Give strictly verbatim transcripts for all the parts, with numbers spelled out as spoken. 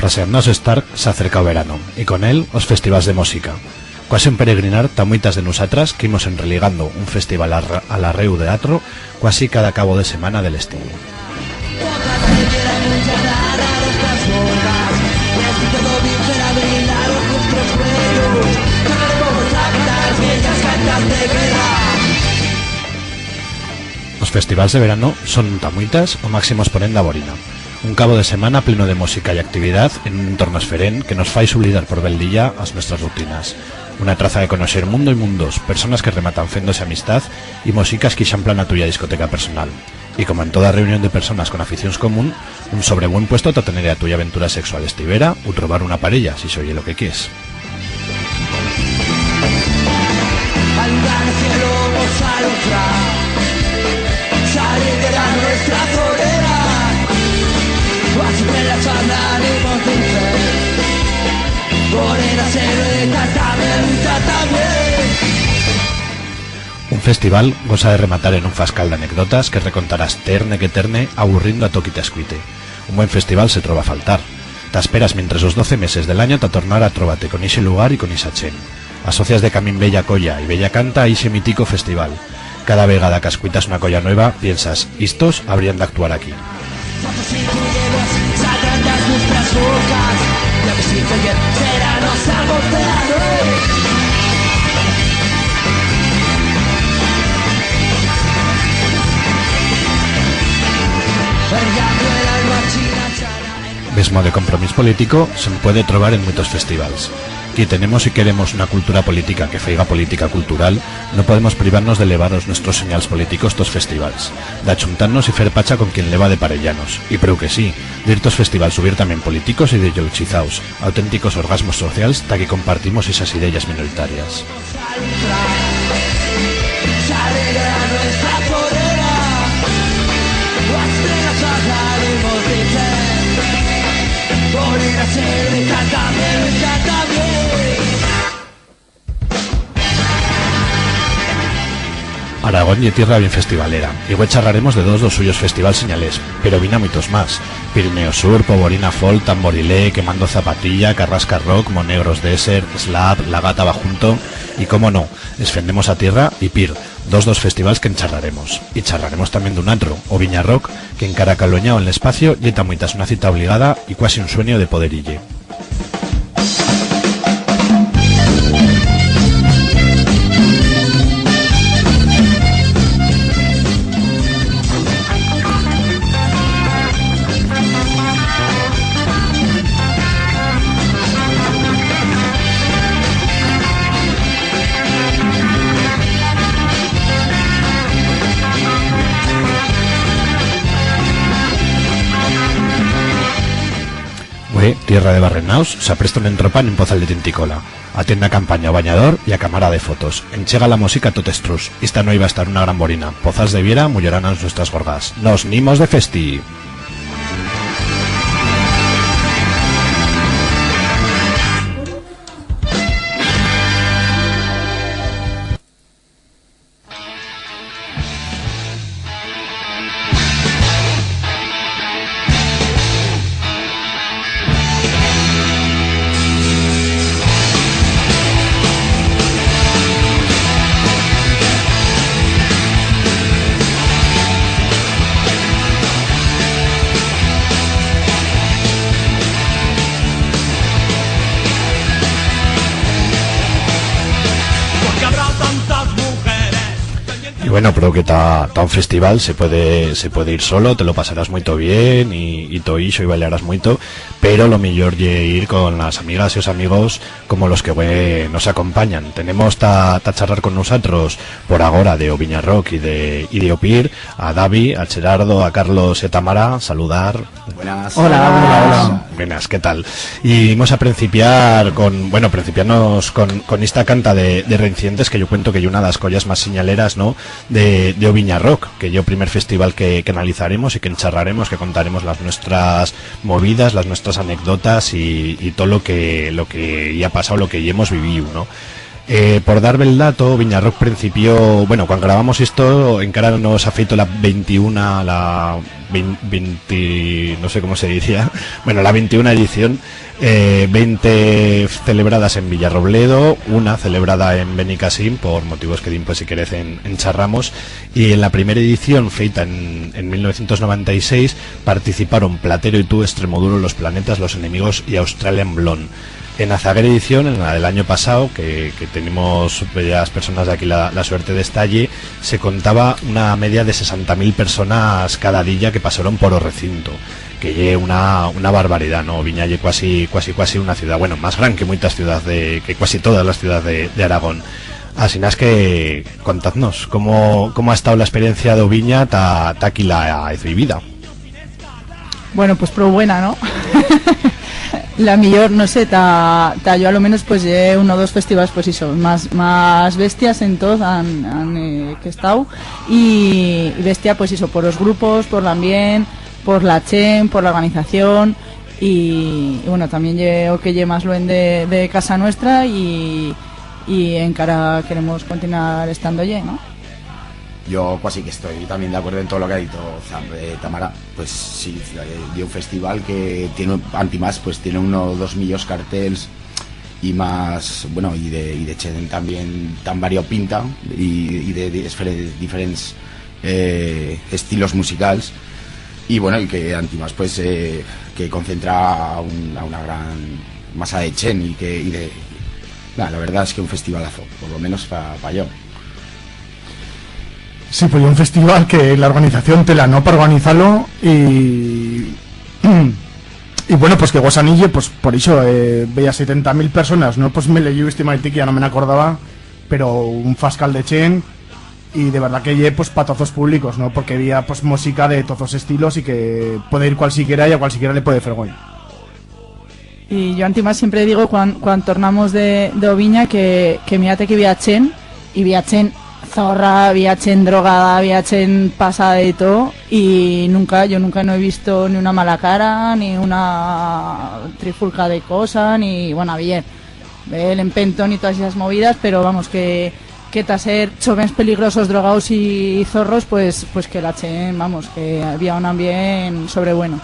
Paseando a so estar s'acerca o verano, y con él os festivals de mosica. Cuasi un peregrinar, ta muitas de nusatras que imos enreligando un festival a ra-, a l'arreu de atro, cuasi cada cabo de semana de l'estiu. Os festivals de verano son, ta muitas, o máximo exponent d'a Borina. Un cabo de semana pleno de mosica y actividad en un entorno esferent que nos fai sublidar por bel día as nuestras rutinas. Una traza de conoixer mundo y mundos, personas que rematan fendo-se amistad y mosicas que ixamplan a tuya discoteca personal. Y como en toda reunión de personas con aficions común, un sobrebuen puesto ta tener a tuya aventura sexual estivera u trobar una parella, si ixo ye lo que quiers. Un festival gosa de rematar en un fascal d'anecdotas que recontarás terne que terne, aburrindo a tot qui t'escuite. Un buen festival se troba a faltar. T'asperas mientres os doce meses de l'anyo ta tornar a trobar-te con ixe lugar y con ixa chent. Asocias de camín bella colla y bella canta a ixe mítico festival. Cada vegada que escuitas una colla nueva, piensas: "Istos habrían d'actuar aquí". Mesmo de compromís politico se'n puede trobar en muitos festivals. Qui tenemos y queremos una cultura politica que feiga politica cultural, no podemos privar-nos de levar os nuestros senyals politicos tos festivals, d'achuntar-nos y fer pacha con quien leva de parellanos. Y prou que sí, dir tos festivals ubiertament politicos e ideologizaus, auténticos orgasmos socials ta que compartimos ixas ideyas minoritarias. Aragón ye tierra bien festivalera, y hue charraremos de dos d'os suyos festivals senyalers, pero bi n'a muitos mas: Pirineo Sur, Poborina Folk, Tamborilé, Quemando Zapatilla, Carrasca Rock, Monegros Desert, Slap, La Gata Bajunto, y, como no, es Fendemos a Tierra y Pir, dos d'os festivals que'n charraremos. Y charraremos tamién d'un atro, o Viña Rock, que encara que aluenyau en l'espacio, ye ta muitas una cita obligada y cuasi un suenio de poder ir-ie. Hue, tierra de barrenaus, s'apresta un entropán en Pozal de Tenticola. Atienda a campanya o banyador y a camara de fotos. Enchega la mosica a tot estruç. Ista nueit va estar una gran borina. Pozals de Viera mullorarán as nuestras gorgas. Nos n'imos de festi! Y bueno, prou que ta, ta un festival se puede, se puede ir solo, te lo pasarás muito bien y, y todo ixo, y bailarás muito, pero lo millor ye ir con las amigas y os amigos como los que hue nos acompanyan. Tenemos ta, ta charrar con nusatros por agora de o Viña Rock y de, y de o Pir, a Davi, a Gerardo, a Carlos y a Tamara. Saludar. Buenas. Hola, hola, hola. Buenas, ¿qué tal? Y vamos a principiar con, bueno, principiarnos con, con esta canta de, de Reincientes, que yo cuento que ye una de las collas más senyaleras, ¿no? De, de o Viña Rock, que ye o primer festival que, que analizaremos y que encharraremos, que contaremos las nuestras movidas, las nuestras anecdotas y, y todo lo que, lo que ya ha pasado, lo que ya hemos vivido, ¿no? Eh, por dar-ve el dato, Viñarroc principió, bueno, cuan gravamos esto, encara no s'ha feito la ventiuna, la vein-, venti, no sé cómo se dicía, bueno, la ventiuna edición, eh, vente celebradas en Villarrobledo, una celebrada en Benicassim, por motivos que dimpués, si querez, en, en charramos, y en la primera edición, feita en, en mil novecientos noventa y seis, participaron Platero y Tú, Extremoduro, Los Planetas, Los Enemigos y Australian Blonde. En a zaguera edición, en la del anyo pasau, que, que tenimos bellas personas d'aquí la, la suerte d'estar allí, se contaba una media de sesenta mil personas cada día que pasaron por o recinto, que ye una, una barbaridá, no? Viña ye cuasi, cuasi, cuasi una ciudat, bueno, más gran que muitas ciudats de, que cuasi todas las ciudats de, de Aragón. Asinas que, contadnos, cómo, cómo ha estau la experiencia d'o Viña ta, ta aquí la hez vivida? Bueno, pues prou buena, no? La millor, no sé, ta, ta yo a lo menos, pues, ye uno o dos festivals, pues, ixo, más, más bestias en tot han, han, eh, que estau, y, y bestia, pues, ixo, por os grupos, por l'ambient, por la chent, por la organización, y, y, bueno, tamién ye o que ye más luent de, de casa nuestra, y, y encara queremos continuar estando-ie, no? Yo cuasi que estoy también de acuerdo en todo lo que ha dicho Zam-, eh, Tamara. Pues sí, eh, y un festival que tiene, antimás, pues tiene uno o dos millors cartels y más, bueno, y de, y de chent también tan variopinta y, y de, de esfere-, diferents, eh, estilos musicals. Y bueno, y que antimás, pues, eh, que concentra a un, a una gran masa de chent y que, y de, nah, la verdad es que un festivalazo, por lo menos pa, pa yo. Sí, pues ye un festival que la organización tela, no, pa organizar-lo y, y bueno, pues que gosan ille, pues por ixo, eh, veya setenta mil personas, no? Pues me leyiu este matién que ya no me'n acordaba, pero un fascal de chent y de verdad que ye, pues, pa toz os públicos, no? Porque había, pues, música de toz os estilos y que puede ir cualsiquiera y a cualsiquiera le puede fer goi. Y yo, antimás, siempre digo, cuan, cuan tornamos de, de o Viña, que, que mira-te que bi ha chent, y bi ha chent zorra, bi ha chent drogada, bi ha chent pasada de todo, y nunca, yo nunca no he visto ni una mala cara, ni una trifulca de cosa, ni, bueno, bien, el empentón y todas esas movidas, pero vamos, que, que ta ser chovens peligrosos, drogados y, y zorros, pues, pues que la chent, vamos, que había un ambient sobrebueno.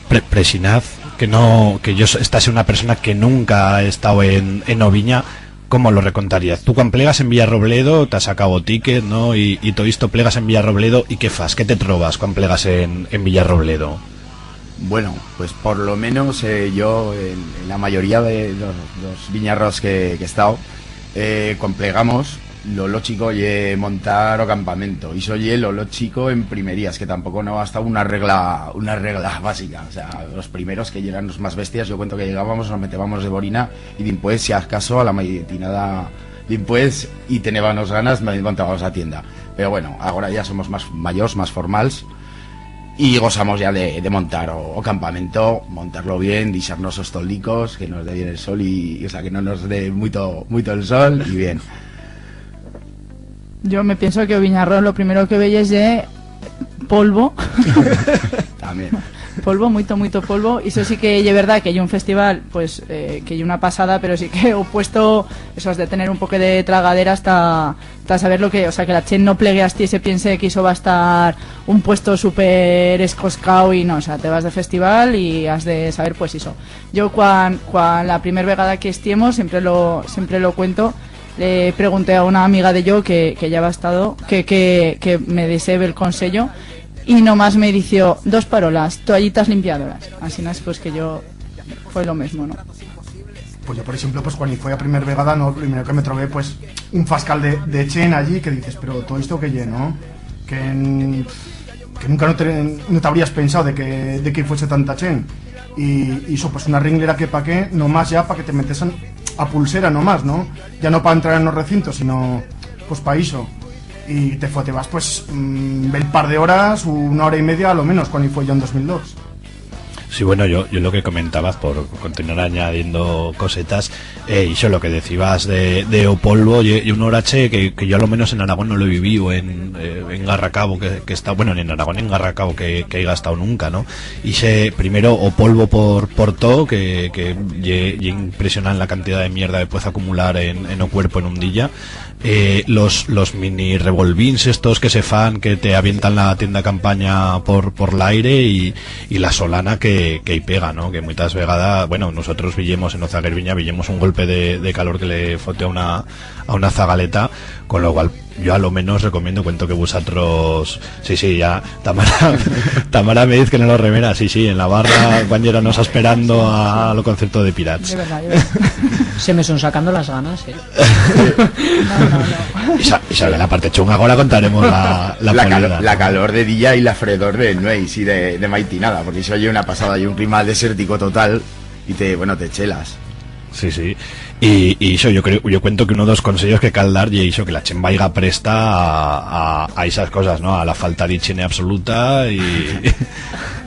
Pre-, prexinaz, que no, que yo so-, esta sea una persona que nunca ha estau en, en o Viña, ¿cómo lo recontaríaz? Tú, cuan plegas en Villarrobledo, t'has sacau o ticket, no? Y, y todo isto, plegas en Villarrobledo, y qué fas? ¿Qué te trobas cuan plegas en, en Villarrobledo? Bueno, pues por lo menos, eh, yo en, en la mayoría de los, los viñarros que, que he estado, eh, cuan plegamos, lo lógico ye montar o campamento. Ixo ye lo lógico en primerías, que tampoco no ha estado una regla, una regla básica. O sea, los primeros que yeran los más bestias, yo cuento que llegábamos, nos metébamos de borina y dimpués, si acaso, a la maitinada dimpués, y tenébanos ganas, me montábamos a tienda. Pero bueno, agora ya somos más mayors, más formals, y gosamos ya de, de montar o, o campamento, montar-lo bien, dixar-nos os toldicos, que nos dé bien el sol y, y, o sea, que no nos dé muito, muito el sol y bien. Yo me pienso que o Viñarro lo primero que veyes ye polvo. También. Polvo, muito, muito polvo. Y eso sí que ye verdad que ye un festival, pues, eh, que ye una pasada, pero sí que o puesto, eso, has de tener un poco de tragadera hasta ta saber lo que, o sea, que la chent no plegue astí y se piense que ixo va a estar un puesto súper escoscao y no, o sea, te vas de festival y has de saber, pues, ixo. Yo, cuan, cuan la primer vegada que estiemos, siempre lo, siempre lo cuento, le pregunté a una amiga de yo que, que ya va estado, que, que, que me diese el consello, y nomás me dició dos parolas: toallitas limpiadoras. Asinas, pues, que yo fue lo mesmo, no? Pues yo, por eixemplo, pues, cuan i foi a primer vegada, no, primero que me trobé, pues, un fascal de, de chent allí que dices, pero todo esto qué ye, no? Que, n-, que nunca no te, no t'habrías pensau de que, de que i fuese tanta chent. Y, y ixo, pues, una ringlera que pa qué, nomás ya pa que te metesen a pulsera nomás, no? Ya no pa entrar en o recinto, sino, pues, pa ixo. Y te fotebas, pues, mm, bel par de horas, una hora y media a lo menos, cuan i foi ya en dos mil dos. Sí, bueno, yo, yo lo que comentabas, por continuar añadiendo cosetas, eh, ixo, lo que decibas de, de o polvo, ye, ye un horache que, que yo a lo menos en Aragón no lo he viviu en, eh, en Garracabo, que, que está, bueno, ni en Aragón ni en Garracabo que, que haiga estau nunca, ¿no? Ixe, primero, o polvo por, por todo, que, que ye, ye impresionante la cantidad de mierda que puez acumular en, en o cuerpo en un día. Eh, los, los mini revolvins estos que se fan, que te avientan la tienda campaña por, por l'aire y, y la solana que, que i pega, ¿no? Que muitas vegadas, bueno, nosotros viyemos en o zaguer Viña, viyemos un golpe de, de calor que le fote a una, a una zagaleta, con lo cual yo a lo menos recomiendo, cuento que vosatros, sí, sí, ya, Tamara, Tamara me diz que no lo remera, sí, sí, en la barra, cuando éramos esperando a lo concierto de Pirats. De verdad, de verdad. Se me son sacando las ganas, eh. No, no, no. Esa, esa es la parte chunga, ahora contaremos la, la La cal-, polida, la ¿no? calor de día y la fredor de nueis y de, de maitinada, porque eso ye una pasada, ye un clima desértico total y te, bueno, te chelas. Sí, sí. Y, y ixo, yo creo, yo cuento que uno de los consejos que cal dar ye ixo, que la chent vaiga presta a, a, a esas cosas, ¿no? A la falta de higiene absoluta y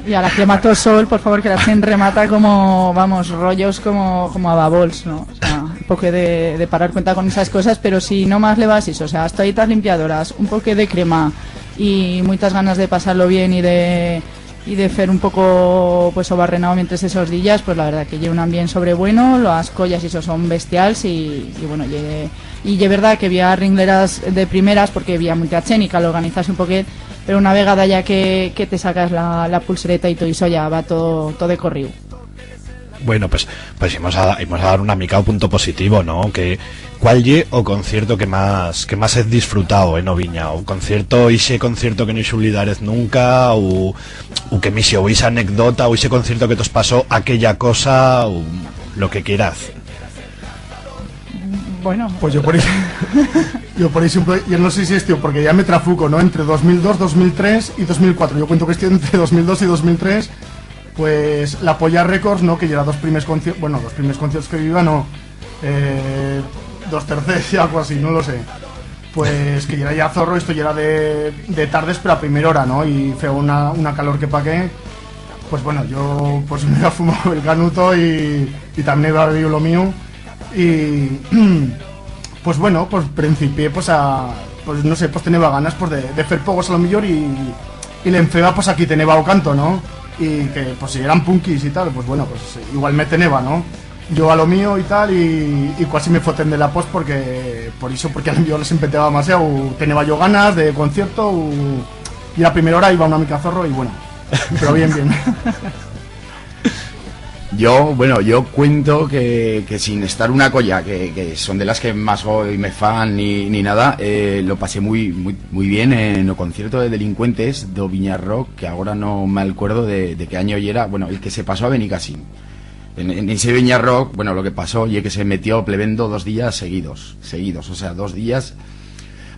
Y a la crema Tosol, por favor, que la chent remata como, vamos, rollos como, como a babols, ¿no? O sea, un poco de, de parar cuenta con esas cosas, pero si no más le vas eso, o sea, as toallitas limpiadoras, un poco de crema y muitas ganas de pasar-lo bien y de, y de fer un poco, pues, o barrenao mientres esos días, pues la verdad que ye un ambient sobrebueno, las collas y eso son bestials y, y bueno, ye, y ye verdad que había ringleras de primeras porque había muita chent y cal organizar-se un poquet, pero una vegada ya que, que te sacas la, la pulsereta y todo eso, ya va todo, todo de corriu. Bueno, pues, pues imos a, imos a dar una mica o punto positivo, ¿no? Que, ¿cuál ye o concierto que más, que más hez disfrutao en o Viña? O concierto, ixe concierto que no ixe oblidarez nunca, u, u que me ixe, o ixa anecdota, o ixe concierto que tos pasó aquella cosa, u lo que quieraz. Bueno. Pues yo, por ej-, yo, por ejemplo, yo no sé si es, tío, porque ya me trafuco, ¿no? Entre dos mil dos, dos mil tres y dos mil cuatro. Yo cuento que estoy entre dos mil dos y dos mil tres. Pues la Polla Records, ¿no? Que yera dos primers conci-, bueno, dos primers conciertos que viva, no. Eh, dos tercers y algo así, no lo sé. Pues que yera ya zorro, esto yera de, de tardes, pero a primera hora, ¿no? Y feo una, una calor que pa qué. Pues bueno, yo, pues, me iba fumado el canuto y, y también iba bebido lo mío. Y, pues bueno, pues principié, pues, a, pues no sé, pues teneba ganas, pues, de, de fer pogos a lo millor y, y l'enfeba, pues, aquí teneba o canto, ¿no? Y que, pues, si eran punkis y tal, pues bueno, pues igual me teneba, ¿no? Yo a lo mío y tal, y, y cuasi me foten de la pos porque, por iso, porque a lo millor les empeteba demasiado, u teneba yo ganas de concierto, u, y a primera hora iba una mica zorro y bueno, pero bien, bien. Yo, bueno, yo cuento que, que sin estar una colla, que, que son de las que más goi me fan ni, ni nada, eh, lo pasé muy, muy, muy bien en o concierto de Delincuentes do Viña Rock, que agora no me acuerdo de, de qué año yera, bueno, el que se pasó a Benicassim. En, en ese Viña Rock, bueno, lo que pasó ye que se metió plebendo dos días seguidos, seguidos, o sea, dos días.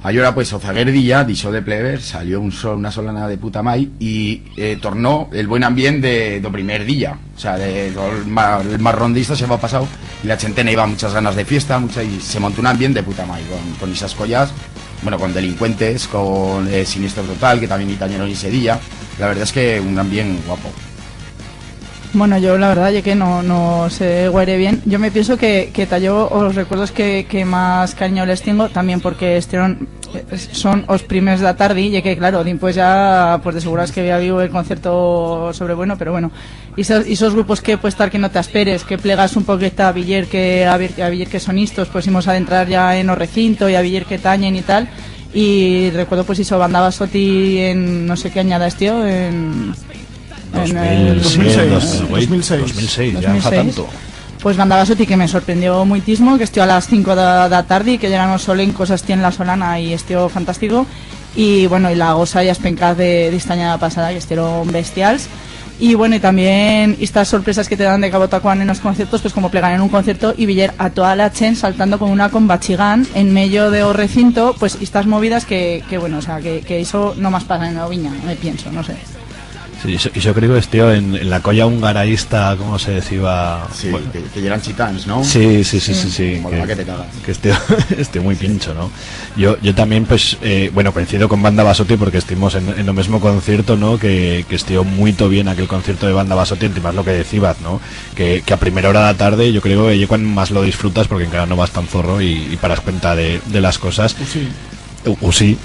Allora, pues, o zaguer día, dixó de plever, salió un sol, una solana de puta mai y, eh, tornó el buen ambient de, do primer día. O sea, de, do, el ma-, el marrón de isto se va pasado y la chente n'iba muchas ganas de fiesta, mucha, y se montó un ambient de puta mai con, con esas collas, bueno, con Delincuentes, con, eh, Siniestro Total, que también i tañeron ese día. La verdad es que un ambient guapo. Bueno, yo la verdad ye que no, no sé guaire bien. Yo me pienso que, que ta yo os recuerdos que, que más cariño les tengo, también porque estuvieron, eh, son os primers d'a tardi, ye que, claro, dimpués ya, pues, de seguras que había habido el concierto sobre bueno, pero bueno, esos, esos grupos que puede estar que no te asperes, que plegas un poqueta a viller que, a ver, a viller que son estos, pues imos a adentrar ya en o recinto y a viller que tañen y tal. Y recuerdo, pues, eso, Banda Basoti en no sé qué añada estió, en, en el dos mil seis, dos mil seis. Dos mil seis, ya fa tanto. Pues Banda Basoti, que me sorprendió muitismo, que estió a las cinco da, da tardi, que yeran os solencos, estió en la solana y estió fantástico. Y, bueno, y la gosa y as pencas de, de esta añada pasada, que estieron bestials. Y, bueno, y también estas sorpresas que te dan de cabo ta cuan en os conciertos, pues como plegar en un concierto y viller a toda la chent saltando con una comba chigán en medio de o recinto, pues estas movidas que, que, bueno, o sea, que, que eso no más pasa en o Viña, me pienso, no sé. Ixo, ixo creo que estió en, en la colla húngara ista, ¿cómo se deciba? Sí, bueno, que, que yeran chitans, ¿no? Sí, sí, sí, sí, sí, como que, que te cagas. Que estió, estió muy pincho, ¿no? Yo, yo también, pues, eh, bueno, coincido con Banda Basotti porque estimos en, en o mesmo concierto, ¿no? Que, que estió muito bien aquel concierto de Banda Basotti, encima es lo que decibas, ¿no? Que, que a primera hora de la tarde yo creo que ye cuando más lo disfrutas porque encara no vas tan zorro y, y paras cuenta de, de las cosas. Pues sí. U, u sí.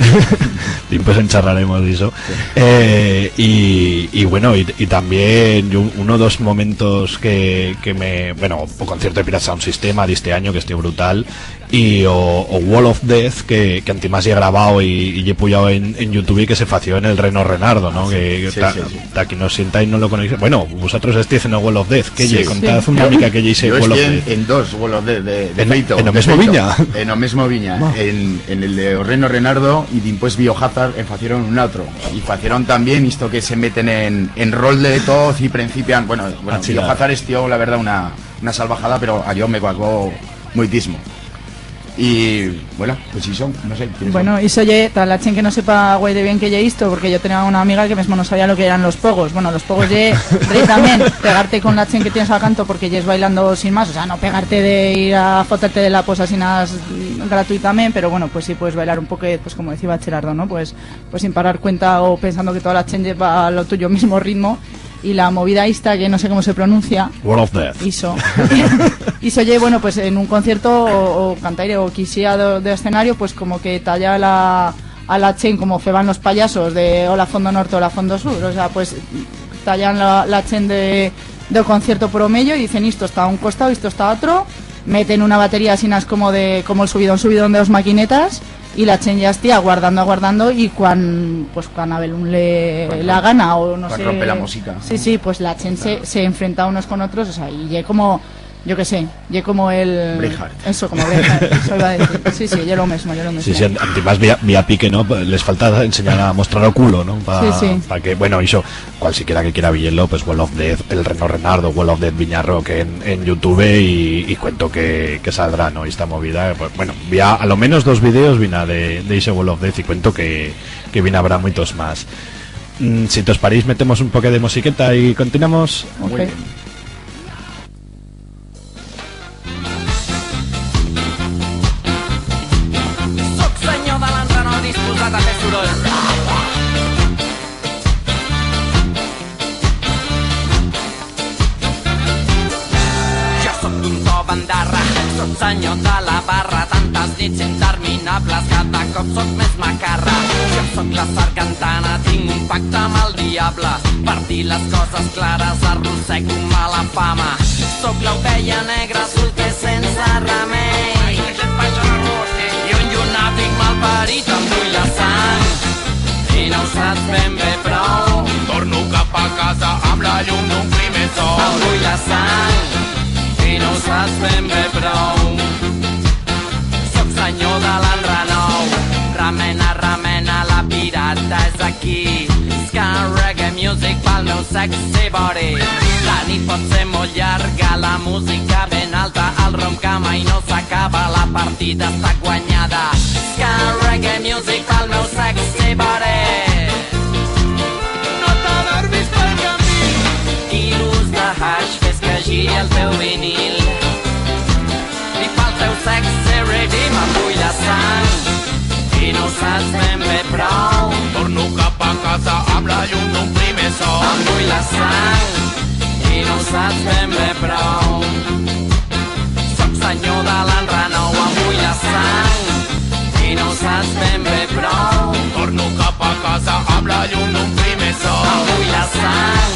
Dimpués en charraremos d'iso. Sí. Eh, y, y bueno, y, y también yo, uno dos momentos que, que me, bueno, o concierto de Pirata Sound System d'iste anyo, que estió brutal, y o, o Wall of Death, que, que antimás ye grabao y, y ye puyao en, en YouTube y que se fació en el Reno Renardo, ¿no? Ah, sí. Que, que sí, ta-, sí, sí. Ta qui no sienta y no lo coneixo. Bueno, vosatros estiez en o Wall of Death, que ye, sí, contad una mica que ye ixe Wall of Death. Yo estié en, en dos Wall of Death, de, de feito. En o mesmo Viña? En o mesmo Viña, en, en el de o Reno Renardo y dimpués Biohazard, eh, facieron un atro. Y facieron también isto que se meten en, en rol de toz y principian, bueno, bueno, Biohazard estió, la verdad, una, una salvajada, pero a yo me cuacó muitismo. Y, bueno, pues ixo, no sé, ¿quieres? Bueno, ixo ye, ta la chent que no sepa guai de bien qué ye isto, porque yo tenía una amiga que mesmo no sabía lo que yeran los pogos. Bueno, los pogos ye, rei también, pegarte con la chent que tienes al canto porque yes bailando sin más, o sea, no pegarte de ir a foterte de la posa sin as, gratuitamente, pero bueno, pues sí puedes bailar un poco, pues como decía Gerardo, ¿no? Pues, pues sin parar cuenta o pensando que toda la chent va a lo tuyo mismo ritmo. Y la movida esta, que no sé cómo se pronuncia. Wall of Death. Ixo. Ixo ye, bueno, pues en un concierto o, o cantaire o quixía de, de escenario, pues como que talla la, a la chent, como feban los payasos de hola fondo norte, hola fondo sur. O sea, pues tallan la, la chent de, de o concierto por o medio y dicen, isto está a un costado, isto está a otro, meten una batería asinas como de, como el subidón, subidón de dos maquinetas, y la chent ya estié aguardando, aguardando, y cuan, pues, cuan a belún le, cuan la gana, o no sé. Cuan rompe la música. Sí, sí, pues la chent se, se enfrenta unos con otros, o sea, y ye como, yo qué sé, ye como el Braveheart. Eso, como Braveheart, eso iba a decir. Sí, sí, ye lo mesmo, ye lo mesmo. Sí, sí, an-, antimás vía, vía pique, ¿no? Les falta ensenyar a mostrar o culo, ¿no? Pa, sí, sí. Pa que, bueno, ixo, cualsiquiera que quiera viyer-lo, pues, Wall of Death, el Reno Renardo, Wall of Death Viña Rock en, en YouTube y, y cuento que, que saldrá, ¿no? Esta movida, pues, bueno, vía a lo menos dos vídeos vina de, de ixe Wall of Death y cuento que, que vina habrá muitos más. Mm, si tos pareix, metemos un poquet de musiqueta y continuamos. Ok. Muy bien. Soc senyor de l'Andrano, disposat a fer soroll. Jo soc d'un to bandarra, soc senyor de la barra, tantes nits interminables, cada cop soc més macarra. Jo soc la sargantana, tinc un pacte amb el diable, per dir les coses clares arrossego mala fama. Soc l'ovella negra, solter sense remei. I un llunàtic malparit, em bull la sang i no ho saps ben bé prou. Torno cap a casa amb la llum d'un primer sol. Em bull la sang i no ho saps ben bé prou. Soc senyor de l'Enrenou. Remena, remena, la pirata és aquí. Ska, reggae music pel meu sexy body. La nit pot ser molt llarga, la música ben alta, el rom que mai no s'acaba, la partida està guanyada. Ska, reggae music pel meu sexy body. No t'adormis pel camí. Quilos de hash, fes que giri el teu vinil. I pel teu sexy ritme em bull la sang i no ho saps ben bé prou. Torno cap a casa amb la llum d'un primer sol. Em bull la sang i no ho saps ben bé prou. Soc senyor de l'Enrenou, em bull la sang i no ho saps ben bé prou. Torno cap a casa amb la llum d'un primer sol. Em bull la sang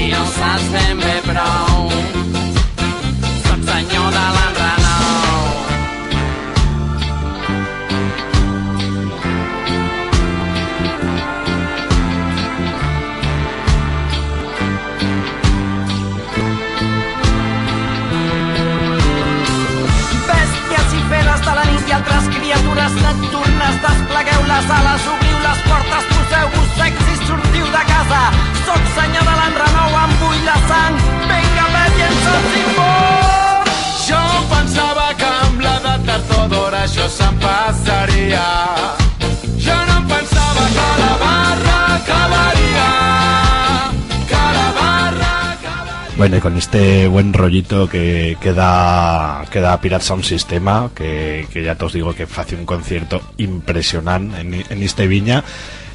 i no ho saps ben bé prou. Soc senyor de l'Enrenou. Bèsties i feres de la nit i altres criatures nocturnes, desplegueu les ales, obriu les portes, poseu-vos sexis, sortiu de casa. Soc senyor de l'Enrenou, em bull la sang, vinga, pet i encensim foc. Jo pensava que amb l'edat tard o d'hora això se'm passaria. Jo no em pensava que la barra acabaria. Con este buen rollito que, que da, que da Pirate Sound System, que, que ya tos digo que fació un concierto impresionant en, en iste viña,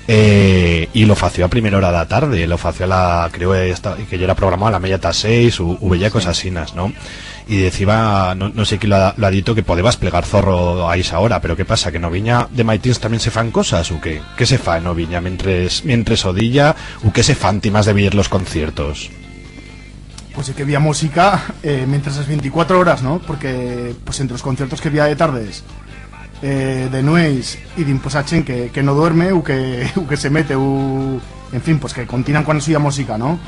eh, y lo fació a primera hora de la tarde, lo fació a la, creo que esta, que ya era programado a la meya ta seis, u, u bellacos asinas, no? Y deciba, no, no sé qui lo ha, lo ha dito, que podeba esplegar zorro a esa hora, pero qué pasa, que en o viña de maitins también se fan cosas, u qué? Qué se fa en o viña mientres, mientres o día, u qué se fa antimás de veyer los conciertos? Pues sí que había música, eh, mientras las veinticuatro horas, ¿no? Porque, pues, entre los conciertos que había de tardes, eh, de nueits, y dimpués a chent que, que no duerme, u que, u que se mete, u, en fin, pues que continúan con suya música, ¿no?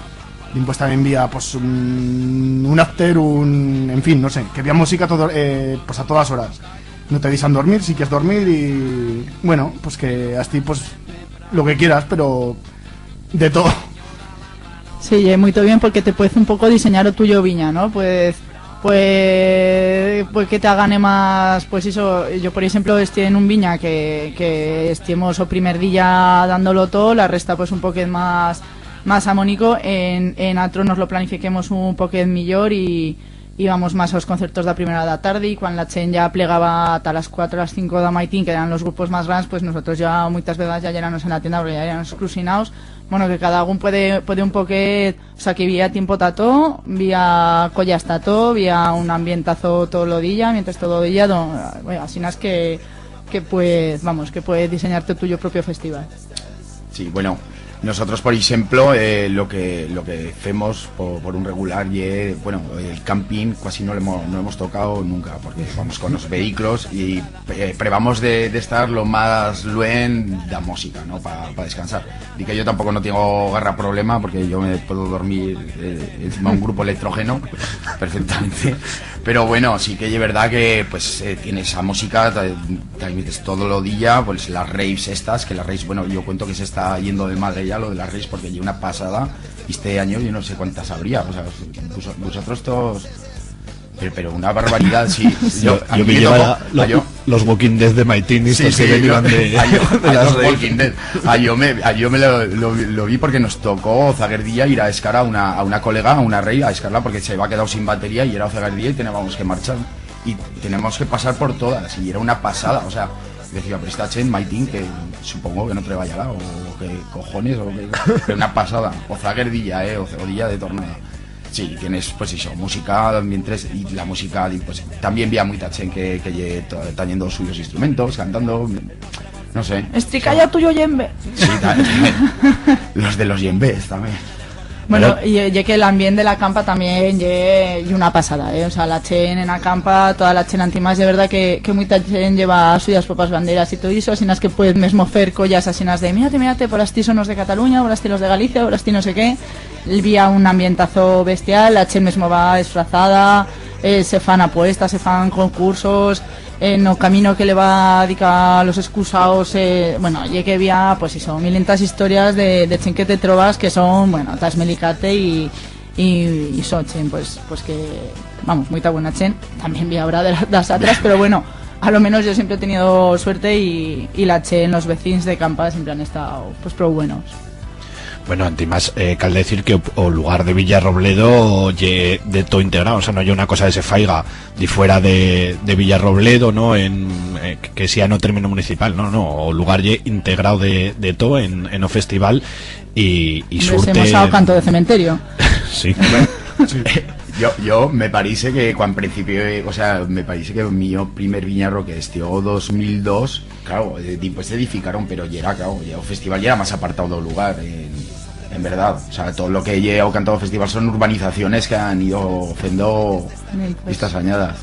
Dimpués también había, pues, un, un after, un, en fin, no sé, que había música todo, eh, pues a todas horas. No te dejan dormir, si quieres dormir, y, bueno, pues que así, pues, lo que quieras, pero de todo. Sí, ye muito bien porque te puez un poco disenyar o tuyo viña, no? Pues, pues, pues que te agane más, pues ixo, yo, por eixemplo, estié en un viña que, que estiemos o primer día dando-lo todo, la resta, pues, un poquet más, más amónico, en, en atro nos lo planifiquemos un poquet millor y, íbamos más a os concertos d'a primera hora d'a tarde, y cuan la chent ya plegaba ta las cuatro, las cinco d'a maitín, que eran los grupos más grans, pues nusotros ya muitas vegas ya yeranos en la tienda, porque ya yeranos crucinaos. Bueno, que cada un puede, puede un poquet, o sea, que había tiempo ta todo, había collas ta todo, había un ambientazo todo lo día, mientras todo día, do-, bueno, asinas que, que puedes, vamos, que puedes diseñarte tu yo propio festival. Sí, bueno, nosotros, por eixemplo, eh, lo que, lo que femos por, por un regular ye, bueno, el camping cuasi no lo hemos, no lo hemos tocado nunca, porque vamos con los vehículos y, eh, prevamos de, de estar lo más luen d'a música, ¿no? Pa, pa descansar. Y que yo tampoco no tengo garra problema, porque yo me puedo dormir, eh, encima un grupo electrógeno perfectamente. Pero bueno, sí que es verdad que, pues, eh, tienes esa música, ta-, transmites todo lo día, pues, las raves estas, que las raves, bueno, yo cuento que se está yendo de madre ya lo de las raves, porque hay una pasada, este año yo no sé cuántas habría, o sea, vos-, vosotros todos, pero, pero una barbaridad, sí. Yo, yo a mí me me lleva tocó, la, lo, a yo, los Walking Dead de Maitín, sí, estos que sí, venían yo, de, a yo, de a las los raves. Walking Dead. A yo me, a yo me lo, lo, lo vi porque nos tocó, zaguer día, ir a escar a una, a una colega, a una rave, a escarla, porque se había quedado sin batería y era zaguer día y teníamos que marchar. Y tenemos que pasar por todas, y era una pasada, o sea, decía, pero esta chent, Maitín, que supongo que no treballará, o qué cojones, o qué, pero una pasada, o zaguer día, eh, o, o día de tornada. Sí, tienes, pues eso, música, mientras, y la música, y, pues, también había mucha chent que, que lle to-, teniendo suyos instrumentos, cantando, no sé. Estricalla tuyo yembe. Sí, también. Los de los yembes también. Bueno, y, y que l'ambient de la campa también ye, ye una pasada, eh? O sea, la chent en a campa, toda la chent antimás, ye verdad que, que muita chent lleva suyas propias banderas y todo eso, asinas que puedes mesmo fer collas asinas de, mírate, mírate, por astí son os de Cataluña, por astí los de Galicia, por astí no sé qué. Había un ambientazo bestial, la chent mesmo va disfrazada, eh, se fan apuestas, se fan concursos, en o camino que le va a dicar los excusaos, eh, bueno, ye que había, pues eso, milentas historias de, de chent que te trobas que son, bueno, ta esmelicarte y, y, y son chent, pues, pues que, vamos, muita buena chent, también había habrá de la, das atras, pero bueno, a lo menos yo siempre he tenido suerte y, y la chent, los vecins de campa siempre han estado, pues, prou buenos. Bueno, antimás, eh, cal decir que o, o lugar de Villarrobledo ye de todo integrado, o sea, no ye una cosa que se faiga de fuera de, de Villarrobledo, ¿no? En, eh, que sea no término municipal, no, no, o lugar ye integrado de, de todo en, en o festival y, y... Hombre, surte hemos dado canto de cementerio. Sí. Sí. Yo, yo me parece que cuando principio, eh, o sea, me parece que mi primer Viñarro que estió dos mil dos, claro, eh, dimpués se edificaron, pero ya era, claro, ya o festival ya era más apartado del lugar, en, en verdad. O sea, todo lo que lle o cantado festival son urbanizaciones que han ido fendo estas añadas.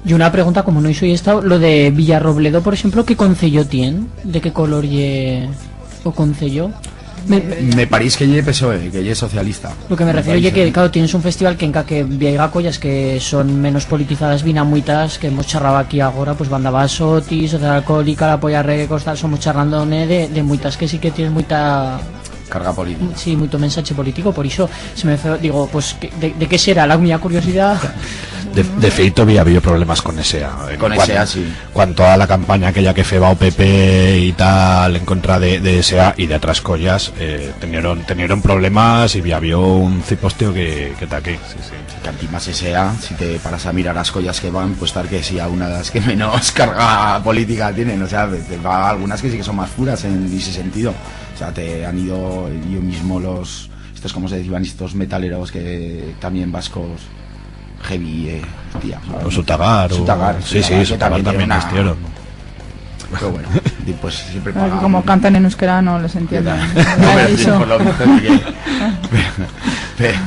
Y una pregunta, como no soy estado, lo de Villarrobledo, por ejemplo, ¿qué concello tien? ¿De qué color ye o concello? Me, me pareix que ye PSOE, que ye socialista. Lo que me refiero ye que, claro, tienes un festival que enca que bi haiga collas que son menos politizadas, vin a muitas que hemos charrado aquí agora, pues Banda Basoti, Sociedad Alcohólica, La Polla Records, tal, somos charrando, ne, de, de muitas que sí que tienen muita carga política. Sí, muito mensache político, por ixo se me fe-, digo, pues, que, de, de qué será? La mía curiosidad. De, de feito, bi ha habido problemas con S A. En Con cuan-, S A, sí. Cuan toda la campanya aquella que feba o P P y tal en contra de, de S A y de otras collas, eh, tenieron, tenieron problemas y bi ha habido un ciposteo que, que ta qué, sí, sí. Que antimas S A, si te paras a mirar las collas que van, pues tal que si a una de las que menos carga política tienen, o sea, te va algunas que sí que son más puras en ese sentido. O sea, te han ido ellos mismos los, estos, ¿cómo se decían? Estos metaleros que también vascos, heavy, eh, hostia. O Sutagar, o Sutagar, sí, Sutagar, sí, que Sutagar también también tiene una estuvieron. Pero bueno, y pues siempre Claro, que pagamos. Como cantan en euskera no les entienden. Ya, ya, eso. Por lo menos sí que, pero, pero,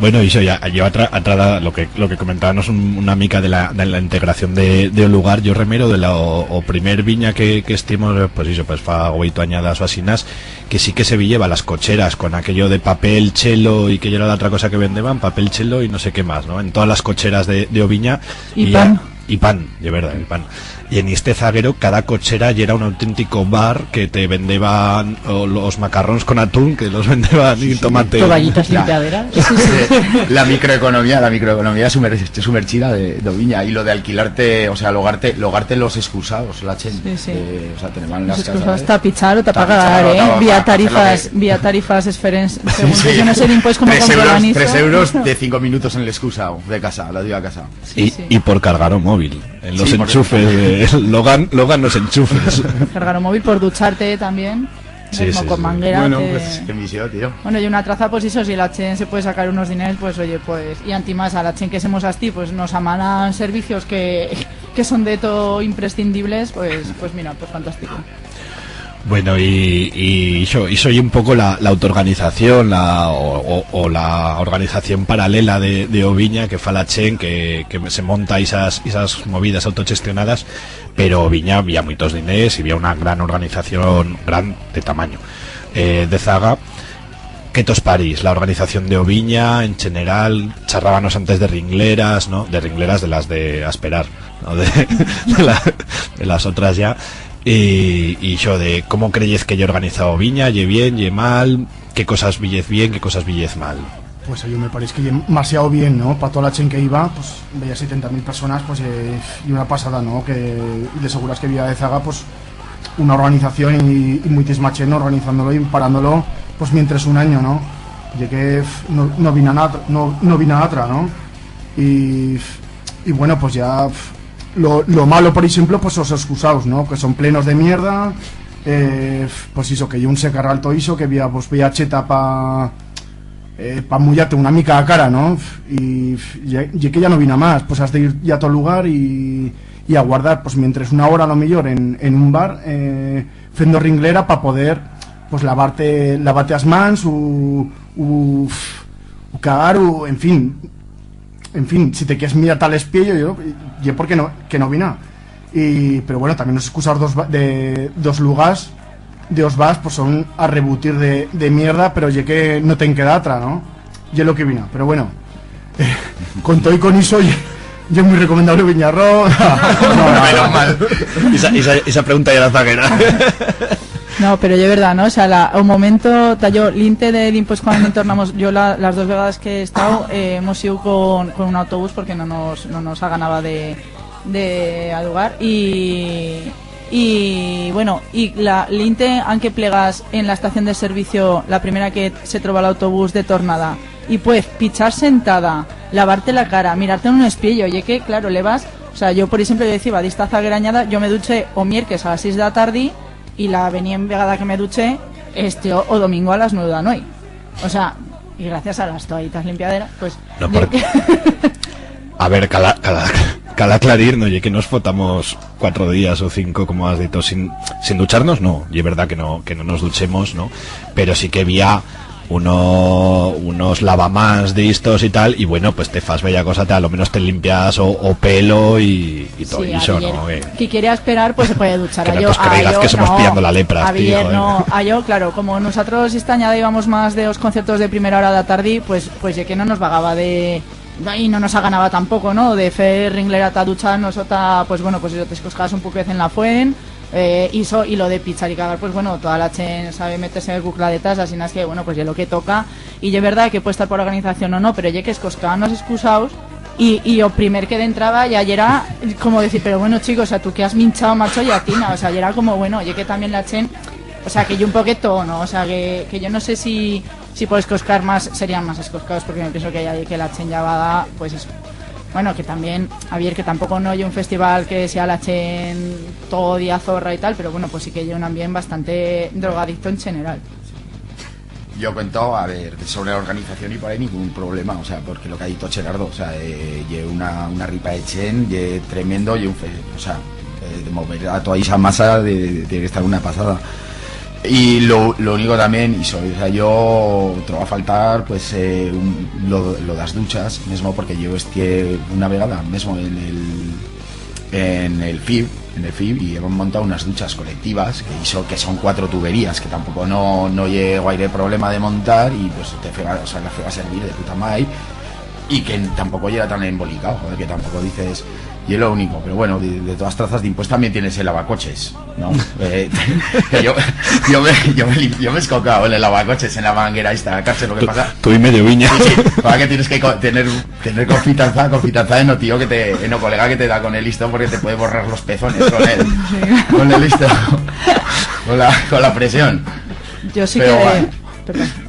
Bueno, y eso ya, yo atra-, atrada, lo que, lo que comentábamos un, una mica de la, de la integración de, de o lugar, yo remero de la, o, o primer viña que, que estimos, pues eso, pues fa oito añadas o asinas, que sí que se veyeba las cocheras con aquello de papel, chelo y que yera la otra cosa que vendeban, papel, chelo y no sé qué más, ¿no? En todas las cocheras de, de o viña. Y Y pan. ya, y pan, de verdad, el pan. Y en este zaguero cada cochera yera un auténtico bar que te vendeban o los macarrons con atún, que los vendeban y Sí, sí. Tovallitas Ya. limpiaderas. Sí, sí. La microeconomía, la microeconomía sumer-, sumergida de, de o viña. Y lo de alquilarte, o sea, logarte, logarte los excusados, la chen. Sí, sí. Eh, o sea, tenían Los las excusados casas, ta pichar o ta ta pichar pagar, o eh? ta Vía pa-, pa hacer lo tarifas, que vía tarifas esferen-, Sí, según sí. funciona ese impuesto, como Tres euros, tres controlan eso. euros de cinco minutos en el excusado de casa, la digo a casa. Sí, Y, sí. y por cargar o móvil, en los Sí, por enchufes, de, Logan, Logan los enchufes. Cargar o móvil por ducharte también, Sí, mismo sí, con sí. manguera Bueno, que pues, qué misión, tío. Bueno, y una traza, pues eso, si la chen se puede sacar unos diners, pues oye, pues, y antimás a la chen que somos astí, pues nos amanan servicios que, que son de todo imprescindibles, pues, pues mira, pues fantástico. Bueno, y, y ixo, ixo ye un poco la, la autoorganización, la, o, o, o la organización paralela de, de o viña que fa la chen, que, que se monta esas, esas movidas autogestionadas, pero o viña había muitos diners y había una gran organización gran de tamaño, eh, de zaga. ¿Qué tos parix la organización de o viña, en general? Charrábanos antes de ringleras, ¿no? De ringleras de las de asperar, ¿no? De, de la, de las otras ya. Y, y ixo de cómo creyez que ye organizado o viña, ye bien, ye mal, qué cosas viyez bien, qué cosas viyez mal. Pues a yo me pareix que ye masiao bien, ¿no? Pa toda la chen que iba, pues, veya setenta mil personas, pues, eh, y una pasada, ¿no? Que, y de seguras que vía de zaga, pues, una organización y, y muitisma chen organizándolo y parándolo, pues, mientres un año, ¿no? Ye que, pf, no, no vin a nat-, no, no vin a atra, ¿no? Y, pf, y bueno, pues ya, pf, lo, lo malo, por eixemplo, pues, os excusaus, ¿no? Que son plenos de mierda, eh, pf, pues, ixo, que yo un se carral todo ixo, que vía, pues, vía cheta pa, eh, pa mullar-te una mica a cara, ¿no? Y, pf, ye, ye que ya no vin a más, pues, has de ir ya a tu lugar y, y aguardar, pues, mientres una hora a lo mellor en, en un bar, eh, fendo ringlera pa poder, pues, lavar-te, lavar-te as mans, u, u, u cagar, u, en fin, en fin, si te quieres mirar tal espiello, yo, ye porque no, que no vin a. Y, pero bueno, también os excusaus dos ba-, de, dos lugars, de os bars, pues, son a rebutir de, de mierda, pero ye que no te'n queda atra, ¿no? Ye lo que vin a, pero bueno. Con todo y con ixo, ye, ye muy recomendable Viñarro. Menos mal. Esa, esa, esa pregunta ya era zaguera. No, pero ye verdad, ¿no? O sea, la, o momento, ta yo, l'inte de dimpués cuando tornamos, yo la, las dos vegadas que he estado, eh, hemos ido con, con un autobús porque no nos, no nos aganaba de, de adugar y, y, bueno, y la, l'inte, anque plegas en la estación de servicio, la primera que se troba l'autobús de tornada, y pues pichar sentada, lavar-te la cara, mirar-te en un espiello, ye que, claro, levas, o sea, yo, por eixemplo, yo decía, d'esta zaguera anyada, yo me duché o mierques a las seis de la tarde y la veniente vegada que me duché, este, o, o domingo a las nueve de la nueit. O sea, y gracias a las toallitas limpiaderas, pues, No, ye porque que A ver, cal a-, cal a-, cal aclarir, no ye que nos fotamos cuatro días o cinco, como has dito, sin, sin ducharnos, no. Ye verdad que no, que no nos duchemos, ¿no? Pero sí que había uno, unos lavamans d'istos y tal, y bueno, pues te fas bella cosa, te, a lo menos te limpias o, o pelo y, y todo Sí, a ixo, Villar, ¿no? Eh, qui quiere asperar, pues se puede duchar. Que no A yo, tos a creigaz yo, que somos no, pillando la lepra, a Villar, tío, eh. No, a yo, claro, como nosotros esta anyada íbamos más de los conciertos de primera hora de la tarde, pues, pues ye que no nos vagaba de, y no nos aganaba tampoco, ¿no? De fer ringlera ta ducharnos o ta, pues bueno, pues eso, te escoscabas un poquez en la fuent, eh, ixo, y lo de pichar y cagar, pues bueno, toda la chen sabe meterse en el cucladetas, así es que, bueno, pues ye lo que toca, y ye verdad que puede estar por organización o no, pero ye que escoscaban los excusaus, Y, y o primer que dentraba ya yera como decir, pero bueno, chicos, o sea, tú que has minchado, macho, y atina, o sea, yera como, bueno, ye que también la chent, o sea, que yo un poqueto, ¿no? O sea, que, que yo no sé si, si por escoscar más serían más escoscados, porque me pienso que ya, que la chent ya va, pues eso. Bueno, que también, a ver, que tampoco no hay un festival que sea la chent todo día zorra y tal, pero bueno, pues sí que hay un ambiente bastante drogadicto en general. Yo cuento, a ver, sobre la organización y por ahí ningún problema, o sea, porque lo que ha dicho Gerardo, o sea, eh, ye una, una ripa de chent, ye tremendo, ye un fe-, o sea, eh, de mover a toda esa masa de, de, tiene que estar una pasada. Y lo, lo único también, y sobre, o sea, yo te va a faltar, pues, eh, un- lo, lo das duchas, mismo porque yo estuve una vegada, mismo en el, en el fib, en el fib, y hemos montado unas duchas colectivas, que hizo, que son cuatro tuberías, que tampoco no, no llego a ir el problema de montar, y pues te feba, o sea, la feba servir de puta madre, y que tampoco ya era tan embolicado, joder, que tampoco dices, y es lo único, pero bueno, de, de todas trazas, dimpués también tienes el lavacoches, ¿no? Eh, yo, yo me, yo me lim- yo me he escocado en el lavacoches, en la manguera esta, cárcel, lo que Tú, pasa. Tú y medio viña. Sí, sí, para que tienes que co- tener, tener confianza, confianza en no tío que te, en no colega que te da con el listo porque te puede borrar los pezones con él, con el listo, con la, con la presión. Yo sí Pero que, bueno. Perdón.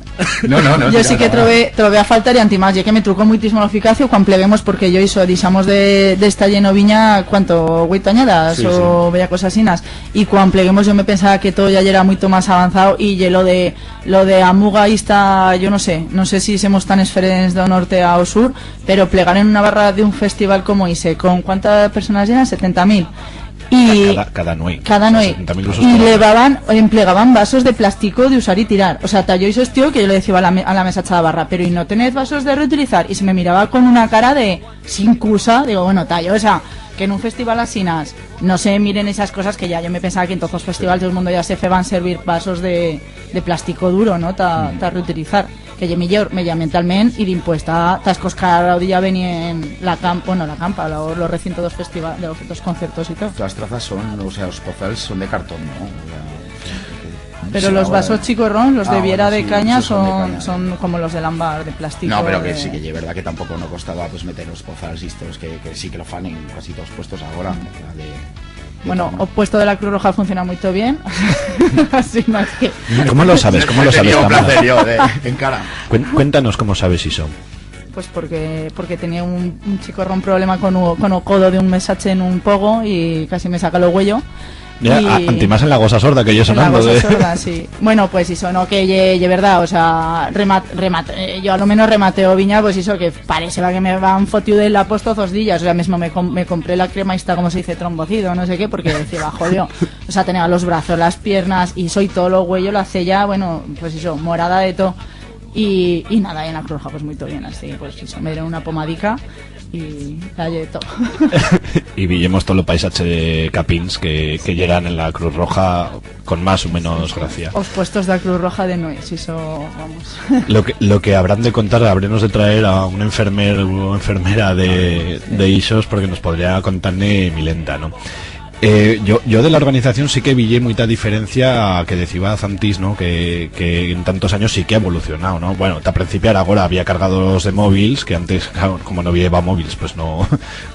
No, no, no, Yo tira, sí que no, no. trobé, trobé a faltar y antimás, ya que me trucó muitismo l'eficacia cuan pleguemos, porque yo iso, dixamos de, de esta lleno viña, cuánto, hueito añadas Sí, o sí. bella cosas asinas. Y cuan pleguemos yo me pensaba que todo ya era mucho más avanzado y ye lo de, lo de a muga esta, yo no sé, no sé si somos tan esferents del norte a o sur, pero plegar en una barra de un festival como ese, con cuántas personas eran, setenta mil. Y Cada, cada nueit. Cada O sea, nueit. setenta mil usos Y cada nueit. Levaban, emplegaban vasos de plástico de usar y tirar. O sea, ta yo iso, tío, que yo le decía a la, me- a la mesa echada barra, pero ¿y no tenés vasos de reutilizar? Y se me miraba con una cara de, sin cusa, digo, bueno, ta yo, o sea, que en un festival asinas no se miren esas cosas que ya yo me pensaba que en todos los festivales del mundo ya se feban servir vasos de, de plástico duro, ¿no? Ta, ta reutilizar. Que ye millor, medioambientalment, y dimpués ta, ta escoscar a o día venir en la camp-, bueno, la campa, lo- los recintos dos festival, de los dos conciertos y todo. Todas trazas son, o sea, los pozals son de cartón, ¿no? O sea, Pero sí, los ahora vasos chicorrón, los de Ah, viera bueno, de sí, caña, esos son de son, caña. son como los del ámbar de plástico. No, pero que de sí, que es verdad que tampoco no costaba, pues, meter los pozals y estos que, que sí que lo fan en casi todos puestos ahora, o sea, de, de Bueno, carne. O puesto de la Cruz Roja funciona muy bien. Así más que ¿Cómo lo sabes? ¿Cómo lo He sabes tenido tan mal? Placer yo de, en cara. Cuen- cuéntanos cómo sabes eso. Pues porque, porque tenía un, un chicorrón problema con o, con o codo de un mesache en un pogo y casi me saca lo huello. Mira, Y a- antimás en la gosa sorda que yo en la sonando gosa de sorda, sí. Bueno, pues eso, no, que ye, ye verdad, o sea, remat-, remat-, eh, yo a lo menos remateo viña, pues eso, que parece que me van fotiu del apóstol dos días, o sea, mismo me, com- me compré la crema esta, como se dice, trombocido, no sé qué, porque decía, jodió. O sea, tenía los brazos, las piernas y soy todo lo huello, la cella, bueno, pues eso, morada de todo. Y, y nada, y en la Cruz Roja, pues muy bien, así, pues eso, me dieron una pomadica y la lleto. Y villemos todo lo paisache de capins que, que llegan en la Cruz Roja con más o menos gracia. Os puestos de la Cruz Roja de nueit, eso, vamos. Lo que, lo que habrán de contar, habremos de traer a un enfermer o enfermera de, de ixos porque nos podría contar-ne milenta, ¿no? Eh, yo, yo de la organización sí que villé muita diferencia a que decíbaz antis, ¿no? Que, que en tantos anyos sí que ha evolucionau, ¿no? Bueno, ta principiar agora había cargadors de móbils, que antes, claro, como no había móbils, pues no,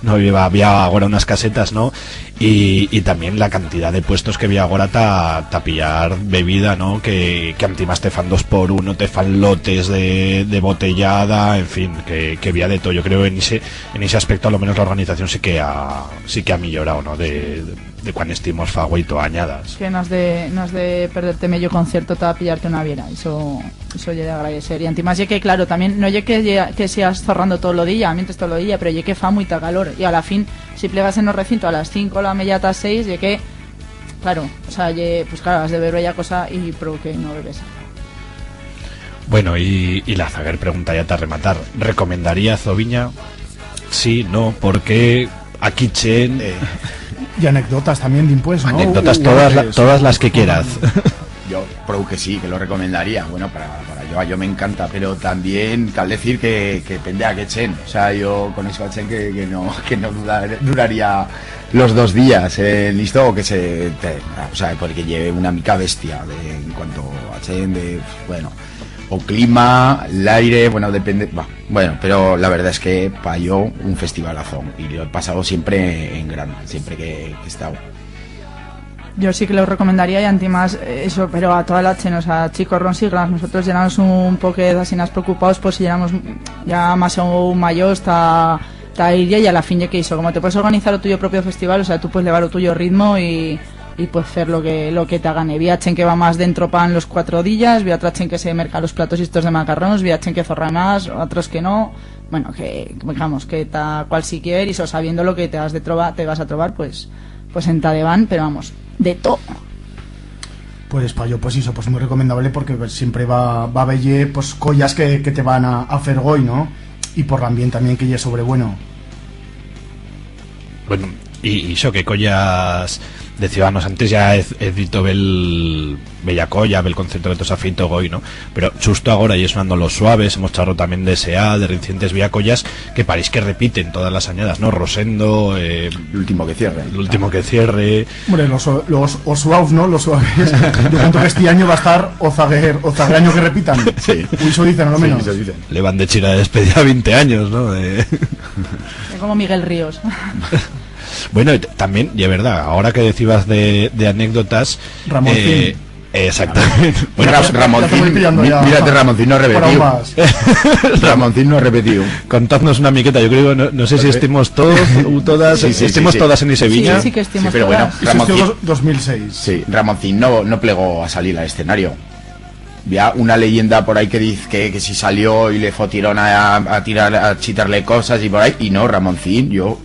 no había, había agora unas casetas, ¿no? Y, y también la cantidad de puestos que había agora ta, ta pillar bebida, ¿no? Que, que antimás te fan dos por uno, te fan lotes de, de botellada, en fin, que, que había de todo. Yo creo en ese, en ese aspecto a lo menos la organización sí que ha, sí que ha millorau, ¿no? De, de, de cuan estimos fa hueito anyadas. Que no has de, no has de perderte medio concierto ta pillarte una biera, eso, eso ye de agradecer. Y antimás ye que, claro, también no ye que, ye que seas zorrando todo lo día, mientes todo lo día, pero ye que fa muita calor. Y a la fin, si plegas en o recinto a las cinco, la meya ta seis, ye que, claro, o sea, ye, pues claro, has de beber bella cosa y pro que no bebes. Bueno, y, y la zaguer pregunta ya ta rematar. ¿Recomendaríaz o viña? Sí, no, por qué, a quí chent? Eh. Y anecdotas también, dimpués, ¿no? Anecdotas todas, la- todas las que quieras. Yo creo que sí, que lo recomendaría. Bueno, para, para yo, a yo me encanta, pero también cal decir que, que depende a qué chent. O sea, yo conozco a chent que, que no, que no dura- duraría los dos días, eh, listo, o que se, te- o sea, porque lleve una mica bestia de, en cuanto a chent, de, bueno, O clima, l'aire, bueno, depende, va. Bueno, pero la verdad es que pa yo un festivalazo, y lo he pasado siempre en grano, siempre que, que he estado. Yo sí que lo recomendaría, y antimás, eh, eso, pero a toda la chent, o sea, chicos, rons y grans, nosotros yeramos un poquet asinas preocupados, pues si yeramos ya más o mayors, ta, ta ir ya, y a la fin ye que eso, como te puedes organizar o tuyo propio festival, o sea, tú puedes llevar o tuyo ritmo y, y puedes fer lo que, lo que te gane. Bi ha chent que va más dentro pan los cuatro días, bi ha otra chent que se merca los platos y estos de macarrons, bi ha chent que zorra más, otros que no. Bueno, que, digamos, que ta cual si quier, y eso, sabiendo lo que te has de trobar, te vas a trobar, pues, pues enta devant, pero vamos, de to. Pues pa yo, pues eso, pues muy recomendable porque siempre va, va a veyer, pues, collas que, que te van a, a fer goi, ¿no? Y por l'ambient también que ye sobre bueno. Bueno, y, y eso que collas de Ciudadanos antes ya he, he dito bel, bella colla, bel concerto que tos ha feito goi, ¿no? Pero chusto agora y sonando Los Suaves, hemos charrado también de S E A, de Recientes Vía Collas, que pareix que repiten todas las añadas, ¿no? Rosendo, eh, L'último que cierre. L'último que cierre. Hombre, los, los, os suaus, ¿no? Los suaves. Yo cuento que este año va a estar o zaguer, o zaguer año que repitan. Sí. Uy, eso dicen, a lo menos. Sí, eso dicen. Le van de chira de despedida veinte años, ¿no? De Es como Miguel Ríos. Bueno, y t-, también, y es verdad, ahora que decibas de, de anécdotas, Ramoncín. Eh, exactamente. Bueno, Ra-, Ramoncín, ya te voy pillando mi-, ya. Mírate, Ramoncín no ha repetido. Para más. Ramoncín no ha repetido. Contadnos una miqueta, yo creo, no, no sé si estimos todos, u todas, sí, sí, sí, estimos todas en ese viña. Sí, sí que estimos todas. Sí, pero bueno, Ramoncín. Eso es dos mil seis. Sí, Ramoncín no, no plegó a salir al escenario. Había una leyenda por ahí que diz que, que si salió y le fotiron a, a tirar, a chitar-le cosas y por ahí, y no, Ramoncín, yo,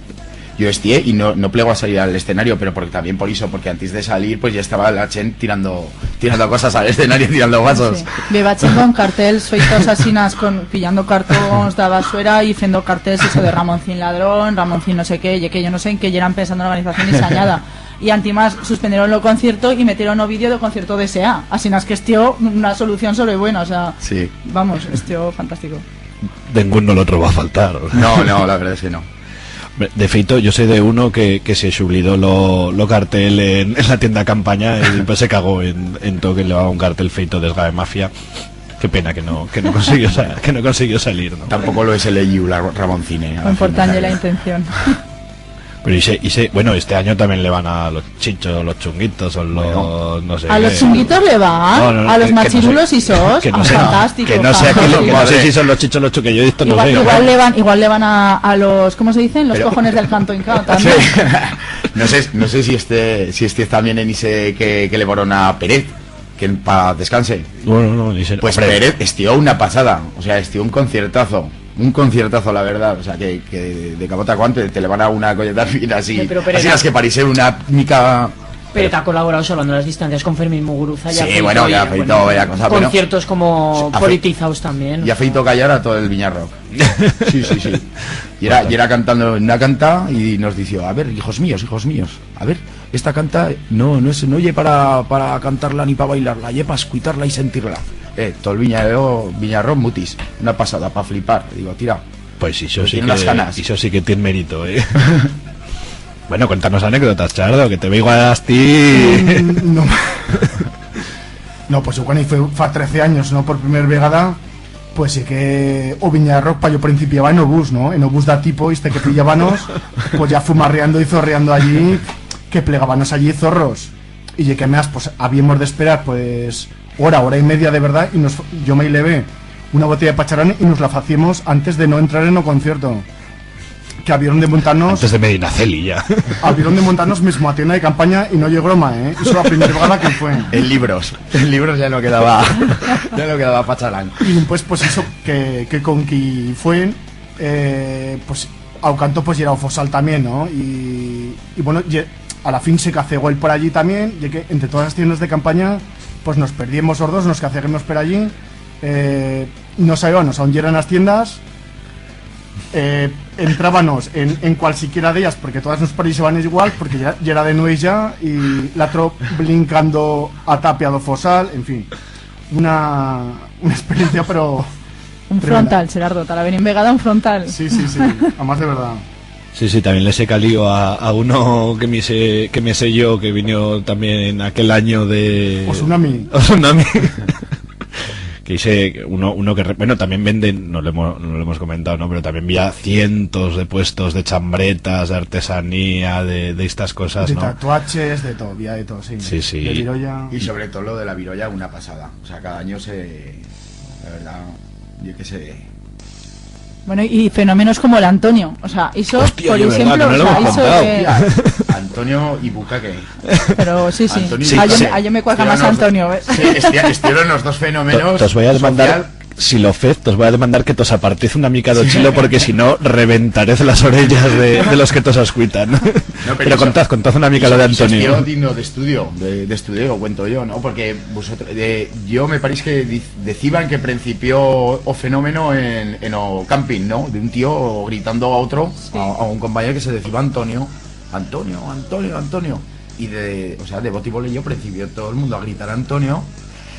yo estié y no, no plegó a salir al escenario, pero porque también por eso, porque antes de salir, pues ya estaba la chent tirando, tirando cosas al escenario, tirando vasos. Sí. Beba chent con cartels feitos asinas, con, pillando cartons de la basuera y fendo cartels, eso de Ramoncín ladrón, Ramoncín no sé qué, y que yo no sé en qué yeran pensando la organización ni sañada. Y antimás suspendieron lo concierto y metieron o vídeo de concierto de S E A. Asinas que estió una solución sobre buena, o sea, sí. Vamos, estió fantástico. Dengún no lo troba a faltar. No, no, la verdad es que no. De feito, yo sé de uno que, que se s'oblidó lo, lo cartel en, en la tienda campaña y pues se cagó en, en todo, que llevaba un cartel feito de Esgae Mafia. Qué pena que no, que no consiguió sa-, que no consiguió salir, ¿no? Tampoco lo es el E U, la Ramoncine, a la final. Lo importante es la intención. Pero y se, y se, bueno, este año también le van a los chichos, los chunguitos, o los, bueno, no sé. ¿A los chunguitos le va? No, no, no, a los machirulos y sos. Que no sé, fantástico, que no sé a qué le, que no sé si son los chichos, los chunguitos, yo esto no sé. Igual, igual le van, igual le van a, a los, ¿cómo se dicen? Los cojones del canto hincao también. Sí. No sé, no sé si este, si este también en ese que, que le varon a Pérez. Que en paz descanse. Bueno, no, ni se... Pues hombre. Pérez estió una pasada, o sea, estió un conciertazo, un conciertazo, la verdad, o sea, que, que de, de cabota cuante te le van a una colleta fina así, pero, pero así era las que parixen una mica. Pero te ha colaborado salvando las distancias con Fermín Muguruza, sí, bueno, ya ha feito, ya cosa, pero conciertos como politizados también, ya ha feito callar a todo el Viñarroc. Sí, sí, sí. Y era, y era cantando una canta y nos dició, a ver, hijos míos, hijos míos, a ver, esta canta no, no es, no ye para, para cantar-la ni para bailar-la, ye para escuitar-la y sentir-la. Eh, todo el Viña-, Viñarroc mutis, una pasada, para flipar. Digo, tira. Pues eso sí que, eso sí que tiene mérito, eh. Bueno, cuéntanos anécdotas, Chardo, que te veigo a ti. Mm, no. No, pues yo cuando fue, fa trece años, ¿no? Por primer vegada, pues sí que o Viñarroc pa yo principiaba en o bus, ¿no? En o bus d'a Tipo, este que pillábanos, pues ya fumarreando y zorreando allí, que plegábanos allí zorros. Y ye que más, pues, habíamos de esperar, pues, hora, hora y media de verdad, y nos, yo me levé una botella de pacharán y nos la faciemos antes de no entrar en o concierto. Que habieron de montar-nos... Antes de Medinaceli, ya. Habieron de montar-nos mesmo a tienda de campaña y no ye broma, eh? Ixo la primera vegada que fue. En libros, en libros ya no quedaba, ya no quedaba pacharán. Y después, pues, ixo que, que con qui fue, eh, pues, a u canto, pues, yera o Fosal también, ¿no? Y, y bueno, ye, a la fin se cacegó él por allí también, ye que entre todas las tiendas de campaña, pues, nos perdiemos os dos, nos caceguemos por allí, eh, no sabíamos a dónde eran las tiendas, eh, entrábanos en, en cualsiquiera d'ellas, porque todas nos pareixeban igual, porque ya, ya era de nueis ya, y l'atro blincando a tapia d'o Fosal, en fin, una, una experiencia, pero... Un tremenda. Frontal, Gerardo, ta la venim vegada un frontal. Sí, sí, sí, a más de verdad. Sí, sí, también les he calido a, a uno que me sé, que me sé yo, que vino también aquel año de... O Tsunami. O Tsunami. Que dice uno, uno que, re- bueno, también venden, no lo hemos, no lo hemos comentado, ¿no? Pero también había cientos de puestos de chambretas, de artesanía, de, de estas cosas, De ¿no? Tatuaches, de todo, había de todo, sí. Sí, sí. De virolla. Y sobre todo lo de la virolla, una pasada. O sea, cada año se... La verdad, yo qué sé. Bueno, y fenómenos como el Antonio. O sea, hizo, Hostia, por de verdad, ejemplo, no o lo sea, hemos hizo contado. que- Antonio y Bucaque. Pero sí, sí. Antonio Sí, y a yo, Bucaque. a yo me cuaca Estuvieron más los- Antonio, ¿eh? Sí, esti- estuvieron los dos fenómenos. To- tos voy a demandar, social. Si lo fez, tos voy a demandar que tos apartez una mica d'o chilo, porque si no, reventaréz las orellas de, de los que tos escuitan. No, Pero, pero eso- contad, contad una mica lo de Eso Antonio. Es digno de estudio, de, de estudio, cuento yo, ¿no? Porque vosotros, de- yo me parece que di- deciban que principió o fenómeno en, en o camping, ¿no? De un tío gritando a otro, a, a un compañero que se decía Antonio, Antonio, Antonio, Antonio. Y de, o sea, de boti y voleo principió todo el mundo a gritar Antonio,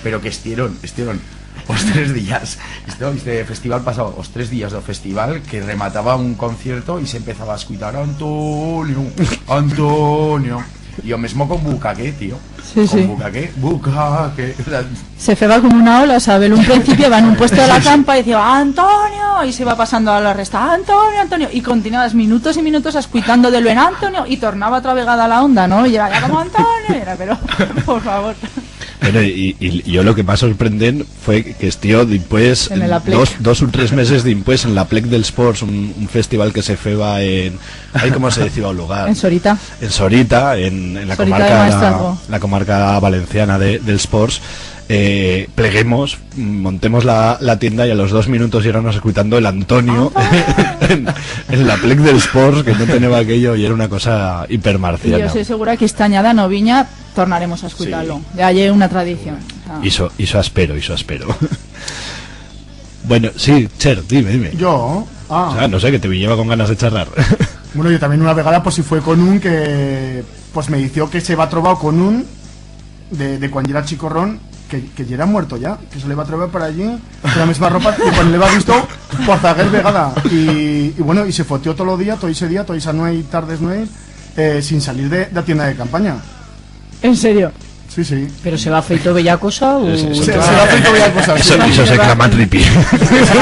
pero que estieron, estieron os tres días. Este, este festival pasaba os tres días del festival que remataba un concierto y se empezaba a escuchar Antonio, Antonio. Y lo mismo con Bucaque, tío. Sí, Con sí. Bucaque, Bucaque. O sea, Se feba como una ola, o sea, bel un principio va en un puesto de la campa y decía "Antonio", y se va pasando a la resta "Antonio, Antonio", y continuabas minutos y minutos escuchando de lo en "Antonio", y tornaba otra vegada a la onda, ¿no? Y era ya como "Antonio", y era, pero, por favor. Bueno, y, y yo lo que más sorprendent fue que estió dimpués, En el Aplec. Dos, dos u tres meses dimpués, en l'Aplec dels Ports, un, un festival que se feba en... Ai, ¿cómo se decía el lugar? En Sorita. En Sorita, en, en la Sorita de comarca, Maestrazgo. La comarca valenciana de, dels Ports, eh, pleguemos, montemos la, la tienda y a los dos minutos ya éramos escuchando el Antonio en, en l'Aplec dels Ports, que no teneba aquello y era una cosa Y hipermarciana. yo soy segura que esta añada no viña, tornaremos a escucharlo. Ya hay una tradición. Ah. Iso, iso espero, iso espero. Bueno, sí, Cher, dime, dime. Yo, ah, O sea, no sé, que te viñeba con ganas de charrar. Bueno, yo también una vegada, pues si fue con un que, pues me dició que se va trobado con un de, de cuando era chicorrón, que, que ya era muerto ya, que se le va a trobar por allí, con la misma ropa, y cuando le va visto, por zaguer vegada. Y, y bueno, y se fotió todo el día, todo ese día, toda esa nueit, tardes nueit, eh, sin salir de, de la tienda de campaña. ¿En serio? Sí, sí. ¿Pero se va feito bella cosa o...? Sí, sí, Se, se va feito bella cosa, sí. Eso, eso se clama tripi.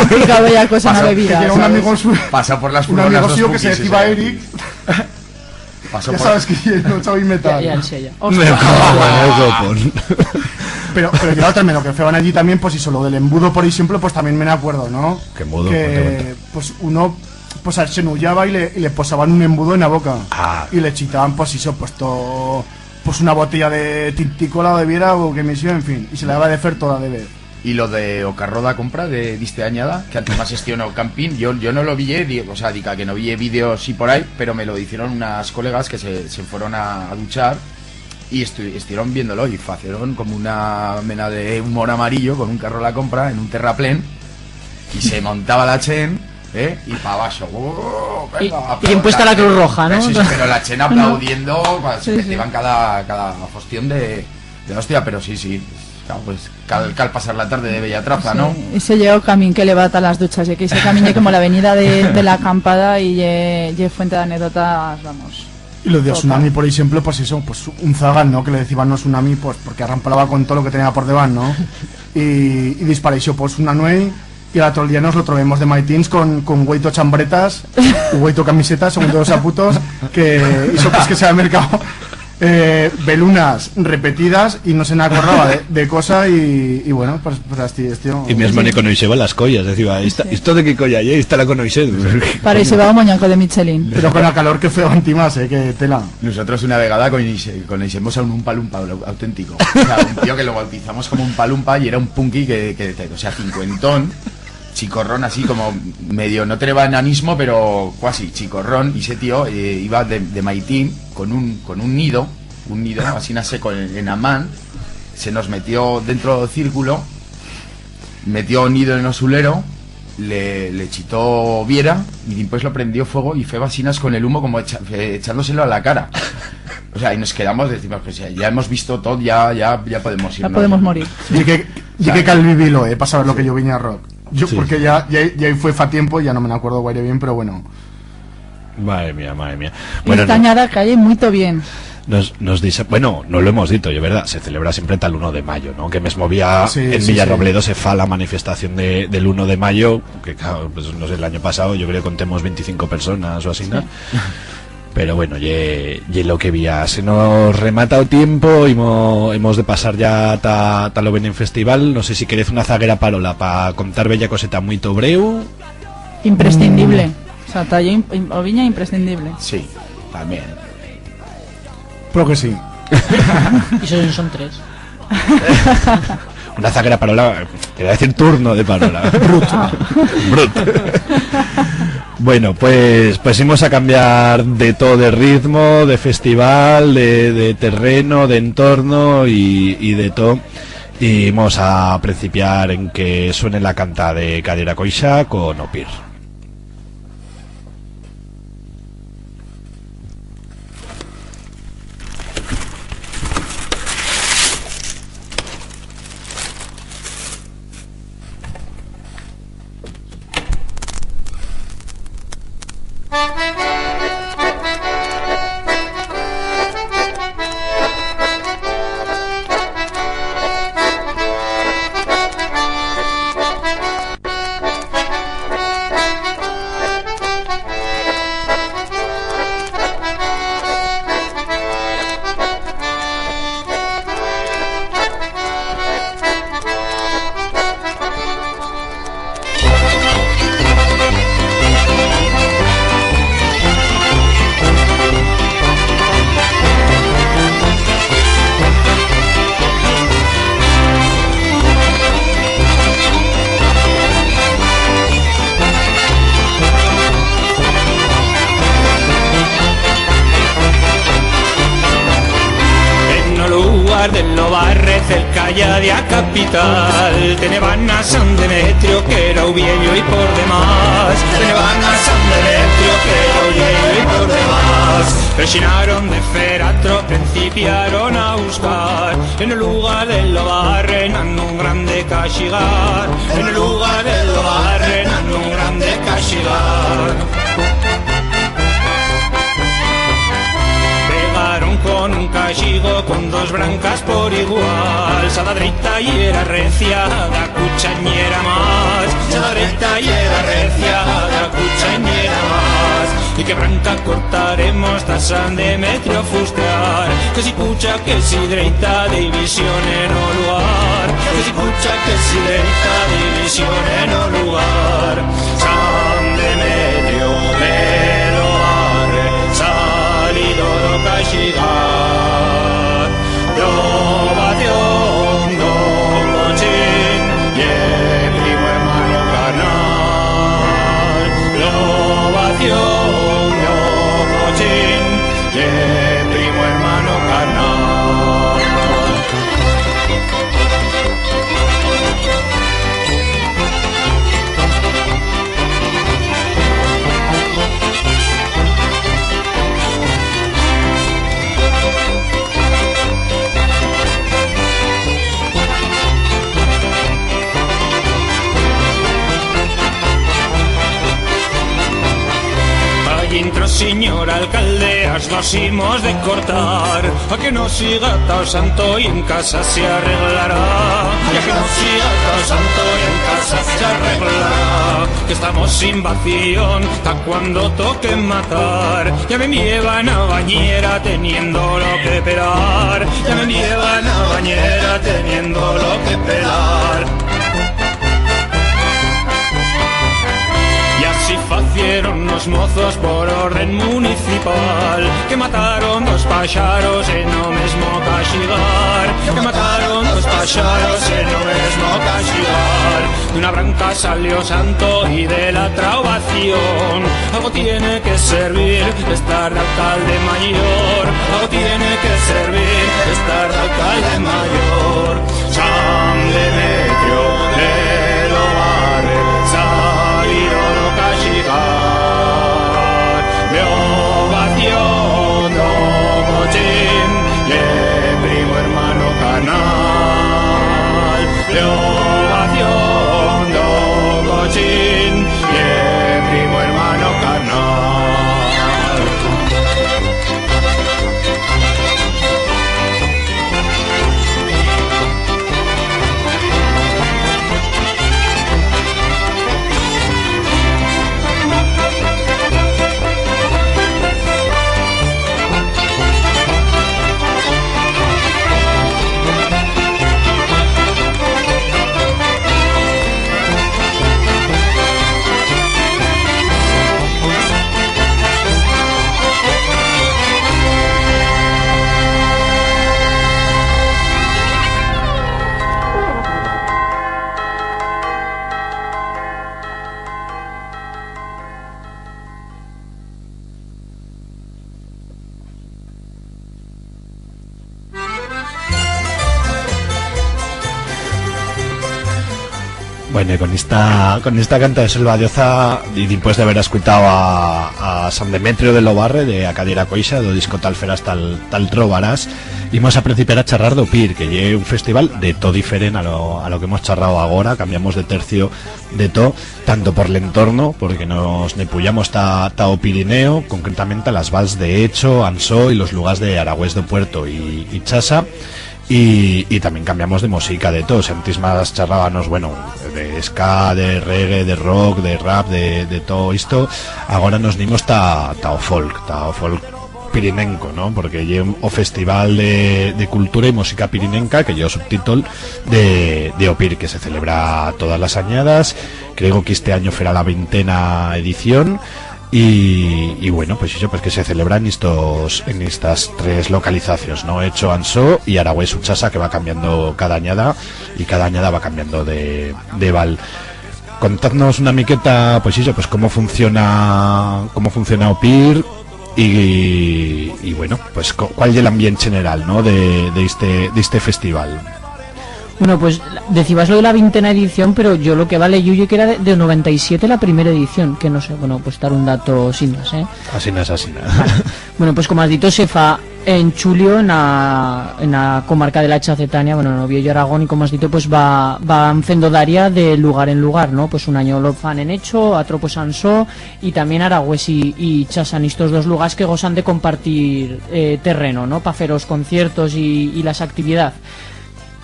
Pica bella cosa, una Pasa- bebida. Que era un amigo, su- Pasó por las un furgonas amigo dos suyo que se punkis, decía ese. Eric, Pasó ya por- sabes que no sabe Ya, inventar. Ya, en serio. Me cago en el copón. Pero, pero yo también lo que feban allí también, pues eso, lo del embudo, por ejemplo, pues también me acuerdo, ¿no? ¿Qué embudo? Que, Cuenta, cuenta. Pues uno, pues se arsenullaba y le, y le posaban un embudo en la boca. Ah. Y le chitaban, pues eso, pues todo, pues una botella de tinticola o de biera o que me hicieron, en fin, y se la daba de fer toda de vez. Y lo de o carro da compra de, de este añada, que antes más gestionó camping, yo, yo no lo vi, eh, di- o sea, diga que no vi vídeos y por ahí, pero me lo hicieron unas colegas que se, se fueron a, a duchar y estu- estuvieron viéndolo y hicieron como una mena de humor amarillo con un carro la compra en un terraplén y se montaba la chen, ¿eh? Y para abajo. Y, y en puesta la Cruz Roja, ¿no? Sí, sí, pero la chen aplaudiendo, pues, se Sí, sí. metían cada, cada fostión de, de hostia, pero sí, sí. Claro, pues cal, cal pasar la tarde de bella traza, ¿no? Sí, ese llegó camín que levanta las duchas, ya que ese camín es como la avenida de, de la acampada y ye, ye fuente de anécdotas, vamos. Y lo de Total. Tsunami, por ejemplo, pues eso, pues un zagal, ¿no? Que le decían no Tsunami, pues porque arrampalaba con todo lo que tenía por debajo, ¿no? Y, y dispareció, pues, una nueit y al otro día nos lo trovemos de maitins con, con hueito chambretas, hueito camisetas, según todos a putos, que hizo, pues, que se ha mercado eh, belunas repetidas y no se n'acordaba de, de cosa y, y bueno, pues, pues así, este... Y mismo ni coneixeba las collas, decía, "Esta, esto de qué colla ye? Esta la coneixé." Pareceba un muñeco de Michelin. Pero con la calor que fue anti más, eh, que tela. Nosotros una vegada conoixe- coneixemos a un Umpa Lumpa au- auténtico. O sea, un tío que lo bautizamos como Umpa Lumpa y era un punky que, que, que, o sea, cincuentón, chicorrón así como medio, no teneba enanismo, pero cuasi chicorrón. Y ese tío eh, iba de, de maitín con un, con un nido, un nido así en seco en, en a man, se nos metió dentro del círculo, metió un nido en osulero, le, le chitó viera y después lo prendió fuego y feba asinas con el humo como echa- fe- echándoselo a la cara. O sea, y nos quedamos, decimos, pues ya, ya hemos visto todo, ya, ya, ya podemos Ya irnos. Podemos morir. Y que, y que cal vivirlo, eh, para saber lo que yo vine a rock. Yo, porque ya, ya, ya fue fa tiempo, ya no me acuerdo guaire bien, pero bueno. Madre mía, madre mía. Bueno, esta añada cae muy bien. Nos, nos dice, bueno, no lo hemos dito, ye verdad, se celebra siempre tal uno de mayo, ¿no? Que mesmo vía Sí, en sí, sí. Villarrobledo se fa la manifestación de, del uno de mayo, que claro, pues no sé, el año pasado yo creo que contemos veinticinco personas o así, ¿no? Sí. Pero bueno, ye, ye lo que vía. Se nos remata o tiempo, hemos, hemos de pasar ya ta, ta lo Belén Festival. No sé si querez una zaguera parola pa contar bella coseta muito breu. Imprescindible. Mm. O sea, ta yo im-, im-, o viña imprescindible. Sí, también. Creo que sí. Y son, son tres. Una zaguera parola, quería decir turno de parola. Brut. Ah. Brut. Bueno, pues, pues imos a cambiar de todo, de ritmo, de festival, de, de terreno, de entorno y, y de todo. Y imos a principiar en que suene la canta de Cadera Coixa con Opir. En o lugar de Lobarre, cerca ya de a capital, teneban a San Demetrio, que era u viello y por demás. Teneban a San Demetrio, que era u viello y por demás. Rechinaron de fer atro, principiaron a buscar. En o lugar de Lobarre, n'han un grande cachigar. En o lugar de Lobarre, n'han un grande cachigar. Pegaron con un cachigo con dos brancas por igual. Sa da dreita yera recia, da cucha en yera más. Sa da dreita yera recia, da cucha en yera más. Y que branca cortaremos ta San Demetrio fustear. Que si cucha, que si dreita, división en o lugar. Que si cucha, que si dreita, división en o lugar. San Demetrio de Lobarre, salido d'o cachigar. Lobación d'o Pochín, ye primo hermano carnal. Lobación d'o Pochín, ye primo hermano carnal. Allí intro, señor alcalde, as dos himos de cortar. A que no siga ta o santo y en casa se arreglará. A que no siga ta o santo y en casa se arreglará. Que estamos sin vación, ta cuando toque matar. Ya me llevan a bañera teniendo lo que pelar. Ya me llevan a bañera teniendo lo que pelar. Y así facieron os mozos por orden municipal, que mataron dos paxaros en o mesmo cachigar, que mataron dos paxaros en o mesmo cachigar. D'una branca salió santo y de la traubación. Algo tiene que servir estar de alcalde mayor, algo tiene que servir estar de alcalde mayor. San Demetrio de Lobarre, salido d'o cachigar. Lobación d'o Pochín, ye primo hermano carnal. Lobación d'o Pochín, ye primo hermano carnal. Bueno, y con esta, con esta canta de Selva Dioza, y dimpués de haber escuitau a, a San Demetrio de Lobarre, de A Cadira Coixa, d'o disco Tal Feras, Tal, Tal Trobarás, imos a principiar a charrar d'o Pir, que ye un festival de to diferent a lo, a lo que hemos charrau agora, cambiamos de tercio de to, tanto por l'entorno, porque nos ne puyamos ta, ta o Pirineo, concretamente a las vals de Echo, Ansó y los lugars de Aragüés d'o Puerto y, y Chasa, y, y también cambiamos de mosica, de to. Si antis mas charrábanos, bueno, de ska, de reggae, de rock, de rap, de, de to isto, agora nos n'imos ta, ta o folk, ta o folk pirinenco, no? Porque ye o festival de, de cultura y música pirinenca, que ye o subtítol de, de o Pir, que se celebra todas las anyadas. Creo que este anyo ferá la vintena edición. Y, y bueno, pues ixo, pues que se celebra en estos, en estas tres localizacions, no? Echo, Ansó y Aragüés u Chasa, que va cambiando cada anyada, y cada anyada va cambiando de, de val. Contadnos una miqueta, pues ixo, pues cómo funciona, cómo funciona o Pir y, y bueno, pues co-, cuál ye l'ambient general, no? De, de este, de este festival. Bueno, pues decibas lo de la vintena edición, pero yo lo que vale yo ye que era de, de noventa y siete la primera edición, que no sé, bueno, pues dar un dato sin más, ¿eh? Asinas, asinas. Bueno, pues como has dito, se fa en chulio en a, en a comarca de la Chacetania, bueno, en o Viello Aragón, y como has dito, pues va, van fendo daria de lugar en lugar, no? Pues un anyo lo fan en Echo, atro pues Ansó, y también Aragüés y, y Chasa, en estos dos lugars que gozan de compartir, eh, terreno, no? Pa fer os conciertos y, y las actividad.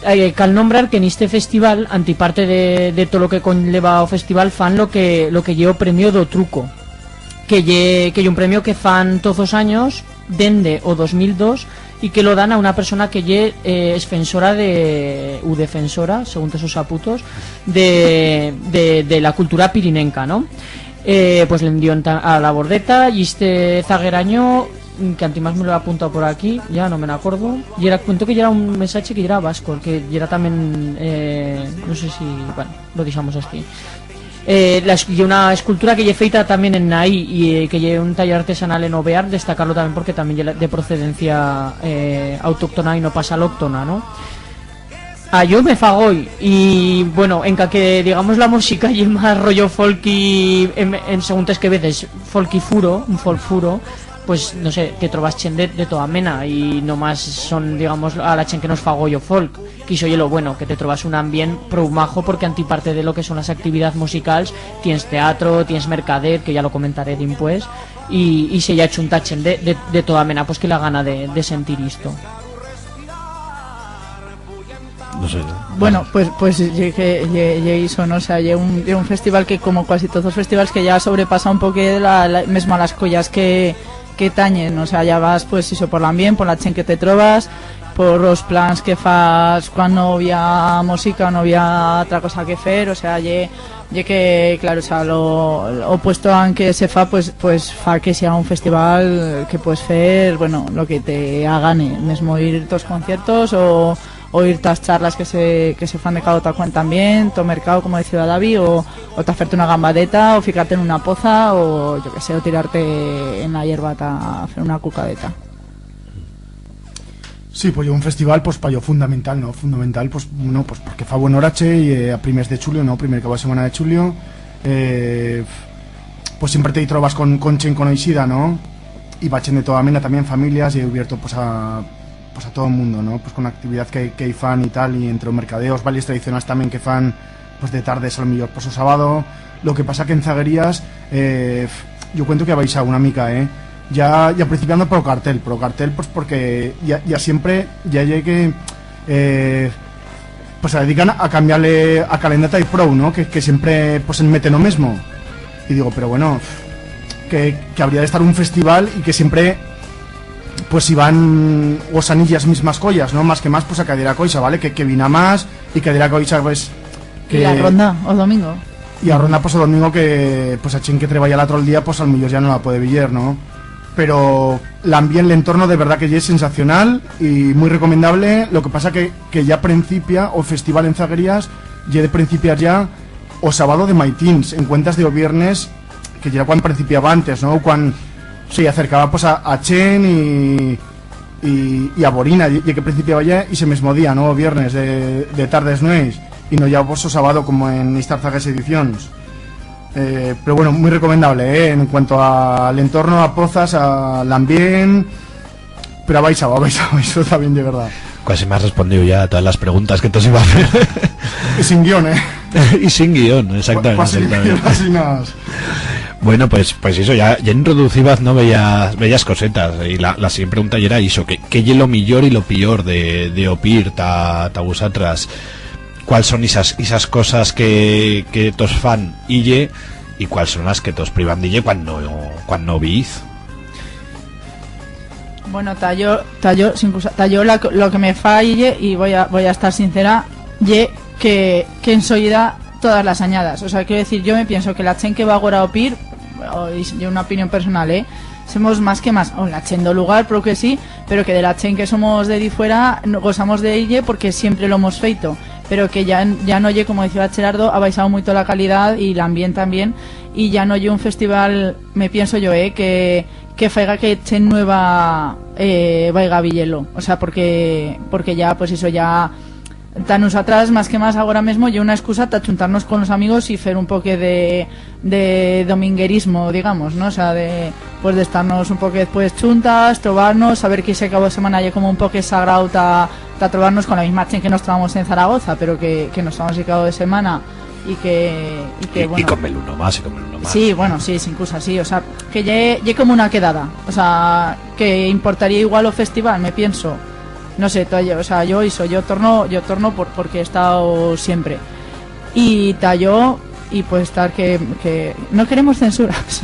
Eh, cal nombrar que en este festival, antiparte de, de tot lo que conlleva o festival, fan lo que, lo que ye o premio d'o truco, que ye, que ye un premio que fan toz os anyos, dende o dos mil dos, y que lo dan a una persona que ye, eh, esfensora de, u defensora, según tes os aputos, de, de, de la cultura pirinenca, no? Eh, pues le'n dion ta-, a la bordeta, y este zaguer anyo, mm, que antimás me lo he apuntau por aquí, ya no me'n acordo, y era, cuento que yera un mesache que yera vasco, que yera también, eh, no sé si, bueno, lo dixamos así. Eh, la es-, ye una escultura que ye feita también en Naí, y, eh, que ye un taller artesanal en Ovear, destacar-lo también porque también ye la, de procedencia, eh, autoctona y no pasalóctona, no? A yo me fa goi, y, bueno, enca que, digamos, la música ye más rollo folk y, en, en seguntes que veces, folk y furo, un folk furo, pues, no sé, te trobas chent de, de toda mena, y no más son, digamos, a la chent que nos fa goi o folk, que ixo ye lo bueno, que te trobas un ambient prou majo, porque antiparte de lo que son las actividades musicals, tiens teatro, tiens mercader, que ya lo comentaré dimpués, y, y se ya chunta chent de, de, de toda mena, pues, que la gana de, de sentir isto. No sé. Bueno, pues, pues ye que, ye, ye ixo, no? O sea, ye un, ye un festival que, como cuasi toz os festivals, que ya sobrepasa un poquet la, la, mesmo a las collas que, que tanyen, o sea, ya vas, pues, ixo, por l'ambient, por la chent que te trobas, por os plans que fas cuando no bi ha música o no bi ha otra cosa que fer, o sea, ye, ye que, claro, o sea, lo, lo opuesto a que se fa, pues, pues fa que sea un festival que puedes fer, bueno, lo que te agane, mesmo ir tos conciertos o, o ir tas charlas que se, que se fan de cada cual también, to mercado, como decía David, o, o ta fer-te una gambadeta, o ficar-te en una poza, o, yo que sé, o tirar-te en la hierba ta fer una cucadeta. Sí, pues ye un festival, pues, pa yo fundamental, no? Fundamental, pues, no, pues, porque fa buen horache y, eh, a primers de chulio, no? Primer cabo de semana de chulio, eh, pues siempre te i trobas con, con chent conoixida, no? Y va chent de toda mena, también familias, y ye ubierto, pues, a, pues, a todo el mundo, no? Pues con actividad que, que i fan y tal, y entre o mercadeo, os bailes tradicionals también que fan, pues, de tardes, a lo millor, pues, o sábado. Lo que pasa que en zaguerías, eh, yo cuento que ha baixau una mica, eh? Ya, ya principiando por o cartel, por o cartel, pues, porque ya, ya siempre, ya ye que, eh, pues, se dedican a cambiar-le a calendata y prou, no? Que, que siempre, pues, se meten o mesmo. Y digo, pero bueno, que, que habría de estar un festival y que siempre, pues, si van o sanillas mismas collas, no? Más que más, pues, a Cadira Coixa, ¿vale? Que, que vin a más y Cadira Coixa, pues, que... Y la ronda, o domingo. Y a ronda, pues, o domingo que, pues, a chent que treballa l'atro el día, pues, al millor ya no la puede viyer, no? Pero l'ambient, l'entorno, de verdad que ye sensacional y muy recomendable. Lo que pasa que, que ya principia o festival en zaguerías, ye de principiar ya o sábado de maitins, en cuentas de o viernes, que yera cuan principiaba antes, no? Cuan se acercaba, pues, a, a chent y, y, y a borina, ye, ye que principiaba ya ixe mesmo día, no? O viernes de, de tardes nueis. y no ya por so sabado como en istas zagues edicions. Eh, pero bueno, muy recomendable, eh, en cuanto al entorno, a Pozas, a l'ambient, pero a baixau, a baixau, eso también de verdad. Cuasi m'has respondiu ya a todas las preguntas que tos iba a fer. Y sin guión, eh. Y sin guión, exactamente, cuasi, exactamente. Cuasi nada. Bueno, pues, pues eso, ya, ya introducibaz, no, bellas, bellas cosetas, y la, la siguiente pregunta ya era eso, ¿qué, qué ye lo millor y lo pior de, de Opir ta, ta vusatras? ¿Cuál son isas, isas cosas que, que tos fan ille y cuál son las que tos privan d'ille cuando, cuando viz? Bueno, ta yo, ta yo, sin cusa-, ta yo la co-, lo que me fa ille, y voi a, voi a estar sincera, ye que, que en soyida todas las anyadas. O sea, quiero decir, yo me pienso que la chent que va agora a Opir, o, y ye una opinión personal, eh, somos más que más, o la chent d'o lugar, pero que sí, pero que de la chent que somos de difuera, no, gosamos de ille porque siempre lo hemos feito, pero que ya, ya no ye, como decía Gerardo, ha baixado muito la calidad y l'ambient también, y ya no ye un festival, me pienso yo, eh, que, que faiga que chent nueva, eh, vaiga a viyer-lo. O sea, porque, porque ya, pues eso, ya, ta nusatras, más que más, agora mesmo, ye una excusa ta chuntar-nos con los amigos y fer un poque de, de dominguerismo, digamos, ¿no? O sea, de, pues, de estar-nos un poque, pues, chuntas, trobar-nos, saber que ixe cabo de semana ye como un poque sagrau ta, ta trobar-nos con la misma chent que nos trobamos en Zaragoza, pero que, que nos trobamos el cabo de semana y que, y que, y, bueno, y comer uno más, y comer uno más. Sí, bueno, sí, sin cusa, sí, o sea, que ye, ye como una quedada, o sea, que importaría igual o festival, me pienso, no sé, to-, o sea, yo iso, yo torno, yo torno por, porque he estado siempre. Y ta yo, y puede estar que, que no queremos censuras,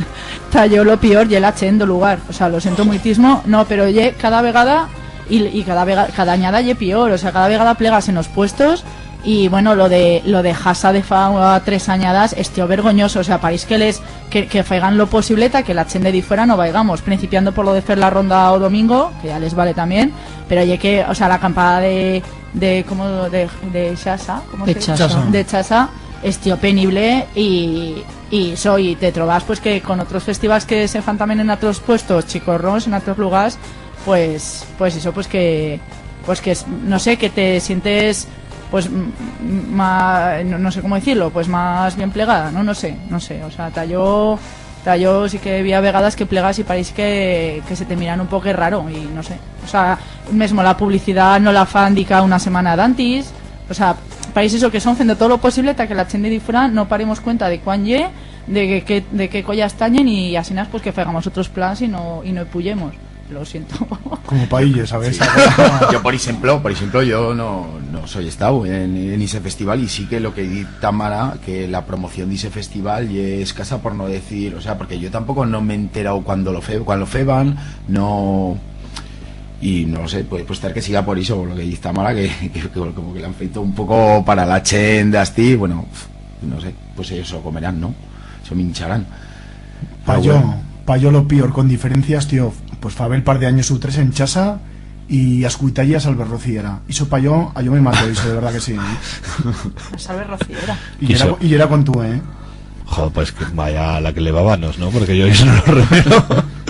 ta yo lo pior ye la chent d'o lugar, o sea, lo siento muitismo, no, pero ye cada vegada, y, y cada vega-, cada anyada ye pior, o sea, cada vegada plegas en os puestos, y bueno, lo de, lo de Hasa de fa tres anyadas, estió vergonyoso, o sea, pareix que les, que, que faigan lo posible ta que la chent de difuera no vaigamos, principiando por lo de fer la ronda o domingo, que ya les vale también, pero ye que, o sea, la acampada de, de, como de, de Xasa, ¿cómo se dice? De Xasa. De Xasa, estió penible y, y iso, y te trobas, pues, que con otros festivals que se fan también en otros puestos, chicorrons, en otros lugares, pues, pues iso, pues que, pues que es, no sé, que te sientes, pues, m-, m-, ma-, no, no sé cómo decirlo, pues más bien plegada, ¿no? No sé, no sé, o sea, ta yo, ta yo sí que había vegadas que plegas y pareix que, que se te miran un poco raro y no sé, o sea, mesmo la publicidad no la fan dica una semana d'antis, o sea, pareix eso que son fendo todo lo posible ta que la chent de difuera no paremos cuenta de cuán ye, de que, que, de qué colla estañen y asinas, pues, que faigamos otros plans y no, y no puyemos. Lo siento. Como paillo, ¿sabes? Sí. Yo, por ejemplo, por ejemplo, yo no, no soy estau en, en ese festival y sí que lo que di Tamara, que la promoción de ese festival ye escasa por no decir, o sea, porque yo tampoco no me he enterado cuando lo fe-, cuando lo feban, no, y no sé, puede, puede estar que siga por eso, por lo que di Tamara, que, que, que como que lo han feito un poco para la chent, así, bueno, no sé, pues ellos se lo comerán, ¿no? Se lo mincharán. Pa yo, pa yo lo pior, con diferencias, tío, pues fa bel par de anyos u tres en Chasa y ascuitar-ie a Salve Rociera. Ixo pa yo, a yo me mató, ixo, de verdad que sí, ¿eh? A Salve Rociera. Y yera, y yera con tu, ¿eh? Jo, pues que vaya la que levábanos, ¿no? Porque yo ixo no lo revelo.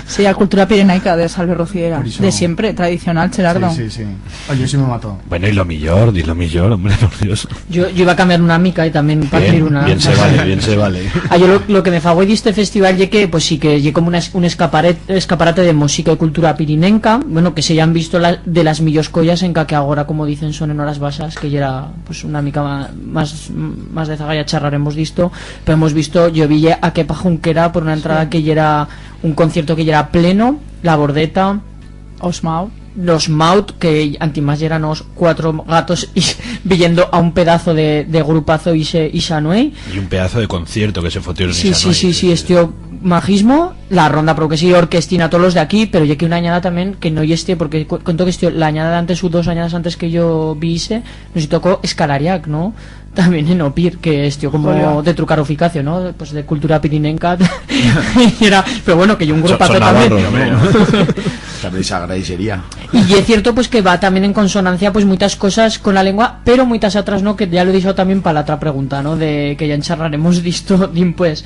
Sí, a cultura pirenaica de Salve Rociera. Por ixo. De siempre, tradicional, Gerardo. Sí, sí, sí. A yo sí me mató. Bueno, y lo millor, di lo millor, hombre, por Dios. Yo, yo iba a cambiar una mica y también partir una. Bien, bien se vale, bien se vale. A yo lo, lo que me fa güei d'iste festival ye que, pues sí, que ye como una es-, un escaparet-, escaparate de música y cultura pirinenca, bueno, que se ya han visto la, de las millors collas enca que agora, como dicen, son en horas baixas, que yera, pues, una mica ma-, más, más de zaga ya charraremos d'isto, pero hemos visto, yo vi a Kepa Junquera por una entrada que yera un concierto que yera pleno, La Bordeta, Os Maut. Los Maut, que antimás yeran os cuatro gatos y viyendo a un pedazo de, de grupazo ixe, ixa nueit. Y un pedazo de concierto que se fotieron ixa nueit. Sí, sí, sí, sí, estió majismo, la ronda, pero que sí, orquestina, todos los de aquí, pero ye que una anyada también que no yeste, porque cu-, cuento que estió la anyada de antes u dos anyadas antes que yo vi ixe, nos tocó Escalariac, ¿no? También en Opir, que estió como de trucaroficación, ¿no? Pues de cultura pirinenca. Y era, pero bueno, que yo un grupazo también. Son navarros, ¿no? También se agradecería. Y es cierto, pues, que va también en consonancia, pues, muitas cosas con la lengua, pero muitas otras no, que ya lo he dicho también para la otra pregunta, ¿no? De que ya encharraremos disto, pues.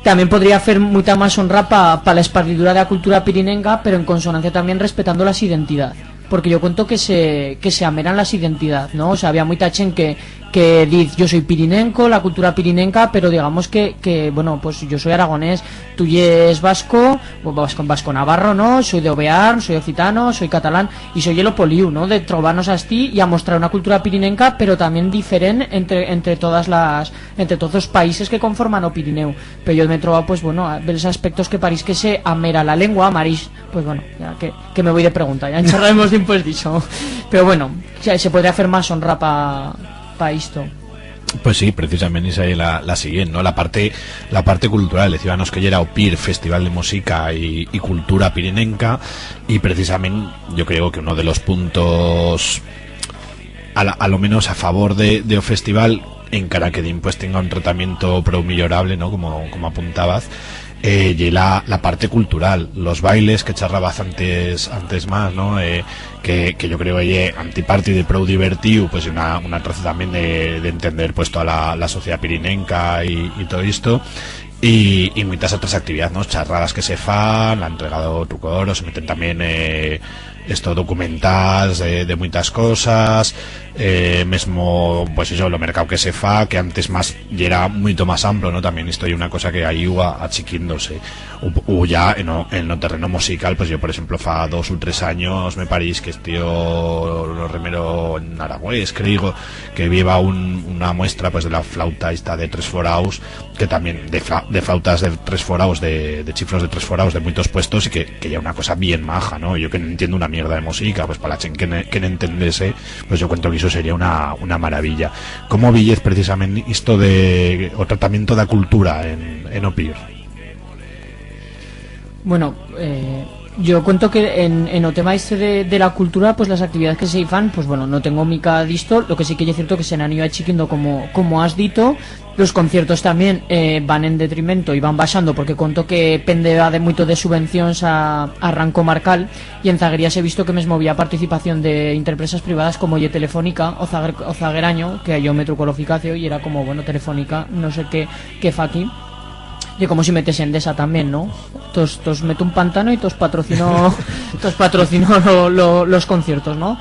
También podría hacer muita más honra pa, pa la esparridura de la cultura pirinenca, pero en consonancia también respetando las identidades. Porque yo cuento que se, que se ameran las identidades, ¿no? O sea, había muita chent que, que diz, "Yo soi pirinenco, la cultura pirinenca", pero digamos que, que, bueno, pues yo soi aragonés, tú yes vasco, o vasco, vasco navarro, ¿no? Soi de o Bearn, soi occitano, soi catalán, y soi el opoliu, ¿no? De trobar-nos astí y amostrar una cultura pirinenca, pero también diferent entre, entre todas las, entre todos os países que conforman o Pirineu. Pero yo me he trobau, pues, bueno, a bellos aspectos que parix que se amera la lengua, marix, pues, bueno, ya que, que me voi de pregunta, ya en charraremos dimpués d'ixo. Pero, bueno, se, se podría fer más honra pa, pa isto. Pues sí, precisament ixa ye la, la siguient, no? La parte, la parte cultural, decíbanos que yera o PIR, Festival de Musica y, y Cultura Pirinenca, y precisament yo creo que uno de los puntos a la, a lo menos a favor de, de o festival, encara que dimpués tenga un tratamiento prou millorable, ¿no? Como, como apuntabaz, eh, ye la, la parte cultural, los bailes que charrabaz antes, antes más, ¿no? Eh, que, que yo creo que ye antiparti de prou divertiu, pues una, una traza también de, de entender, pues, toda la, la sociedad pirinenca y, y todo esto. Y, y muitas otras actividades, ¿no? Charradas que se fan, la entrega d'o truco d'oro, se meten también, eh, esto, documentals de, de muitas cosas, eh, mesmo, pues eso, lo mercau que se fa, que antes más, yera muito más amplo, ¿no? También esto ye una cosa que ha iu a, achiquindo-se. U, u ya en o, en o terreno musical, pues yo, por ejemplo, fa dos u tres anyos, me parix que estió lo remero en Aragüés, creigo, que vieba un, una muestra, pues, de la flauta esta de tres foraus, que también de fla-, de flautas de tres foraus, de, de chiflos de tres foraus de muitos puestos, y que, que ya una cosa bien maja, ¿no? Yo que no entiendo una mierda de música, pues, pa la chent que ne, que n'entendese, pues yo cuento que eso sería una, una maravilla. Cómo viyez precisament isto de, o tratamiento da cultura en, en o PIR? Bueno, eh, yo cuento que en, en o tema este de, de la cultura, pues las actividades que se fan, pues bueno, no tengo mica d'isto, lo que sí que ye cierto que se n'han ido achiquindo, como, como has dito, los conciertos también, eh, van en detrimento y van baixando, porque cuento que pende va de muito de subvencions a, a ran comarcal, y en zaguerías he visto que mesmo había participación de interpresas privadas como ye Telefónica, o zaguer-, o zaguer anyo, que yo me trucó lo Ficacio y era como, bueno, Telefónica, no sé qué, qué fa aquí. Ye como si metes Endesa también, ¿no? Tos, tos meto un pantano y tos patrocino, tos patrocino lo, lo, los conciertos, ¿no?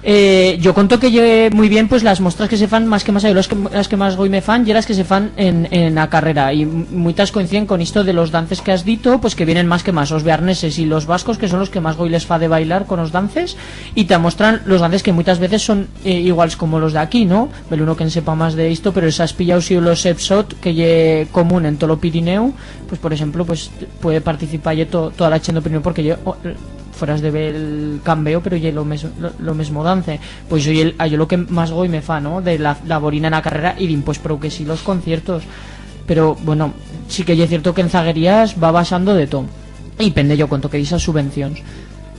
Eh, yo conto que ye muy bien, pues, las mostras que se fan, más que más, las que, las que más goi me fan, ye las que se fan en, en a carrera, y m-, muitas coinciden con isto de los dances que has dito, pues, que vienen más que más os bearneses y los vascos, que son los que más goi les fa de bailar con os dances, y te amostran los dances que muitas veces son, eh, iguals como los de aquí, ¿no? Bel uno que en sepa más de isto, pero s'has pillado si los Epsot, que ye común en todo lo Pirineu, pues, por ejemplo, pues, puede participar ye to-, toda la chent do Pirineu, porque ye, o, fueras de bel cambeo, pero ye lo mes-, lo, lo mesmo dance. Pues yo, ye el, a yo lo que más goi me fa, ¿no? De la, la borina en la carrera y din, pues, prou que sí los conciertos. Pero, bueno, sí que ye cierto que en zaguerías va baixando de todo. Y pende yo cuento que d'ixas subvencions.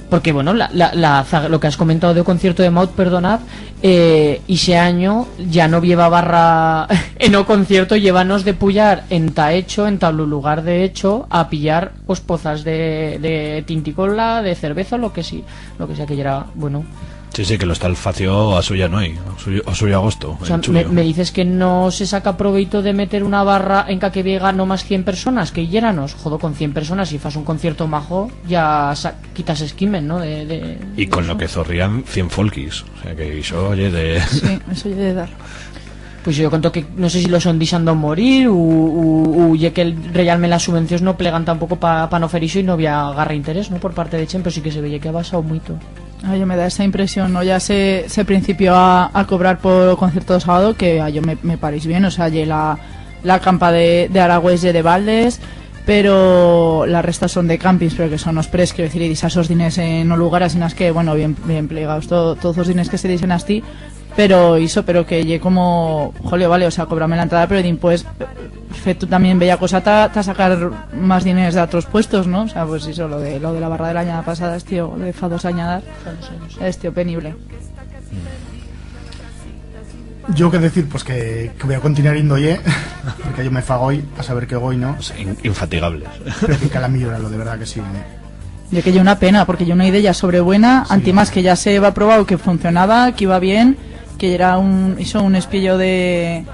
Porque, bueno, la, la, la, lo que has comentado de o concierto de Maut, perdonad, eh, ixe anyo ya no bieba barra en o concierto, llévanos de puyar enta Echo, enta lo lugar de Echo, a pillar os pozas de, de tinticola, de cerveza, lo que sí, lo que sea que yera, bueno. Sí, sí, que l'hostal fació a suya noi, a suyo, a suyo agosto, o sea, en me, chuyo. Me dices que no se saca proveito de meter una barra en ca que biega no más cien personas, que yéranos, jodo, con cien personas, si fas un concierto majo, ya sa-, quitas esquimen, ¿no? De, de, y con lo que zorrían cien folquis, o sea que ixo ye de... Sí, eso ye de dar. Pues yo conto que no sé si lo son dixando morir u, u, u ye que el, realment las subvencions no plegan tampoco pa, pa no fer ixo y no había garra interés, ¿no? Por parte de chent, pero sí que se veye que ha baixado muito. A yo me da esa impresión, ¿no? Ya se, se principió a, a cobrar por concierto de sábado, que a yo me, me pareix bien, o sea, ye la, la campa de, de Aragüés ye de baldes, pero la resta son de campings, pero que son os pres, quiero decir, y deixar esos diners en o lugar, asinas que, bueno, bien, bien plegados to-, todos os diners que se dixen astí, pero ixo, pero que ye como, jolio, vale, o sea, cobrame la entrada, pero dimpués, eh, fe tú también bella cosa ta, ta sacar más diners de otros puestos, ¿no? O sea, pues ixo, lo de, lo de la barra de la añada pasada, estió, de fa dos añadas, estió penible. Yo qué decir, pues que, que voy a continuar indo ye, porque yo me fa goi, a saber qué goi, ¿no? Pues in-, infatigables. Pero que cal a millorar-lo, de verdad que sí, ¿eh? Ye que ye una pena, porque ye una idea sobrebuena, sí. Antimás que ya se heba probau que funcionaba, que iba bien, que yera un, ixo, un espillo de,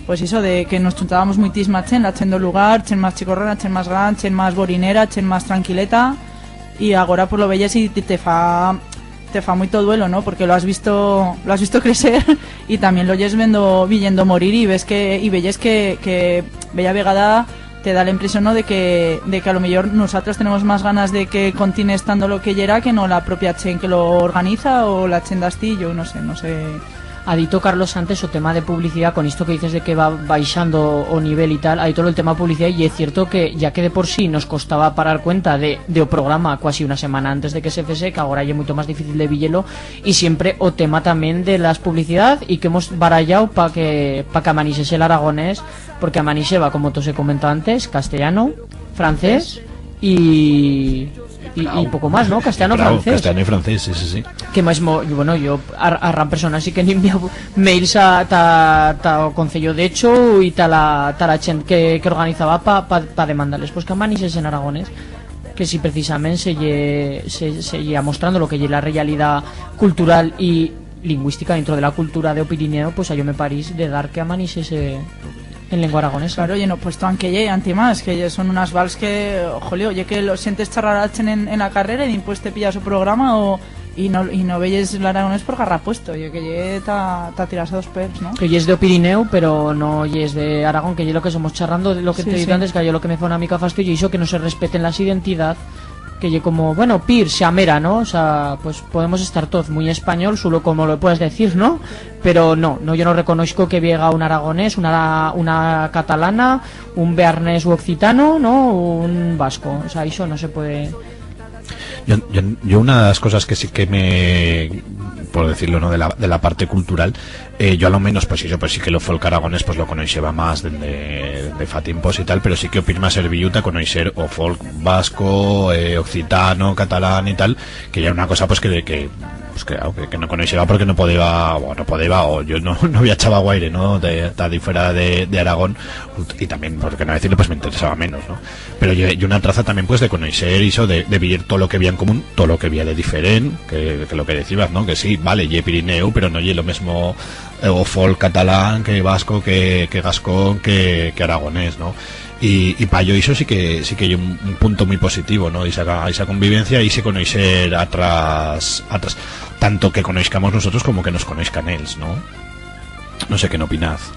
pues ixo, de que nos chuntábamos muitisma chent, la chent d'o lugar, chent más chicorrona, chent más gran, chent más borinera, chent más tranquileta, y agora, pues, lo veyes y te, te fa, te fa muito duelo, ¿no? Porque lo has visto, lo has visto crecer y también lo yes vendo, viyendo morir y ves que, y veyes que, que bella vegada te da la impresión, ¿no? De que, de que a lo mellor nusatros tenemos más ganas de que contine estando lo que yera que no la propia chent que lo organiza o la chent d'astí, yo no sé, no sé. Ha dito Carlos antes o tema de publicidá, con isto que dices de que va baixando o nivel y tal, ha dito lo del tema publicidá, y es cierto que ya que de por sí nos costaba parar cuenta de, de o programa cuasi una semana antes de que se fese, que agora ye muito más difícil de viyelo, y siempre o tema también de las publicidad, y que hemos barallado pa que, pa que amanixese l'aragonés, porque amanixeba, como to se comentó antes, castellano, francés y, y, y poco más, ¿no? Castellano, Bravo, francés. Castellano y francés, sí, sí, sí. Que mesmo, bueno, yo a, a ran persona sí que n'he enviau mails a, ta, ta o Concello de Echo y ta la, ta la chent que, que organizaba pa, pa, pa demandar-les, pues, que amanixesen aragonés, que si precisament se ye, se, se ye amostrando lo que ye la realidad cultural y lingüística dentro de la cultura de o Pirineo, pues a yo me parix de dar que amanixese en lengua aragonesa. Claro, y en o puesto anque ye, antimás, que ye, son unas vals que, jolío, ye que lo sientes charrar a chent en, en la carrera y dimpués te pillas o programa o, y no, y no veyes l'aragonés por garra puesto, ye que ye ta, ta tirar-se a dos pels, ¿no? Que yes de o Pirineu, pero no yes de Aragón, que ye lo que somos charrando, de lo que Sí, te he dito sí. antes, que a yo lo que me fa una mica fastidio ye ixo, que no se respeten las identidad, que ye como, bueno, Pir, Xamera, ¿no? O sea, pues podemos estar toz muy español, solo como lo puedas decir, ¿no? Pero no, no, yo no reconoixco que viega un aragonés, una, una catalana, un bearnés u occitano, ¿no? Un vasco. O sea, ixo no se puede. Yo, yo, yo una de las cosas que sí que me, por decirlo, ¿no? De la, de la parte cultural, eh, yo a lo menos, pues eso, pues sí que lo folk aragonés, pues lo conoixeba más dende, dende fa tiempos y tal, pero sí que o Pir m'ha serviu ta conoixer o folk vasco, eh, occitano, catalán y tal, que ya una cosa, pues que de que, pues claro, que, que no conoixeba porque no podeba, o no podeba, o yo no, no viachaba guaire, ¿no? De, ta di fuera de, de Aragón, y también, por qué no decirlo, pues me interesaba menos, ¿no? Pero ye, ye una traza también, pues, de conoixer ixo, de, de vier todo lo que había en común, todo lo que había de diferent, que, que lo que decibas, ¿no? Que sí, vale, ye Pirineu, pero no ye lo mesmo, eh, o folk catalán, que vasco, que, que gascón, que, que aragonés, ¿no? Y, y pa yo ixo sí que, sí que ye un, un punto muy positivo, ¿no? Ixa, ixa convivencia y ixe conoixer atras, atras, tanto que conoixcamos nusotros como que nos conoixcan els, ¿no? No sé, qué n'opinaz?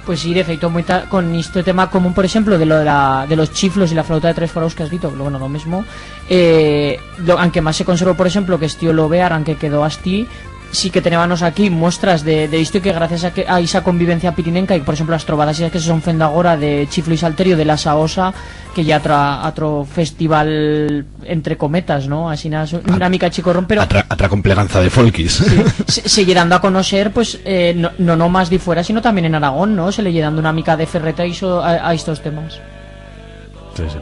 Pues sí, de feito, muita, con este tema común, por ejemplo, de lo de la, de los chiflos y la flauta de tres foraus que has dito, lo, bueno, lo mismo, eh, lo, anque más se conservó, por ejemplo, que estió lo bear, anque quedó astí, sí que tenébanos aquí muestras de, de isto y que gracias a que, a ixa convivencia pirinenca y, por ejemplo, las trobadas esas que se son fendo agora de chiflo y salterio de la Saosa, que ya atra, atro festival entre cometas, ¿no? Así nada, una mica chicorrón, pero atra, atra compleganza de folkis. Sí, se, se ye dando a conocer, pues, eh, no, no, no más de fuera, sino también en Aragón, ¿no? Se le ye dando una mica de ferreta a iso, a, a estos temas. Sí, sí.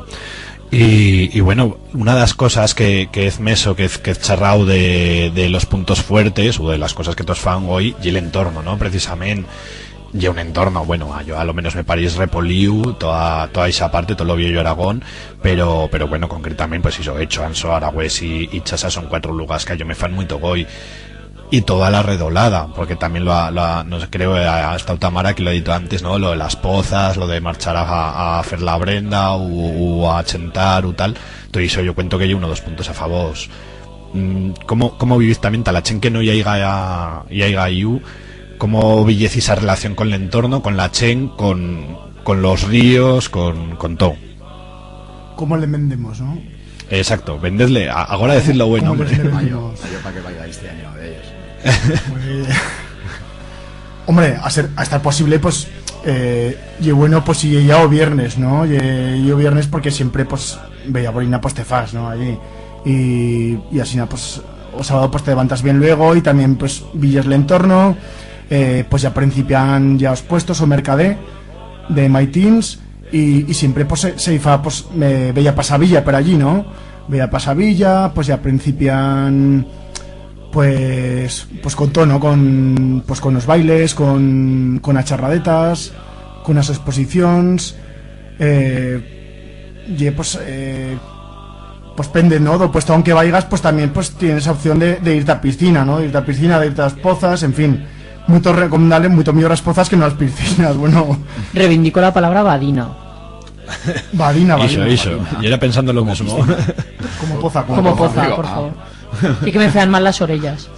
Y, y bueno, una de las cosas que, que hez meso, que hez, que hez charrau de, de los puntos fuertes, o de las cosas que tos fan goi, ye l'entorno, ¿no? Precisament, ye un entorno, bueno, a yo a lo menos me parix repoliu, toda, toda ixa parte, todo lo Viello Aragón, pero, pero bueno, concretament, pues iso, Echo, Ansoa, Aragüés y, y Chasa son cuatro lugars que a yo me fan muito goi. Y toda la redolada, porque también lo ha, lo ha, no sé, creo, ha, ha estau Tamara que lo ha dito antes, ¿no? Lo de las pozas, lo de marchar a, a fer la brenda, u, u a chentar, u tal. Todo iso yo cuento que ye uno de los puntos a favor. Mm, cómo, cómo viviz también ta la chent que no i haiga, i haiga iu, cómo viyez ixa relación con l'entorno, con la chent, con, con los ríos, con, con todo? ¿Cómo le vendemos, no? Exacto, vendedle, a, agora decir lo bueno, ¿Cómo hombre. Les vendemos? Yo, yo pa que vaya este año de ellos. Pues, hombre, a ser, a estar posible, pues, eh, ye bueno, pues, si ye ya o viernes, ¿no? Ye, ye o viernes porque siempre, pues, bella borina, pues, te fas, ¿no? Allí. Y, y asina, pues, o sábado, pues, te levantas bien luego y también, pues, viyes l'entorno, eh, pues, ya principian ya os puestos o mercadé de maitins y, y siempre, pues, se, se fa, pues, me, bella pasavilla per allí, ¿no? Bella pasavilla, pues, ya principian, pues, pues, con todo, ¿no? Con, pues, con os bailes, con, con as charradetas, con as exposicions, eh, ye, pues, eh, pues, pende, ¿no? Do puesto aunque vaigas, pues, también, pues, tienes a opción de, de ir-te a piscina, ¿no? De ir-te a piscina, de ir-te a as pozas, en fin. Muito recomendable, muito millor as pozas que no as piscinas, bueno. Reivindico la palabra badina. Badina, badina. Ixo, ixo. Badina. Yo era pensando lo mismo. Como poza, como poza. Como poza, por favor. Y que me fean mal las orellas.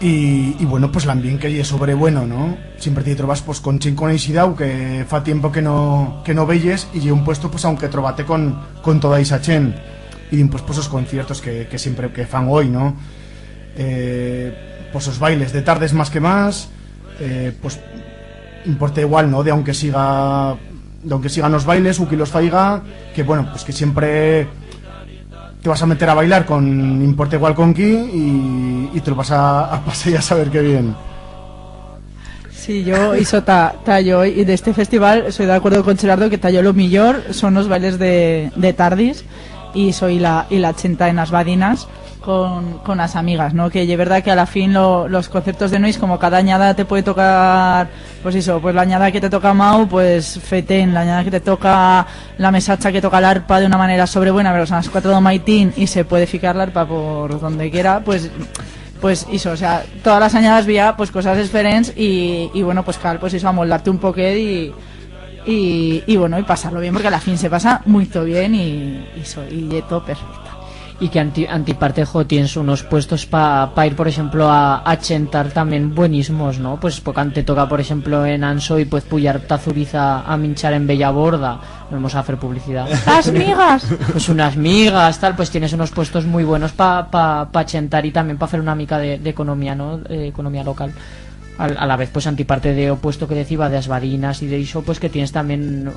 Y, y bueno, pues l'ambient que ye sobre bueno, no? Siempre te trobas, pues, con chent coneixida u que fa tiempo que no, que no veyes y ye un puesto, pues, aunque trobate con, con toda ixa chent. Y dimpués, pues, os conciertos que, que siempre que fan goi, no? Eh, pues, os bailes de tardes más que más, eh, pues, importa igual, no? De aunque siga, de aunque sigan os bailes u que los faiga, que, bueno, pues, que siempre te vas a meter a bailar con, importa igual con qui, y, y te lo vas a, a pasar y a saber qué bien. Sí, yo, ixo ta, ta yo, y d'este festival soi d'acuerdo con Gerardo que ta yo lo millor son os bailes de, de tardis, y soi la, y la chenta en as badinas con, con as amigas, no? Que ye verdat que a la fin lo, los conceptos de nueits, como cada anyada te puede tocar, pues ixo, pues l'anyada que te toca Mau, pues fetén, l'anyada que te toca la mesacha que toca l'arpa de una manera sobrebuena, pero son as cuatro d'o maitín y se puede ficar l'arpa por donde quiera, pues, pues ixo, o sea, todas las anyadas bi ha, pues, cosas esferents y, y, bueno, pues cal, pues ixo, amoldar-te un poquet y, y, y, bueno, y pasar-lo bien, porque a la fin se pasa muito bien y, y so-, y ye todo perfecto. Y que anti-, antipartejo tiens unos puestos pa, pa ir, por eixemplo, a, a chentar también buenismos, no? Pues, porque te toca, por eixemplo, en Ansoi, pues, puyar ta Zuriza a minchar en Bellaborda. No vamos a fer publicidad. As migas! Pues unas migas, tal, pues tienes unos puestos muy buenos pa, pa, pa chentar y también pa fer una mica de, de economía, no? Eh, economía local. Al-, a la vez, pues, antiparte de o puesto que deciba de as badinas y de ixo, pues, que tienes también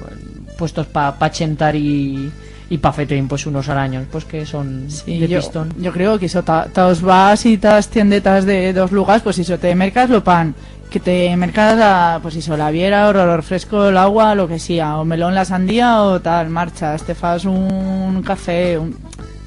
puestos pa, pa chentar y, y pa feteín, pues, unos araños, pues, que son Sí, de yo, pistón. Yo creo que ixo, ta, ta os bars y ta as tiendetas de, d'os lugars, pues, ixo, te mercas lo pan, que te mercas la, pues, ixo, la biera, o lo refresco, l'agua, lo que sia, o melón, la sandía, o tal, marchas, te fas un café, un,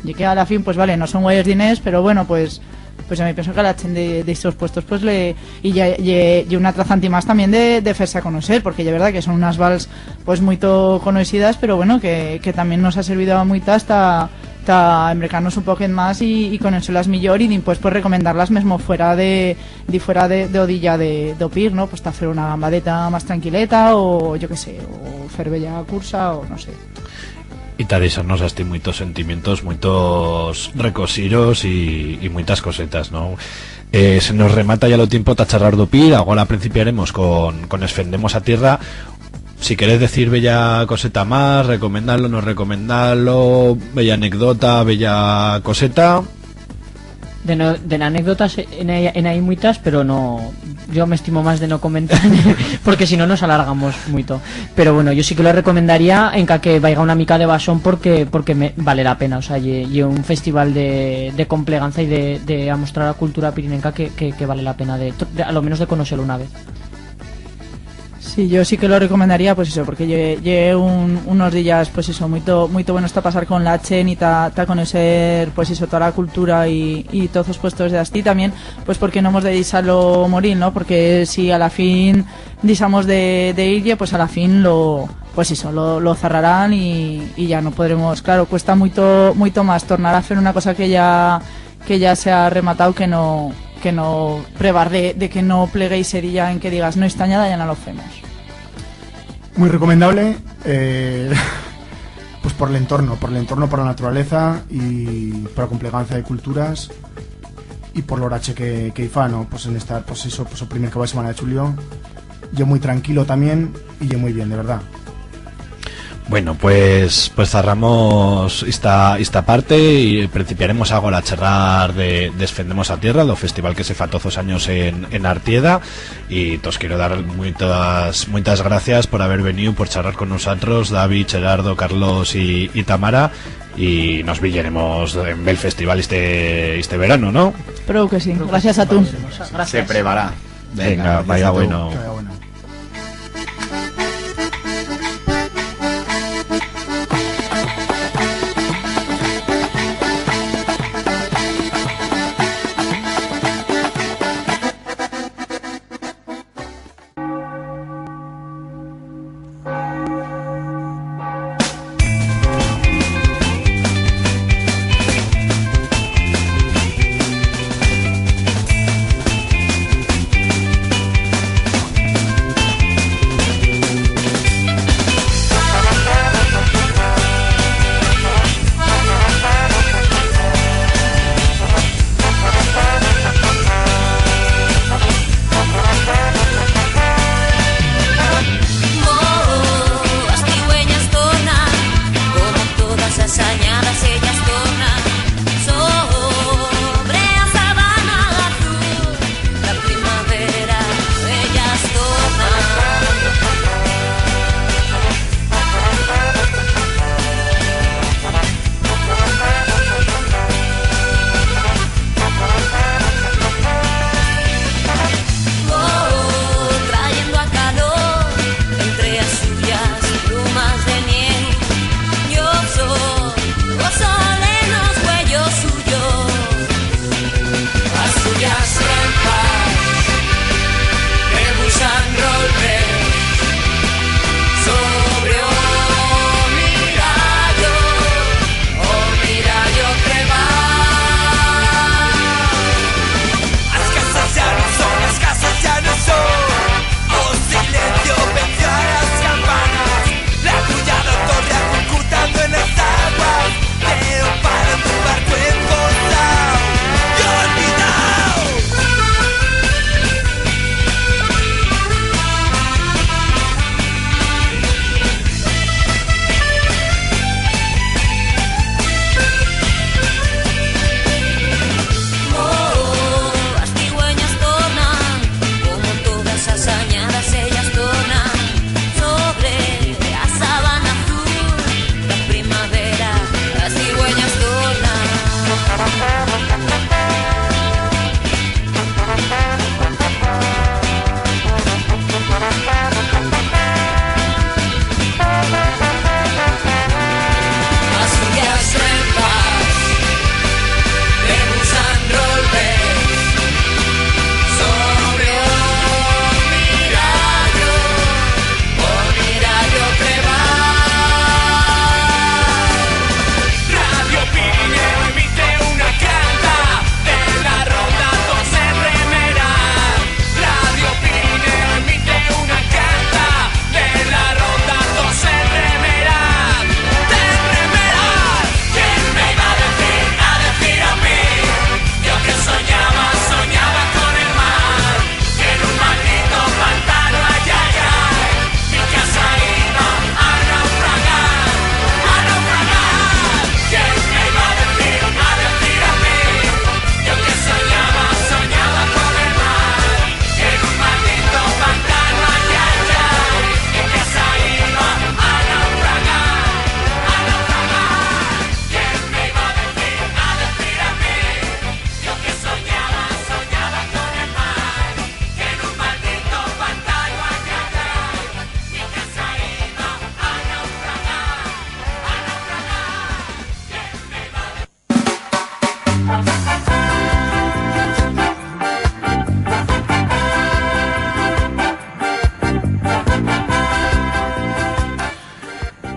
ye que a la fin, pues, vale, no son guayos diners, pero, bueno, pues, pues yo me pienso que a la chent de, d'ixos puestos, pues, le, y ya, ye, ye una trazanti más también de, de fer-se a conocer, porque ye verdat que son unas vals, pues, muito conoixidas, pero, bueno, que, que también nos ha servido a muitas ta, ta embricar-nos un poquet más y, y conocer-las millor y dimpués, pues, recomendar-las mesmo fuera de, de fuera de, de o día de, d'o Pir, no? Pues, ta fer una gambadeta más tranquileta o, yo qué sé, o fer bella cursa o no sé. Y ta deixar-nos astí muitos sentimientos, muitos recosiros y, y muitas cosetas, no? Eh, se nos remata ya lo tiempo ta charrar d'o Pir, agora principiaremos con, con Esfendemos a Tierra. Si querez decir bella coseta más, recomendar-lo, no recomendar-lo, bella anecdota, bella coseta. De no, de anecdotas en hai, en hai muitas, pero no, yo m'estimo más de no comentar, porque si no nos alargamos muito. Pero bueno, yo sí que lo recomendaría encara que vaiga una mica de basón porque, porque me, vale la pena, o sea, ye, ye un festival de, de compleganza y de, de amostrar a cultura pirinenca que, que, que vale la pena de, de, a lo menos de conocer-lo una vez. Sí, yo sí que lo recomendaría, pues ixo, porque ye, ye un, unos días, pues ixo, muito, muito buenos ta pasar con la chent y ta, ta conocer, pues ixo, toda la cultura y, y toz os puestos de astí también, pues porque no hemos de deixar-lo morir, no? Porque si a la fin deixamos de, de ir-ie, pues a la fin lo, pues ixo, lo, lo zarrarán y, y ya no podremos, claro, cuesta muito, muito más tornar a fer una cosa que ya que ya se ha rematau, que no, que no prebar de, de que no plegue ixe día en que digas, "No, esta anyada ya no lo femos". Muy recomendable, eh, pues por l'entorno, por l'entorno, por la naturaleza y por la compleganza de culturas y por l'orache que, que i fa, no? Pues en esta, pues ixo, pues o primer cabo de semana de chulio, ye muy tranquilo también y ye muy bien, de verdat. Bueno, pues, pues zarramos esta, esta parte y principiaremos agora a charrar de, de Esfendemos a Tierra, d'o festival que se fa toz os anyos en, en Artieda, y tos quiero dar muitas, muitas gracias por haber veniu, por charrar con nusatros, David, Gerardo, Carlos y, y Tamara, y nos viyeremos en bel festival este, este verano, no? Prou que sí. Gracias a tu. Se prevará. Venga, vaya bueno. Que vaya bueno.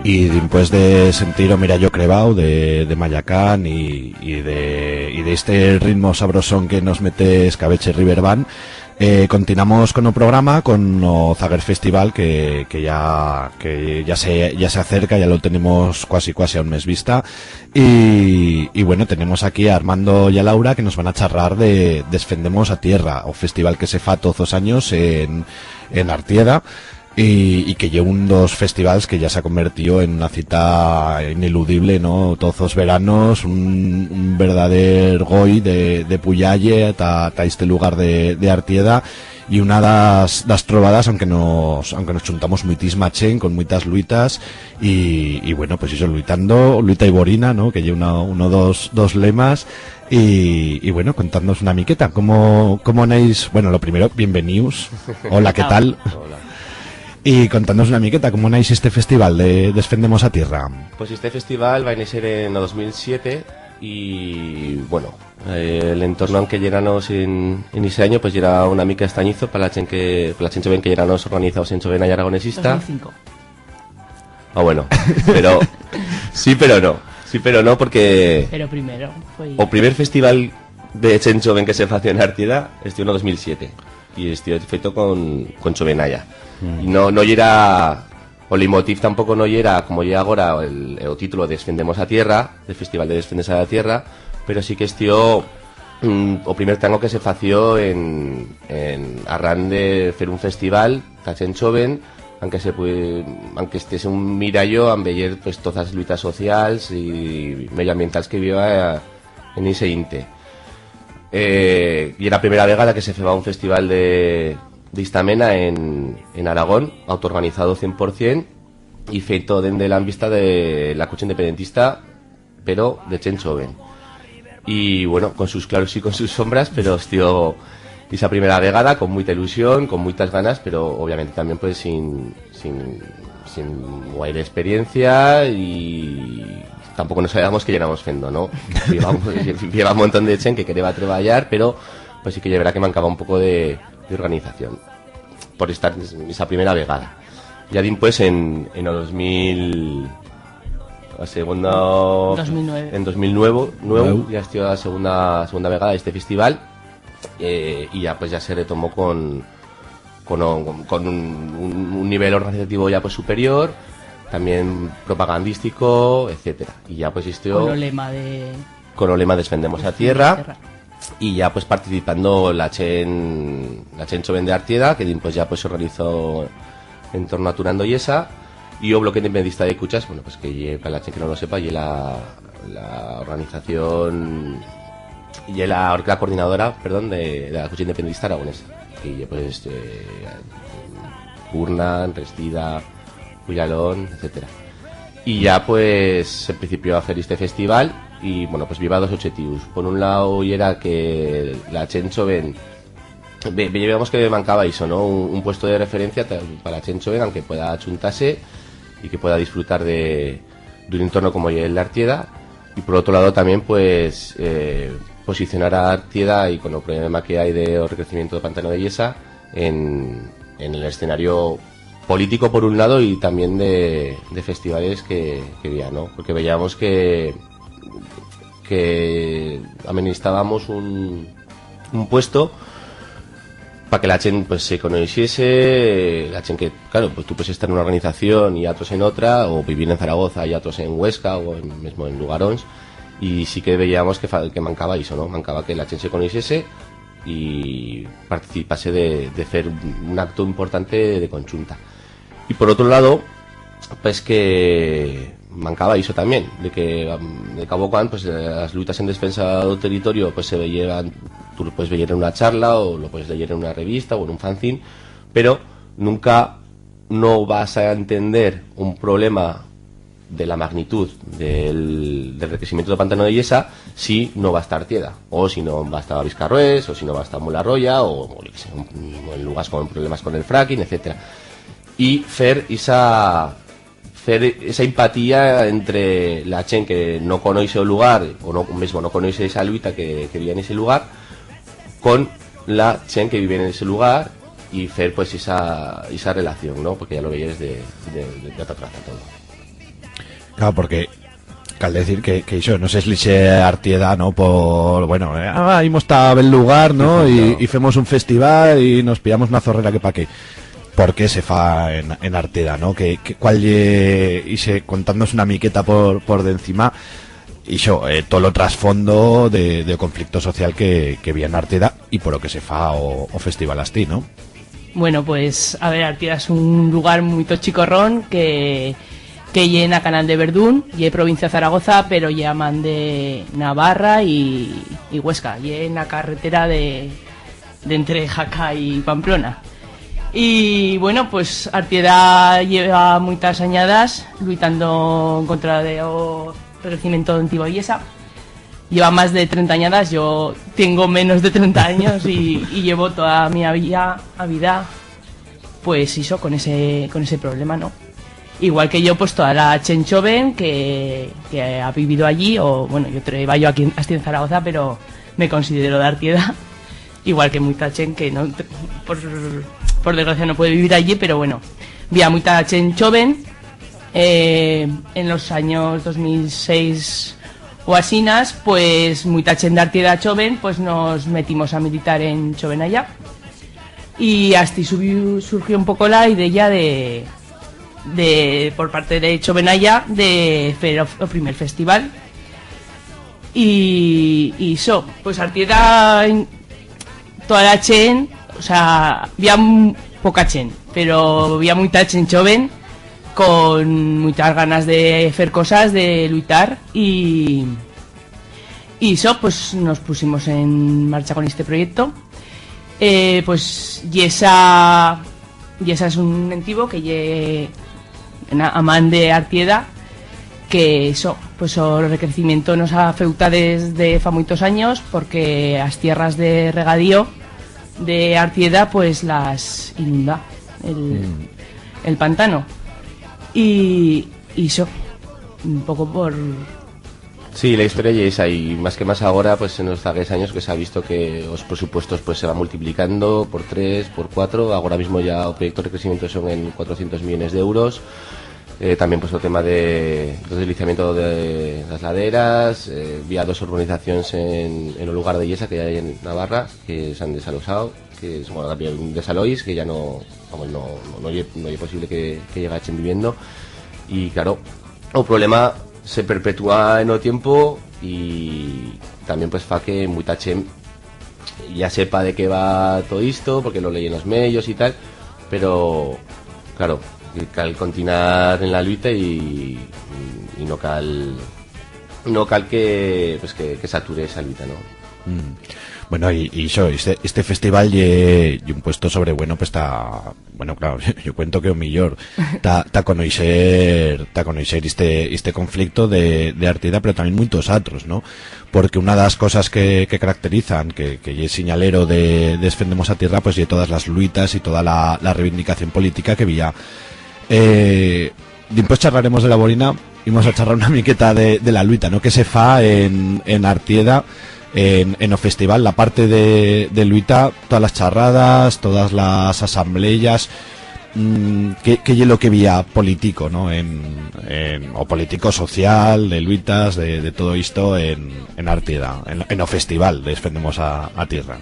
Y dimpués de sentir o Mirallo Crebau de, de Mayacán y, y de, y de este ritmo sabrosón que nos mete Escabeche River Band, eh, continuamos con o programa, con o Zaguer Festival que, que ya, que ya se, ya se acerca, ya lo tenemos cuasi, cuasi a un mes vista. Y, y bueno, tenemos aquí a Armando y a Laura que nos van a charrar de Desfendemos a Tierra, o festival que se fa toz os anyos en, en Artieda. Y, y que ye un d'os festivals que ya s'ha convertido en una cita ineludible, no? Toz os veranos, un, un verdader goi de, de puyalle ta, ta este lugar de, de Artieda, y una d'as, d'as trobadas, aunque nos, aunque nos chuntamos muitisma chent, con muitas luitas, y, y bueno, pues eso, luitando, luita y borina, no? Que ye una, uno d'os, d'os lemas, y, y bueno, contadnos una miqueta, cómo, cómo anais, bueno, lo primero, bienvenius, hola, ¿qué tal? Hola. Y contadnos una miqueta, cómo naix este festival de Desfendemos a Tierra? Pues este festival va a néixer en o dos mil siete y, bueno, eh, l'entorno en que yeranos en, en ixe anyo, pues yera una mica estañizo pa la chent que, pa la chent choven que yeranos organizaos en Chovena y Aragonesista. Dos mil cinco. Ah, bueno, pero sí, pero no. Sí, pero no, porque Pero primero foi o primer festival de chent choven que se fació en Artieda estió en o dos mil siete. Y estió feito con, con Chovenalla. Mm. Y no, no yera, o leitmotiv tampoco no yera, como ye agora el, o título Desfendemos a Tierra, del Festival de Desfendemos a Tierra, pero sí que estió, mm, o primer tango que se fació en, en arran de fer un festival ta chent choven, anque se pue-, anque estés un mirallo a veyer, pues, todas las luitas socials y medioambientals que i heba, eh, en ixe inte. Eh, yera a primera vegada que se feba un festival de, d'ista mena en, en Aragón, autoorganizado cent por cent, y feito dende la vista de la cucha independentista, pero de chent choven. Y, bueno, con sus claros y con sus sombras, pero estió ixa primera vegada, con muita ilusión, con muitas ganas, pero obviamente también, pues, sin, sin, sin guaire experiencia y tampoco no sabíamos qué yeramos fendo, no? Llevamos, lleva un montón de chent que quereba treballar, pero, pues, sí que ye verdad que mancaba un poco de, de organización por estar esa primera vegada. Ya dimpués en, en o dos mil, a segunda, Dos mil nueve. En dos mil nueve, nuevo, Nuevo. Ya estió a segunda, segunda vegada este festival, eh, y ya, pues, ya se retomó con, con, o-, con un, un, un nivel organizativo ya, pues, superior, también propagandístico, etcétera. Y ya, pues, estió Con o lema de con o lema Desfendemos a Tierra, y ya, pues, participando la chent, la chent choven de Artieda, que dimpués ya, pues, se organizó en torno a Tunando Yesa, y o Bloque Independentista de Cuchas, bueno, pues, que ye, pa la chent que no lo sepa, ye la, la organización, ye la, la coordinadora, perdón, de, de la Cucha Independentista Aragonesa, que ye, pues, eh, Urnan, Restida, Puyalón, etcétera. Y ya, pues, se principió a fer este festival y, bueno, pues, bi heba dos obchetius. Por un lau, yera que la chent choven, ve-, veíamos que mancaba ixo, no? Un, un puesto de referencia ta-, pa la chent choven, anque pueda achuntar-se y que pueda disfrutar de, d'un entorno como ye el de Artieda. Y por otro lado también, pues, eh, posicionar a Artieda y con o problema que hai de o recrecimiento do pantano de Yesa en, en el escenario político por un lado y también de, de festivales que, que había, ¿no? Porque veíamos que, que amenistábamos un, un puesto pa que la chent, pues, se conoixiese, la chent que, claro, pues, tú puedes estar en una organización y atros en otra, o vivir en Zaragoza y atros en Huesca, o en, mesmo en lugarons, y sí que veíamos que fa-, que mancaba ixo, ¿no? Mancaba que la chent se conoixiese y participase de, de fer un acto importante de conchunta. Y por otro lado, pues que mancaba ixo también, de que, am, de cabo cuan, pues, eh, las luitas en defensa do territorio, pues, se veyeran, tú lo puedes veyer en una charla, o lo puedes leyer en una revista, o en un fanzine, pero nunca no vas a entender un problema de la magnitud del, del recrecimiento del pantano de Yesa si no va a estar Artieda, o si no va a estar Viscarrués, o si no va a estar Mularroya, o, o yo qué sé, un, en lugares con problemas con el fracking, etcétera. Y fer esa, fer esa empatía entre la chent que no conoixe o lugar, o no, mesmo no conoixe esa luita que, que vive en ese lugar, con la chent que vive en ese lugar y fer, pues, esa, esa relación, ¿no? Porque ya lo veyes de, de, de, de otra traza todo. Claro, porque cal decir que, que ixo, no s'eslixe Artieda, ¿no? Por, bueno, eh, ah, imos ta bel lugar, ¿no? Y, y femos un festival y nos pillamos una zorrera que pa qué. Por qué se fa en, en Artieda, ¿no? Que, que, cuál ye, ixe, contándonos una miqueta por, por d'encima, ixo, eh, todo lo trasfondo de, de conflicto social que, que había en Artieda y por lo que se fa o, o festival astí, ¿no? Bueno, pues, a ver, Artieda es un lugar muito chicorrón que, que ye en a canal de Verdún, ye provincia de Zaragoza, pero ye a man de Navarra y, y Huesca, ye en a carretera de, de entre Jaca y Pamplona. Y, bueno, pues, Artieda lleva muitas añadas luitando en contra de o recrecimiento de antigua iglesia. Lleva más de trenta añadas, yo tengo menos de trenta años y, y llevo toda mi vida, a vida, pues, iso, con ese, con ese problema, ¿no? Igual que yo, pues, toda la chent joven que, que ha vivido allí, o, bueno, yo treballo aquí en, astí en Zaragoza, pero me considero de Artieda, igual que muita chent que no, por, por desgracia no puede vivir allí, pero bueno, había muita chent joven, eh, en los años dos mil seis o asinas, pues, muita chent de Artieda joven, pues, nos metimos a militar en Joven Allá. Y astí subiu-, surgió un poco la idea de, de, por parte de Joven Allá, de fer o, o primer festival. Y, y iso, pues, Artieda, en-, toda la chent, o sea, había m-, poca chent, pero había muita chent joven con muitas ganas de fer cosas, de luitar, y, y iso, pues, nos pusimos en marcha con este proyecto. Eh, pues, yesa, yesa es un entivo que ye en a, a man de Artieda, que iso, pues, o recrecimiento nos afeuta desde fa muitos anyos, porque as tierras de regadío de Artieda, pues, las inunda el, el pantano. Y, y iso, un poco por... Sí, la historia ya es ahí. Más que más ahora, pues, en los zaguers anyos que se ha visto que os presupuestos, pues, se van multiplicando por tres, por cuatro. Ahora mismo ya o proyectos de crecimiento son en cuatrocientos millones de euros. Eh, también, pues, o tema de, de deslizamiento de las laderas. Eh, había dos urbanizaciones en, en un lugar de Yesa que hay en Navarra que se han desalojado, que son, bueno, también desalois, que ya no, vamos, no, no, no ye, no ye posible que, que llegachen viviendo. Y, claro, o problema se perpetúa en o tiempo y también, pues, fa que muita chent ya sepa de qué va todo esto, porque lo leyen los medios y tal, pero, claro, que cal continuar en la luita y, y no cal, no cal que, pues, que, que sature esa luita, ¿no? Mm. Bueno, y, y iso, este, este festival ye, ye un puesto sobre bueno, pues, ta, bueno, claro, yo cuento que o millor, ta, ta conoixer, ta conoixer este, este conflicto de, de Artieda, pero también muitos atros, ¿no? Porque una das cosas que, que caracterizan, que, que ye siñalero de, de Defendemos a Tierra, pues, ye todas las luitas y toda la, la reivindicación política que había. Eh, dimpués charraremos de la borina, imos a charrar una miqueta de, de la luita, ¿no? Que se fa en, en Artieda, en, en o festival, la parte de, de luita, todas las charradas, todas las asambleas, mm, que, que ye lo que había político, ¿no? En, en, o político, social, de luitas, de, de todo esto en, en Artieda, en, en o festival de Defendemos a, a Tierra.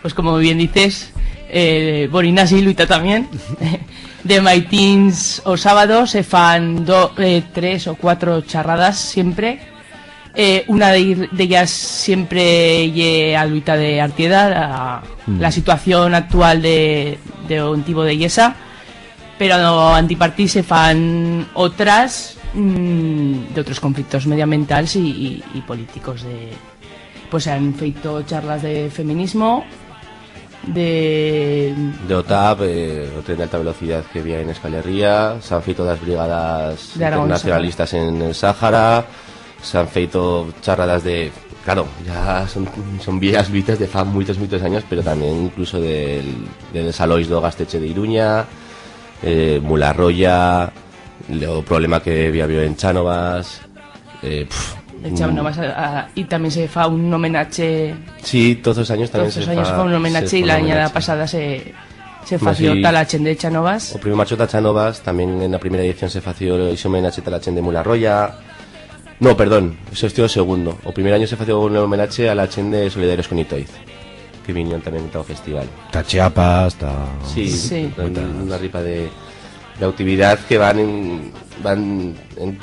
Pues, como bien dices, eh, borinas y luita también. De maitins o sábados se fan do-, eh, tres o cuatro charradas siempre. Eh, una de, de ellas siempre ye a luita de Artieda, la, la situación actual de, de o entivo de Yesa, pero antipartí se fan otras, mm, de otros conflictos medioambientals y, y, y políticos de, pues, se han feito charlas de feminismo, de... De OTAP, eh, o tren de alta velocidad que había en Euskal Herria, se han feito las brigadas De Aragón, internacionalistas en el Sáhara, se han feito charradas de, claro, ya son, son viejas luitas de fa muitos, muitos anyos, pero también incluso del, de desalois do Gasteche de Iruña, eh, Mularroya, Lo problema que había habido en Chánovas, eh, pf, De Chánovas, mm. A, a, y también se fa un homenache. Sí, todos los años también Todos se los años fa, se fa un homenache se y fa la un añada homenache. Pasada se, se No, fació sí. Ta la chent de Chánovas. O primer marcho ta Chánovas, también en la primera edición se fació ese homenache ta la chent de Mularroya. No, perdón, eso estoy o segundo. O primer año se fació un homenache a la chent de Solidarios con Itoiz, que vinieron también ta o festival. Ta Chiapas, ta Sí, Sí. en Cuentas. Una ripa de, de actividad que van en, van en,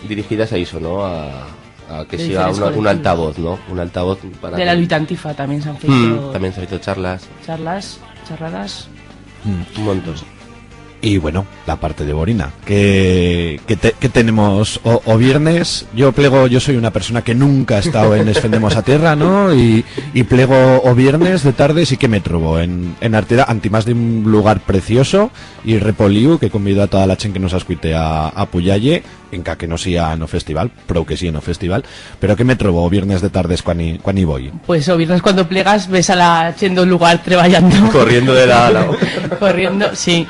dirigidas a eso, ¿no? A, a que De sea diferents una, un colectivos. Altavoz, ¿no? Un altavoz para De la que luita antifa también se han Mm, feito también se han feito charlas. Charlas, charradas. Mm. Un montón. Y bueno, la parte de Borina. Que, que te-, que tenemos o, o viernes. Yo plego, yo soy una persona que nunca ha estado en Esfendemos a Tierra, ¿no? Y, y plego o viernes de tarde sí que me trobo en, en Artera, antimás de un lugar precioso y repoliu, que convido a toda la chent que nos escuite a, a puyalle, enca que no sea en o festival, prou que sí en o festival, pero que me trobo o viernes de tardes cuan i, cuan i voi. Pues o viernes cuando plegas ves a la chent d'o lugar treballando. Corriendo de la, la Corriendo, sí.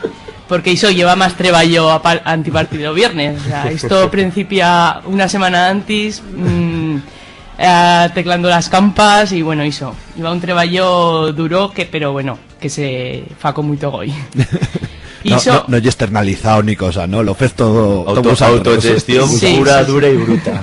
Porque iso lleva más treballo a pa-, antipartir d'o viernes. O sea, esto principia una semana antes, mm, eh, teclando las campas y, bueno, iso. Lleva un treballo duro que, pero bueno, que se fa con muito goi. No, Iso no, no ye externalizado ni cosa, ¿no? Lo fez todo, Auto-, todo vosotros. Autogestión Sí, pura, sí, sí. Dura y bruta.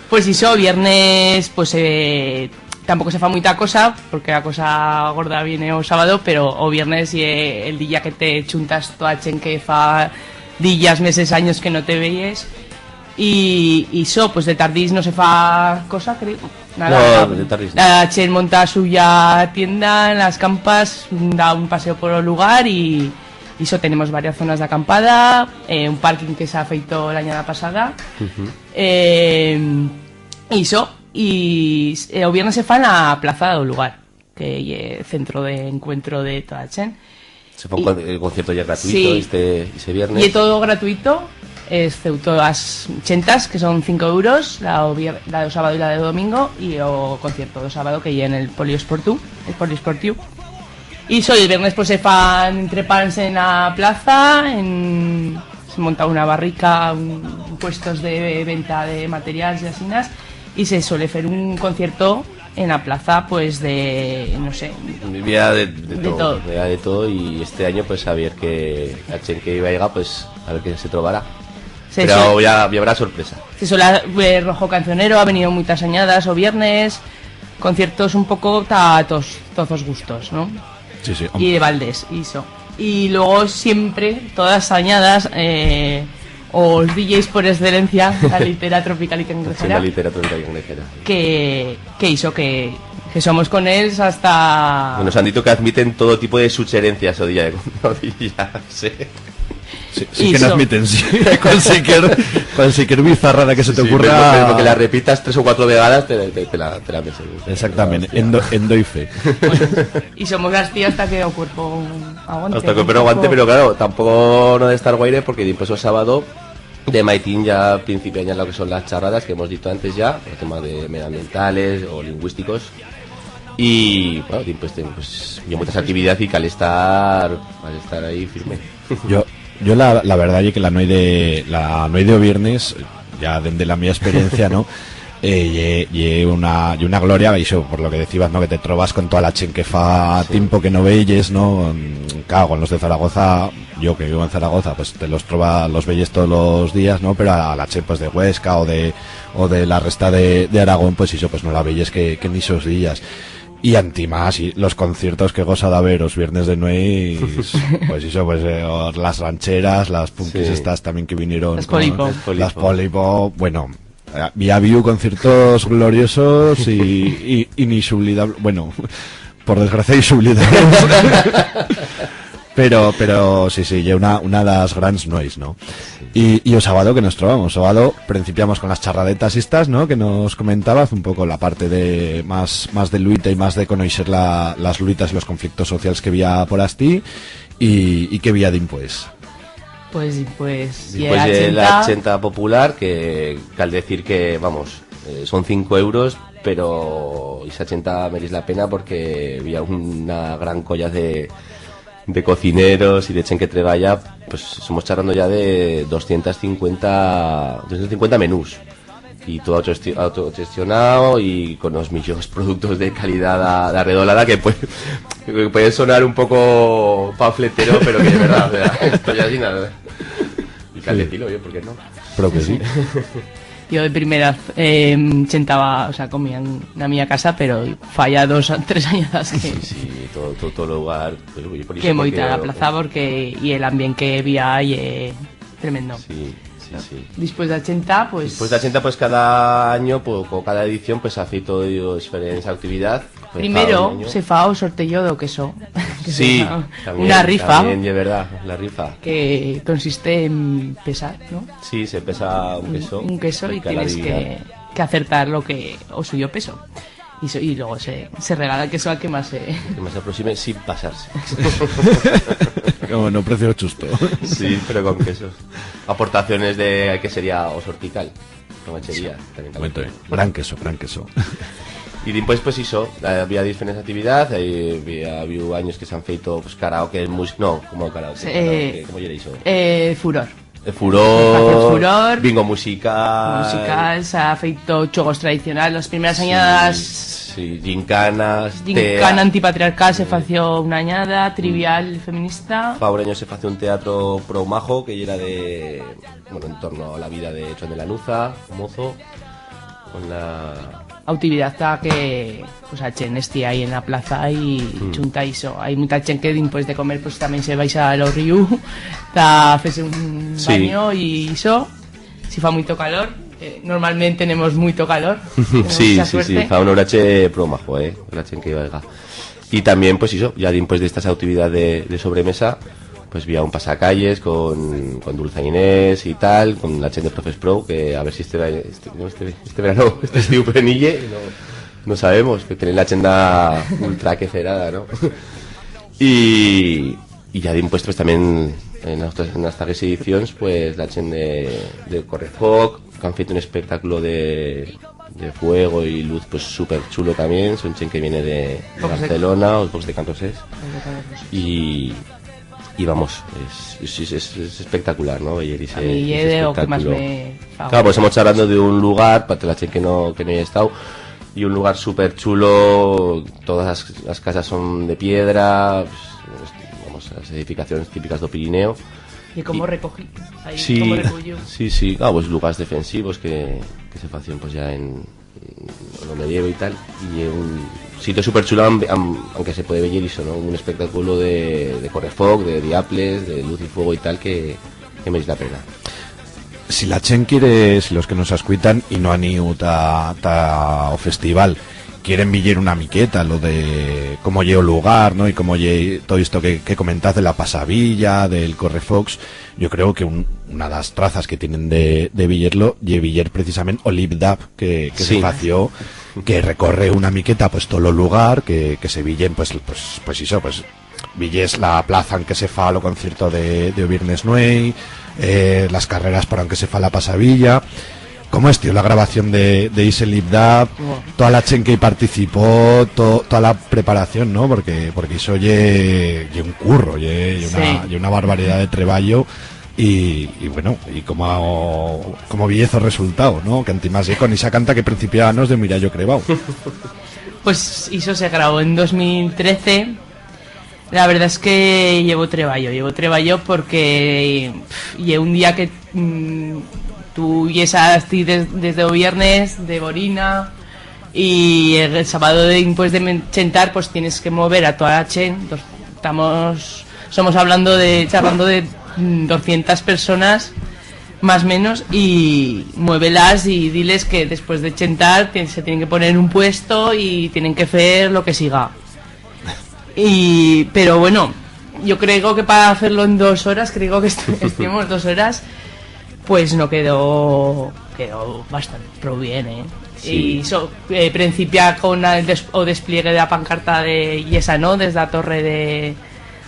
Pues iso, viernes, pues, eh, tampoco se fa muita cosa, porque la cosa gorda viene o sábado, pero o viernes ye el día que te chuntas toda chent que fa días, meses, anyos que no te veyes. Y, y iso, pues de tardis no se fa cosa, creo. Nada. No, de tardis no. La chent monta a suya tienda en las campas, da un paseo por o lugar y, y iso, tenemos varias zonas d'acampada, eh, un parking que s'ha feito l'añada pasada. Ujú. Eh, y iso, y, eh, o viernes se fa en la plaza d'o lugar, que ye centro de encuentro de toda chent. Se fa un Y con-, el concierto ya gratuito Sí. este, este viernes. Ye todo gratuito, excepto las chentas, que son cinco euros, la o vier-, la d'o sábado y la d'o domingo, y o concierto d'o sábado, que ye en el poliesportu, el poliesportiu. Y iso, el viernes, pues, se fan entrepans en la plaza, en, se monta una barrica, un, puestos de venta de materials y asinas, y se suele fer un concierto en la plaza, pues, de, no sé. Había de, de De todo, todo. Había de todo, y este año, pues, a ver que la chent que vaiga, pues, a ver qué se trobará. Se Pero suele ya, ya habrá sorpresa. Se suele ver Rojo Cancionero, ha venido muitas añadas, o viernes, conciertos un poco ta tos, toz os gustos, ¿no? Sí, sí, hom- Y de Valdés, iso. Y luego siempre, todas las añadas, eh, os D Js por excelencia, la Litera Tropical y Cangrejera. Sí, la Litera Tropical y Cangrejera. Que, que iso, que, que somos con ells hasta Bueno, nos han dicho que admiten todo tipo de sugerencias o día de, o día, sí. Sí, sí que Iso. Nos admiten, sí. Cualsiquier, cualsiquier bizarrada que se te Sí, ocurra. Pero, pero que la repitas tres o cuatro vegadas, te, te, te la, te la meses. Exactamente, en do-, en doy fe. Y somos así hasta que o cuerpo aguante. Hasta que o cuerpo aguante, pero claro, tampoco no ha de estar guaire porque después o sábado de maitín ya principian ya lo que son las charradas que hemos dicho antes ya, el tema de medioambientales o lingüísticos. Y, bueno, pues, pues, hay muchas actividades y que al estar, al estar ahí firme. Yo, yo la, la verdad ye que la nueit de, la nueit de o viernes, ya dende la mi experiencia, ¿no? Eh, ye, ye una, ye una gloria, ixo, por lo que decibas, ¿no? Que te trobas con toda la chent que fa Sí. Tiempo que no veyes, ¿no? Mm, claro, con los de Zaragoza, yo que vivo en Zaragoza, pues te los troba-, los veyes todos los días, ¿no? Pero a, a la chent, pues, de Huesca o de, o de la resta de, de Aragón, pues, ixo, pues, no la veyes que, que en ixos días. Y antimás, y los conciertos que gosa d'haber os viernes de nueit, pues ixo, pues, eh, o las rancheras, las punkis Sí. Estas también que vinieron, Las ¿cómo? Polipop. Las Polipop, bueno, eh, ya ha habido conciertos gloriosos y, y, inixublidables, bueno, por desgracia, insublidables. Pero, pero sí, sí, ye una, una de las grans nueits, ¿no? Y, y o sábado que nos trobamos, o sábado principiamos con las charradetas estas, ¿no? Que nos comentabas un poco la parte de más, más de luita y más de conoixer la, las luitas y los conflictos socials que había por astí y, y que había dimpués. Pues, pues, Dimpués ye la chenta popular, que cal decir que, vamos, eh, son cinco euros, pero esa chenta mereix la pena porque había una gran colla de, de cocineros y de chent que treballa, pues somos charrando ya de doscientas cincuenta, doscientos cincuenta menús. Y todo autogesti-, autogestionado y con los millors productos de calidad da, da Redolada, que puede, que puede sonar un poco panfletero, pero que es verdad, o sea, esto ya sin nada. Y calcetilo, oye, ¿por qué no? Pero que sí. Yo de primera, eh, chentaba, o sea, comía en la mía casa, pero fa ya dos, tres añadas que, sí, sí, todo, todo, todo lugar, pues, oye, por que eso, moi porque ta la plaza, porque y el ambiente que había y, eh, tremendo. Sí, sí, sí. Después de ochenta, pues... Después de ochenta, pues, cada año, pues, o cada edición, pues, ha feito diferentes actividades. Pues, primero cada año se fa o sorteio do queso. Que se fa una rifa. Sí, también, también, es verdad, la rifa. Que consiste en pesar, ¿no? Sí, se pesa un queso. Un, un queso y tienes que, que acertar lo que, o suyo peso. Y, so-, y luego se, se regala el queso al que más se... Que más se aproxime sin pasarse. Como no, precio chusto. Sí, pero con quesos. Aportaciones de, ¿qué sería? Os hortical. Tomachería, sí, también. Momento, eh. Gran queso, gran queso. Y después, pues, eso, había diferentes actividades, había, había años que se han feito, pues, karaoke, mus-, no, como karaoke, sí, karaoke, ¿cómo era eso? Eh, furor. El furor, se fació furor. Bingo musical. Musical, se ha feito chogos tradicionales. Las primeras añadas, sí, sí, gincanas, gincana antipatriarcal, se fació una añada, trivial feminista. Fa un año se fació un teatro prou majo, que era de, bueno, en torno a la vida de Juan de Lanuza, mozo. Con la actividad ta que, pues, a chent esté ahí en la plaza y chunta ixo. Hay mucha chent que después de comer, pues, también se baixa a lo riu, ta fer-se un banyo y ixo. Si fa muito calor, eh, normalmente tenemos muito calor. Tenemos mucha suerte. Sí, sí, sí, fa un horache prou majo, eh, la chent que vaiga. Y también, pues, eso, ya después de estas actividades de, de sobremesa, pues, había un pasacalles con, con dulzainés y tal, con la chent de Profes Pro, que a ver si este, este, no, este, este verano, este estiu pueden ir, no, no sabemos, que tienen la agenda ultra que cerrada, ¿no? Y, y ya después, pues, también en estas, en estas ediciones, pues, la chent de, de Correfoc, que han feito un espectáculo de, de fuego y luz, pues, súper chulo también. Son chent que viene de, de Barcelona, os Bocs de Can Rosés. Y, y vamos, es, es, es, es espectacular, ¿no? Veyer ese, ese espectáculo. A mi ye de lo que más me fa. Claro, pues estamos charrando de un lugar, para la chent que no, que no haya estado, y un lugar súper chulo, todas las, las casas son de piedra, pues, vamos, las edificaciones típicas del Pirineo. Y cómo recogí, ahí, sí, cómo recollió. Sí, sí, claro, pues, lugares defensivos que, que se facían, pues, ya en, en lo medievo y tal, y un sitio súper chulo, am-, am-, aunque se puede veyer eso, ¿no? Un espectáculo de, de correfoc, de diables, de luz y fuego y tal, que, que mereix la pena. Si la chent quiere, si los que nos escuitan y no han ido ta, ta o festival, quieren veyer una miqueta lo de cómo ye o lugar, ¿no? Y cómo ye todo esto que, que comentaz de la pasavilla, del correfocs, yo creo que un, una de las trazas que tienen de, de veyer-lo ye veyer precisament o Lip Dab que, que se fació, que recorre una miqueta, pues, todo o lugar, que, que se veyen, pues, pues, pues eso, pues, veyes la plaza en que se fa lo concierto de, de o Viernes Nueit, eh, las carreras por en que se fa la pasavilla. Cómo estió la grabación de, de ixe Lip Dab, toda la chent que hi participó, to-, toda la preparación, ¿no? Porque, porque ixo ye, ye un curro, ye, ye una, sí, ye una barbaridad de treballo. Y, y bueno, y cómo, cómo veyez o resultau, ¿no? Que antimás ye con ixa canta que principiábanos de Mirallo Crebau. Pues ixo se grabó en dos mil trece. La verdad es que llevo treballo, llevo treballo porque, pf, ye un día que, mm, tú yes astí des-, desde o viernes de borina y el sábado de, pues, de men-, chentar, pues tienes que mover a toda la chent. Dos-, estamos, somos hablando de, charrando de, mm, doscientas personas, más o menos, y muévelas y diles que después de chentar tien-, se tienen que poner en un puesto y tienen que fer lo que siga. Y, pero bueno, yo creo que para hacerlo en dos horas, creo que est-, estuvimos dos horas, pues no quedó, quedó bastante, pero bien, ¿eh? Sí. Y so-, eh, principia con el des-, o despliegue de la pancarta de Yesa, ¿no? Desde la torre de,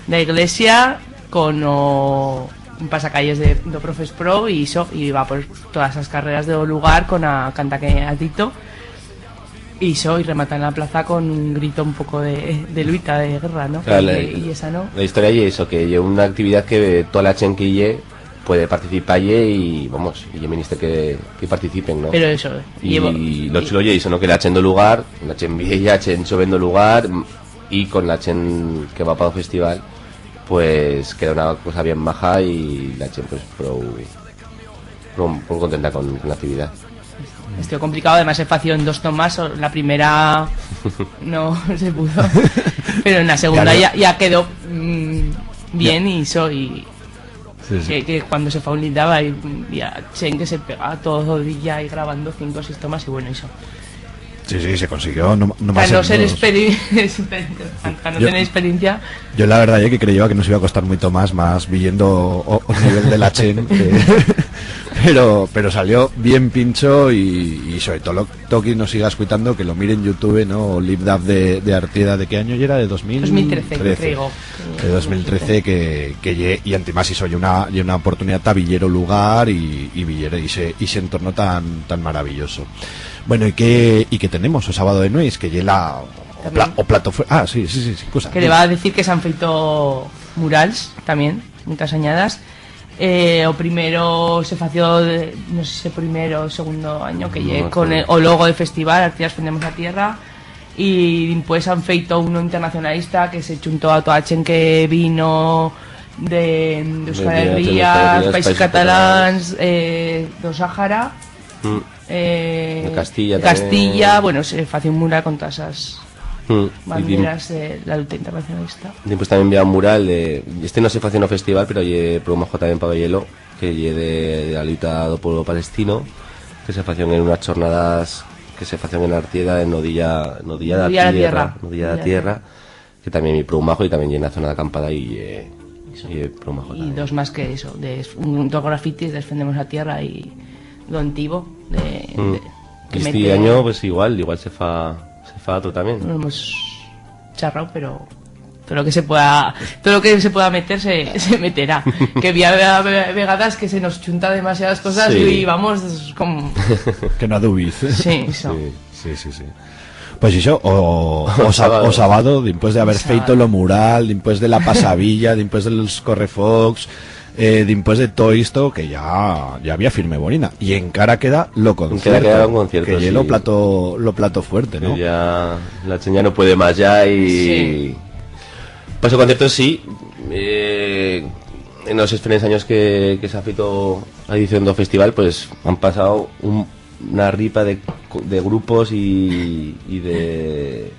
de la iglesia, con o, un pasacalles de, de Profes Pro y eso, y va por todas las carreras de lugar con la canta que has dicho. Y ixo, y rematan la plaza con un grito un poco de, de luita, de guerra, ¿no? Claro, la, y esa, ¿no? La historia ye eso, que ye una actividad que toda la chent que i ye puede participar-ie y, vamos, y ye menister que, que participen, ¿no? Pero eso, y llevo, lo chulo ye eso, ¿no? Que la chent d'o lugar, la chent vieya, chent choven d'o lugar, mm, y con la chent que va pa o festival, pues queda una cosa bien maja y la chent, pues, prou, prou, prou contenta con, con la actividad. Estuvo complicado, además se fació en dos tomas, o-, la primera no se pudo, pero en la segunda ya, ya quedó, mm, bien y ixo, y que, que cuando se fa un lindaba y, mm, ya, chent que se pega todo el día y grabando cinco o seis tomas y bueno, ixo. Sí, sí, se consiguió, no, no más. Pa no ser experi-, pa no tener experiencia. Yo la verdad ye que creyeba que nos iba a costar muito más, más viyendo o, o nivel de la chent, eh, pero, pero salió bien pincho y, y sobre todo lo, todo quien nos siga escuitando, que lo mire en YouTube, ¿no? O Live Dub de, de Artieda, ¿de qué año yera? De dos mil trece. Dos mil trece, creo. De dos mil trece, que, que ye, y antimás ixo ye una, ye una oportunidad ta viyer o lugar y, y viyer ixe, ixe entorno tan, tan maravilloso. Bueno, y qué, y qué tenemos o sábado de nueits, que ye la, o pla-, o plato fue-, ah, sí, sí, sí, sí, cosa. Que le va a decir que s'han feito murals, también, muitas anyadas. Eh, o primero se fació, de, no sé si o primero o segundo anyo, que ye con el, o logo del festival, Artigas Fendemos a Tierra, y dimpués han feito uno internacionalista que se chuntó a toda chent que vino de, de Euskal Herria, Países Catalans, eh, do Sáhara, eh, de Castilla, bueno, se fació un mural con todas esas banderas de la luta internacionalista. Dimpués también bi ha un mural de, este no se fació en o festival, pero ye prou majo también pa veyer-lo, que ye de, de la luta do pueblo palestino, que se fació en unas chornadas que se fació en Artieda, en o día, en o día de la tierra, en o día de la tierra, que también ye prou majo y también ye en la zona de acampada y, eh, y ye prou majo también. Y dos más que eso, de, un, dos grafitis, Defendemos la Tierra y lo antivo de, de, que este anyo, pues igual, igual se fa, se fa otro también. No hemos charrao, pero todo lo que se pueda, todo lo que se pueda meter se, se meterá. Que bi ha ve-, vegadas que se nos chunta demasiadas cosas y vamos como... Que no adubis. Sí, eso. Sí, sí, sí, sí. Pues ixo, o, o sa-, o sábado, dimpués de haber feito lo mural, dimpués de la pasavilla, dimpués de los correfocs, eh, dimpués de todo esto, que ya, ya había firme bonina. Y encara queda lo concierto, que ye lo plato, lo plato fuerte, ¿no? Que ya la chent ya no puede más ya y... Sí. Pues el concierto sí, eh, en los diferentes años que, que se ha feito la edición del festival, pues han pasado un, una ripa de, de grupos y, y de,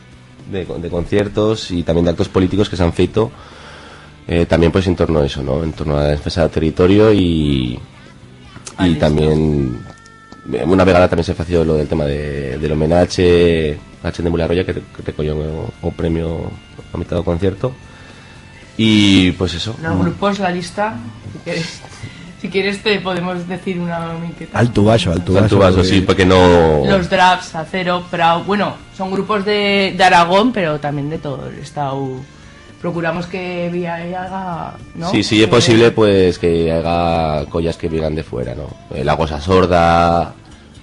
de, de conciertos y también de actos políticos que se han feito, eh, también, pues, en torno a eso, ¿no? En torno a la defensa del territorio y, y también, eh, una vegada también se fació lo del tema de, del homenache a chent de Mularroya que, que recolló o, o premio a mitat del concierto. Y, pues, eso. Los grupos, la lista, si quieres, si quieres te podemos decir una miqueta. Alto, baixo, alto, baixo, sí, porque no... Los Draps, Acero, Prau, bueno, son grupos de, de Aragón, pero también de todo el estado. Procuramos que bi haiga, ¿no? Sí, si ye posible, pues, que haiga collas que viengan de fuera, ¿no? Eh, La Gosa Sorda,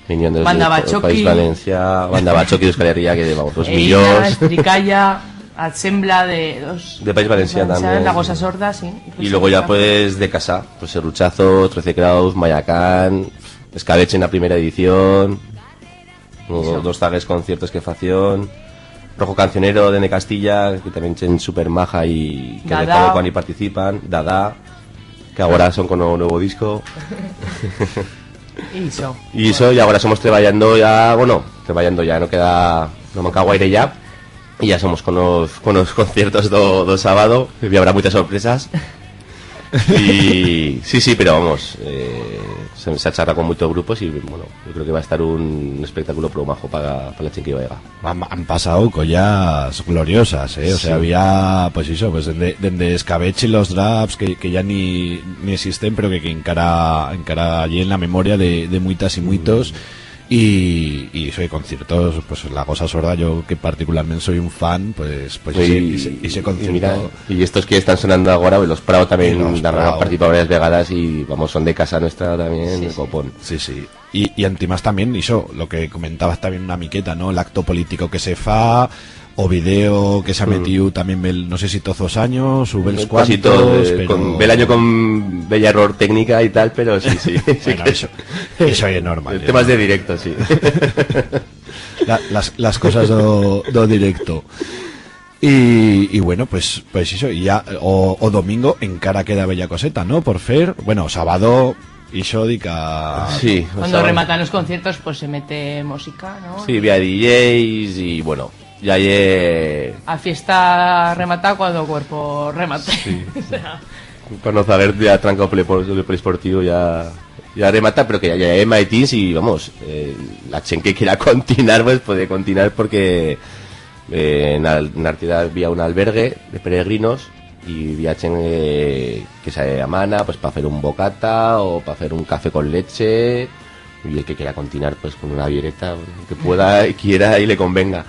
Minyón de, Banda Bachoqui. País Valencia, Banda Bachoqui de Euskal Herria, que, vamos, los millors. Estricalla, Assembla de, los, de País Valencia también. La Gosa Sorda, sí. Y luego ya, pues, de casa, pues, Serruchazo, Trece Kraus, Mayacán, Escabeche en la primera edición, luego dos zaguers conciertos que fación, Rojo Cancionero de Castilla, que también son super maja y que de vez en cuando participan, Dada, que ahora son con un nuevo disco. Ixo. Y eso, y ahora somos treballando ya, bueno, treballando ya, no queda, no manca guaire ya, y ya somos con los, con los conciertos do, do sábado, y habrá muchas sorpresas. Y, sí, sí, pero vamos, eh, se, se ha charrado con muchos grupos y, bueno, yo creo que va a estar un espectáculo prou majo para, para la chent que vaya. Han, han pasau collas gloriosas, eh? O sea, sí. Había, pues, ixo, pues, dende, dende Escabeche, los Draps, que, que ya ni, ni existen, pero que, que encara, encara ye en la memoria de, de muitas y muitos. Y, y eso de conciertos, pues la Gosa Sorda, yo que particularmente soy un fan, pues, pues ese, ese, ese concierto. Y, y mira, y estos que están sonando agora, los Prao también, y los Prao han participado varias vegadas y, vamos, son de casa nuestra también, sí, de copón. Sí, sí. Y, y antimás también, eso, lo que comentabas también una miqueta, ¿no? El acto político que se fa, o video que se ha metido también, bel-, no sé si todos los años, o bels cuantos, pero... Casi todo, eh, con, bel año con bella error técnica y tal, pero sí, sí, sí. Bueno, que eso, eso es normal, temas de directo, sí. La, las, las cosas do, do directo. Y, y bueno, pues, pues eso, y ya, o, o domingo encara queda bella coseta, ¿no? Por fer, bueno, sábado, ixo dica... Sí, cuando rematan los conciertos, pues se mete música, ¿no? Sí, vía D Js y, bueno, ya ye... A fiesta remata cuando el cuerpo remata. Sí. O sea. Cuando Zaguer ya tranca el poli-, el poliesportivo ya, ya remata, pero que ya, ya hay maitins y, vamos, eh, la chent que quiera continuar, pues puede continuar porque, eh, en Al-, en Artieda había un albergue de peregrinos y había chent, eh, que se amana, pues, pa fer un bocata o pa fer un café con leche, y el que quiera continuar, pues, con una biereta, que pueda, quiera y le convenga.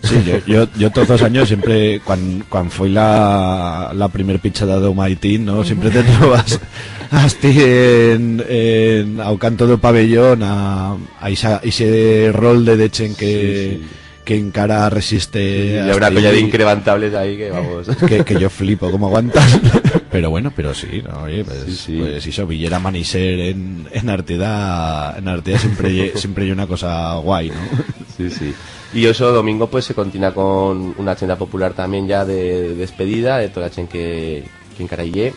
Sí, yo, yo, yo todos los años siempre, cuan, cuan foi la, la primer pichada d'o maitín, ¿no? Siempre te trobas astí en, en, a o canto d'o pabellón, a, a ixa, ixe rol de, de chent que, sí, sí, que encara resiste. Sí, y habrá astí colla de increvantables ahí que, vamos. Que, que yo flipo cómo aguantas. Pero bueno, pero sí, ¿no? Oye, pues, sí, sí, pues ixa villera amanixer en, en Artieda, en Artieda siempre ye, siempre ye una cosa guai, ¿no? Sí, sí. Y eso domingo, pues, se continúa con una chenda popular también ya de despedida de toda la chent que, que encara i ye.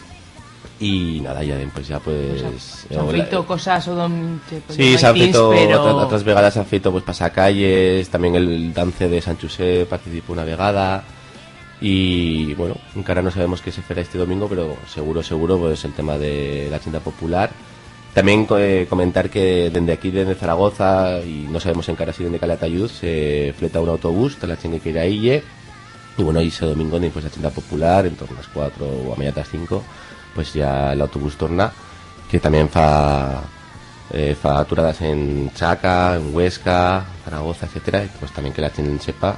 Y nada, ya después ya, pues, eh, s'han feito cosas o dom-, que, pues, sí, s'han feito, pero otra-, otras vegadas s'han feito, pues, pasacalles, también el dance de San Chusé participó una vegada. Y, bueno, encara no sabemos qué se fará este domingo, pero seguro, seguro, pues, el tema de la chenda popular. También co-, eh, comentar que dende aquí, dende Zaragoza, y no sabemos encara si dende Calatayud, se fleta un autobús ta la chent que quiera ir, y bueno, y ese domingo, después de la chenda popular, en torno a las cuatro o a media tas cinco, pues ya el autobús torna, que también fa, eh, fa aturadas en Chaca, en Huesca, Zaragoza, etcétera, y pues también que la chent sepa.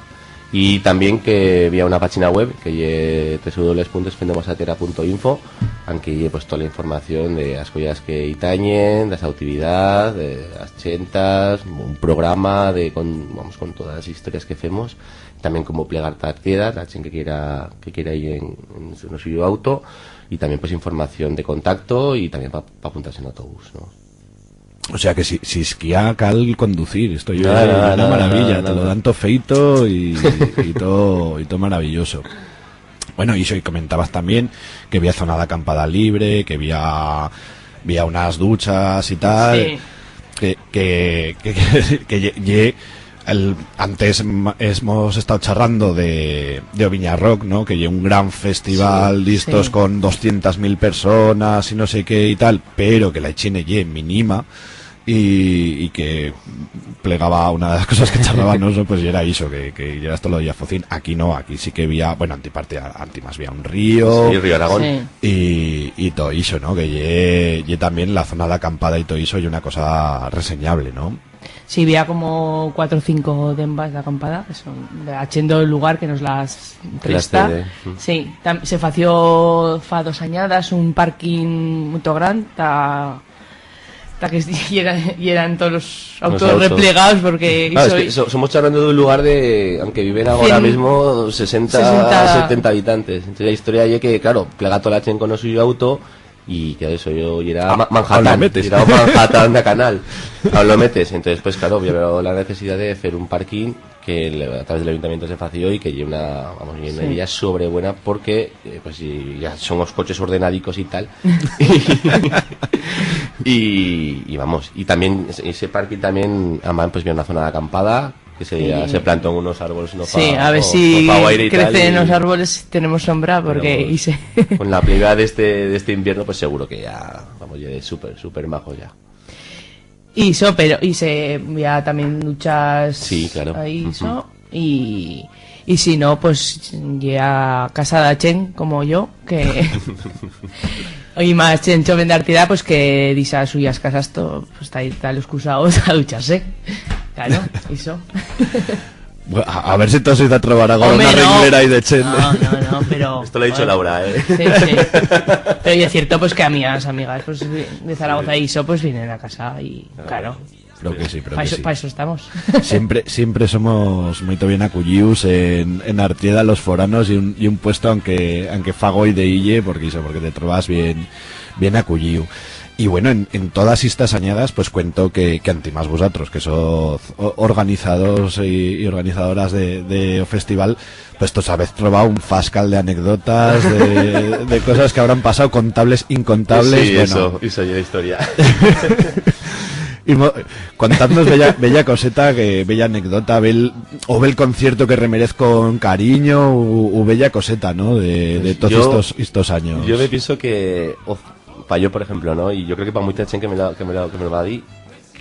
Y también que vía una página web, que ye tres w w w punto esfendemosatera punto info, anque ye, pues, toda la información de las collas que i tanyen, de las actividades, de las chentas, un programa de, con, vamos, con todas las historias que femos, también cómo plegar ta Artieda, la chent que quiera, que quiera ir en, en su, en su auto, y también, pues, información de contacto y también pa, pa apuntarse en autobús, ¿no? O sea que si, si esquiar cal conducir, esto ye una maravilla, te lo dan todo feito y, y todo, y todo maravilloso. Bueno, y eso, y comentabas también que había zona de acampada libre, que había, había unas duchas y tal. Sí. Que, que, que, que, que ye, ye el, antes ma-, hemos estado charrando de, de o Viña Rock, ¿no? Que ye un gran festival, sí, de estos, sí, con doscientas mil personas y no sé qué y tal, pero que la hichene ye minima y, y que plegaba una de las cosas que charraban, ¿no? Pues yera ixo, que, que yera esto lo de Focín. Aquí no, aquí sí que había, bueno, anti parte, a-, anti más había un río. Sí, Río Aragón. Sí. Y, y todo eso, ¿no? Que ye, ye también la zona de acampada y todo eso, y una cosa reseñable, ¿no? Sí, había como cuatro o cinco dembas de acampada, que son de, achendo el lugar que nos las presta. Que las cede. Mm. Sí, tam-, se fació fa dos añadas un parking muito gran, ta, ta que yera, yeran todos los autos replegados, porque... Claro, es que so-, somos charrando d'un lugar de, aunque viven ahora mismo sesenta, sesenta, setenta habitantes. Entonces la historia ye que, claro, plega toda la chent con o suyo auto, y que eso, yo, yera Ma-, Manhattan, yera Manhattan de Canal. A on lo metes? Entonces, pues, claro, vio la necesidad de fer un parking que le, a través del ayuntamiento se fació y que ye una, vamos, ye una idea sobrebuena porque, eh, pues, si ya son os coches ordenadicos y tal. Y, y vamos, y también ese, ese parking también, además, pues, viene una zona de acampada, que se, sí, ya se plantan unos árboles, no, sí, pa, a ver si crecen los árboles, tenemos sombra, porque con la pleva de este, de este invierno, pues seguro que ya, vamos, ya es súper, súper majo ya. Y eso, pero, y se, ya también duchas, sí, claro, ahí, eso, y, y si no, pues, ya casa de chent, como yo, que Y más chent choven d'Artieda, pues, que dixa suyas casas to, pues, ta ir ta los cusaos a duchar-se. Claro, ixo. Bueno, a, a ver si t'has ido a trobar agora una renglera ahí de chent. Hombre, no. No, no, no, pero... Esto lo ha dicho Laura, ¿eh? Sí, sí. Pero ye cierto, pues, que amigas, amigas, pues, de Zaragoza y ixo, pues, vienen a casa y, claro. Creo que sí, creo que sí. Pa ixo, pa ixo estamos. Siempre, siempre somos muito bien acullius en, en Artieda, los foranos, y un, y un puesto, aunque, aunque fago y de ille, porque ixo, porque te trobas bien, bien aculliu. Y bueno, en, en todas estas anyadas, pues cuento que, que antimás vosatros, que soz o-, organizadors y, y organizadoras de, de o festival, pues tos habez trobau un fascal de anecdotas, de, de cosas que habrán pasau, contables, incontables, sí, bueno. Eso, eso ye la historia. Y mo-, contadnos bella, bella coseta, que bella anecdota, bel, o bel concierto que remerez con carinyo, u, u bella coseta, ¿no? De, de toz yo, estos, estos anyos. Yo me pienso que, o, pa yo, por ejemplo, ¿no? Y yo creo que pa muita chent que me la, que me la, que me lo va a dir,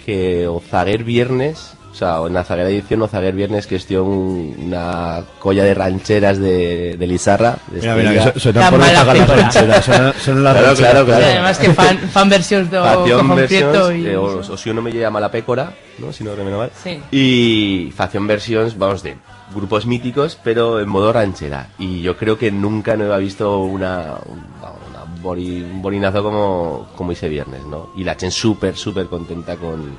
que o zaguer viernes, o sea, o en la zaguera edición, o zaguer viernes, que estió un, una colla de rancheras de, de Lizarra, de Estella. Mira, mira, que su-, suena por las rancheras, suena, suena las rancheras. Claro, claro, claro. Y además que fan, fan versions de o, Facción o versions, concierto y eh, o, eso. O si uno me llama La Pécora, ¿no? Si no recuerdo mal. Sí. Y facción versions, vamos, de grupos míticos, pero en modo ranchera. Y yo creo que nunca no había visto una, un, vamos, una bori-, un borinazo como, como ese viernes, ¿no? Y la chent súper, súper contenta con,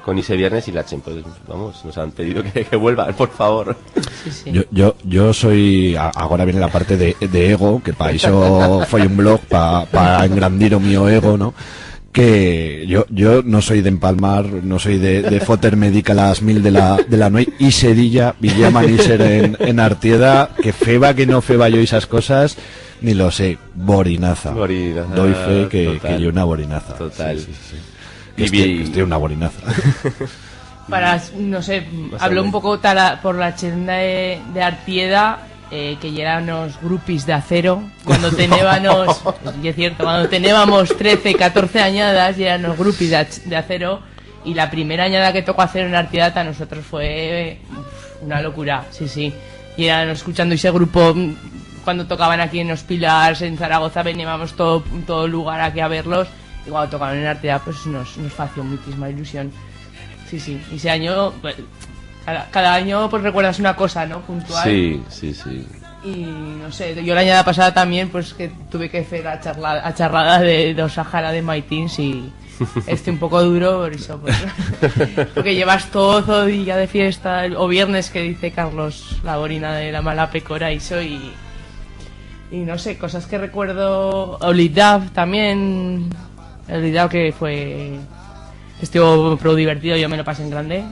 con ese viernes y la chent, pues, vamos, nos han pedido que, que vuelvan, por favor. Sí, sí. Yo, yo, yo soy, a-, agora viene la parte de, de ego, que pa ixo foi un blog, pa, pa engrandir o mío ego, ¿no? Que yo, yo no soy de empalmar, no soy de, de foter-me dica las mil de la, de la nueit, ixe día, viyé a Manixer en, en Artieda, que feba que no feba yo esas cosas, ni lo sé, borinaza. Borinaza, doi fe que, total. Que ye una borinaza. Total. Sí, sí, sí. Que estié, que estié una borinaza. Para, no sé, hablo un poco ta la, por la chent de, de Artieda, eh, que yeran os grupis de Acero, cuando tenébanos, ye cierto, cuando tenébanos trece, catorce anyadas, yeran os grupis de Ac-, de Acero, y la primera anyada que tocó Acero en Artieda ta nosotros fue, uf, una locura, sí, sí. Y eran escuchando ese grupo, mm, cuando tocaban aquí en Os Pilars, en Zaragoza, veníamos todo, todo lugar aquí a verlos, y cuando tocaban en Artieda, pues nos, nos fació muitisma ilusión. Sí, sí. Y ese año, pues, cada, cada año, pues, recuerdas una cosa, ¿no? Puntual. Sí, sí, sí. Y, no sé, yo la añada pasada también, pues, que tuve que fer a charla-, a charrada de, de o Sahara de maitins y estié un poco duro, por eso, pues, porque llevas todo o día de fiesta, el, o viernes que dice Carlos, la borina de la mala pecora, y eso, y, y no sé, cosas que recuerdo, o Lidaf también, el Lidaf que fue, estuvo pro divertido, yo me lo pasé en grande.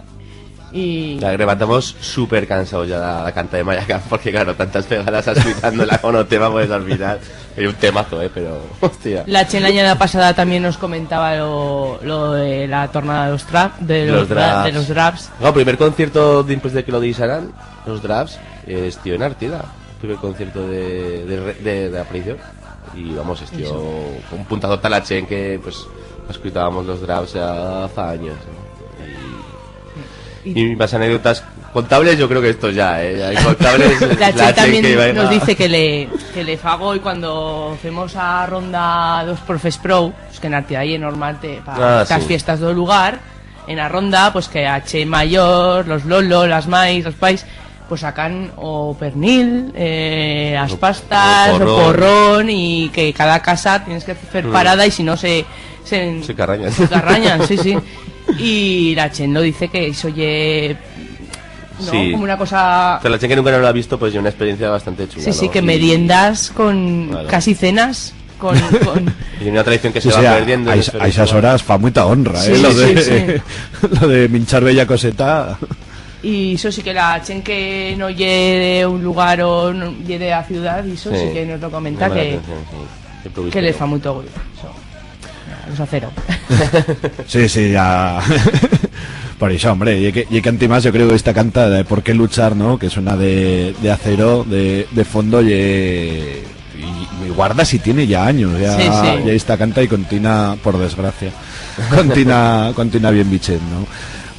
Y la rematamos súper cansados ya la, la canta de Mayacán, porque claro, tantas pegadas escuitando la monotema, pues al final, es un temazo, eh, pero, hostia. La chent la anyada pasada también nos comentaba lo, lo de la tornada de los tra-, de los dra-, de los draps. No, primer concierto después de que lo deixaran, los draps, eh, estió en Artieda. Primer concierto de, de re-, de, de aparición. Y vamos, estió un puntazo ta la chent que, pues, escuitábamos los draps ya fa anyos, ¿no? Y, y más anécdotas contables, yo creo que esto ya, ¿eh? Ya incontables, la chent también nos dice que le, que le fago y cuando femos a ronda dos profes pro, pues que en Artieda ye normal te, pa las fiestas del lugar, en a ronda, pues que a chent mayor, los lolo, las mais, los pais, pues sacan o pernil, eh, as pastas, o porrón, y que cada casa tienes que fer parada y si no se, se, se carranyan. Se carranyan, sí, sí. Y la chent lo dice que eso ye, ¿no? Sí. Como una cosa. Pero la chent que nunca no lo ha visto, pues, ye una experiencia bastante chula, sí, sí, ¿no? Que meriendas con, claro, casi cenas. Con, con... Y una tradición que se va perdiendo. Sí, sí, a, a esas horas fa muita honra, ¿eh? Sí, sí, sí. Lo de minchar bella coseta. Y eso sí que la chent que no ye de un lugar o no, ye de la ciudad, y eso sí que nos lo comenta, que les fa muito orgullo, eso. Los Acero. Sí, sí, ya. Por eso, hombre, y que, y que antimás yo creo que esta canta de Por qué luchar, ¿no? Que es una de, de Acero, de, de fondo, y, y, y guarda si tiene ya anyos, ya, sí, sí, ya esta canta y continúa, por desgracia, continúa, continúa bien vichent, ¿no?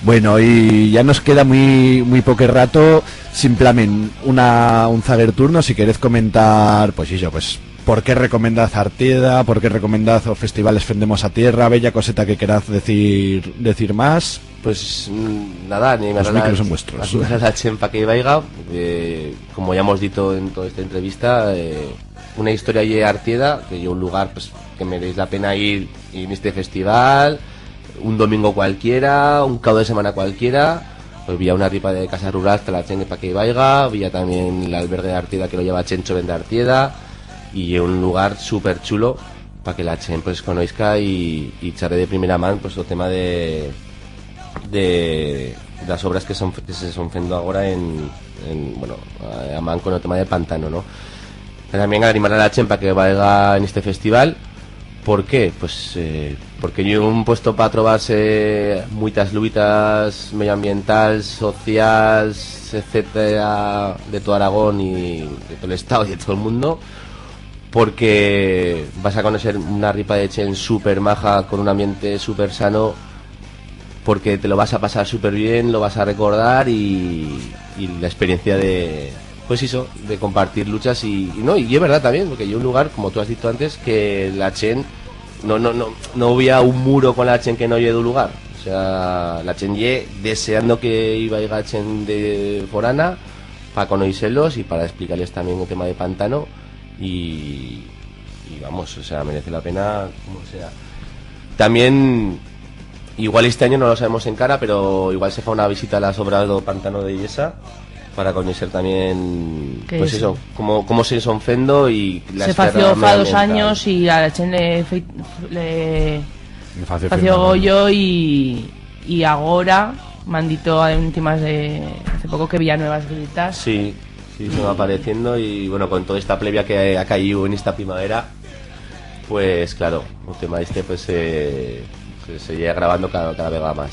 Bueno, y ya nos queda muy, muy poco rato, simplemente una, un zaguer turno, si querez comentar, pues eso, pues, por qué recomendaz Artieda, por qué recomendaz o festival Es Fendemos a Tierra, bella coseta que queraz decir, decir más. Pues, mm, nada, animar Los a la, micros son vuestros. Animar a la chent pa que i vaiga, eh, como ya hemos dito en toda esta entrevista, eh, una historia ye Artieda, que ye un lugar, pues, que mereix la pena ir en este festival, un domingo cualquiera, un cabo de semana cualquiera, pues, bi ha una ripa de casas rurals ta la chent pa que i vaiga, bi ha también l'albergue d'Artieda que lo lleva chent choven d'Artieda, y ye un lugar superchulo pa que la chent, pues, conoixca y, y charre de primera man, pues, o tema de, de, de las obras que son, que se son fendo agora en, en, bueno, a, a man con o tema del pantano, no? También animar a la chent pa que vaiga en este festival. ¿Por qué? Pues, eh, porque ye un puesto pa trobar-se muitas luitas medioambientals, socials, etcétera, de todo Aragón y de todo el estado y de todo el mundo, porque vas a conocer una ripa de chent super maja, con un ambiente super sano, porque te lo vas a pasar súper bien, lo vas a recordar y, y la experiencia de, pues eso, de compartir luchas y, y no, y es verdad también, porque ye un lugar, como tú has dicho antes, que la chent, no, no, no, no había un muro con la chent que no ye d'un lugar. O sea, la chent ye deseando que i vaiga chent de forana pa conoixer-los y para explicar-les también el tema de pantano y, y vamos, o sea, merece la pena, como sea. También, igual este año no lo sabemos encara, pero igual se fa una visita a las obras do Pantano de Yesa para conocer también, pues eso, cómo, cómo se son fendo y la... Se fació fa dos anyos y a la chent le, fe-, le fació goyo y, y agora m'han dito a últimas de, hace poco que Villanueva es Gritas. Sí, sí, se va apareciendo y, bueno, con toda esta plebia que ha caído en esta primavera, pues, claro, el tema este, pues, eh, se, se llega grabando cada, cada vega más.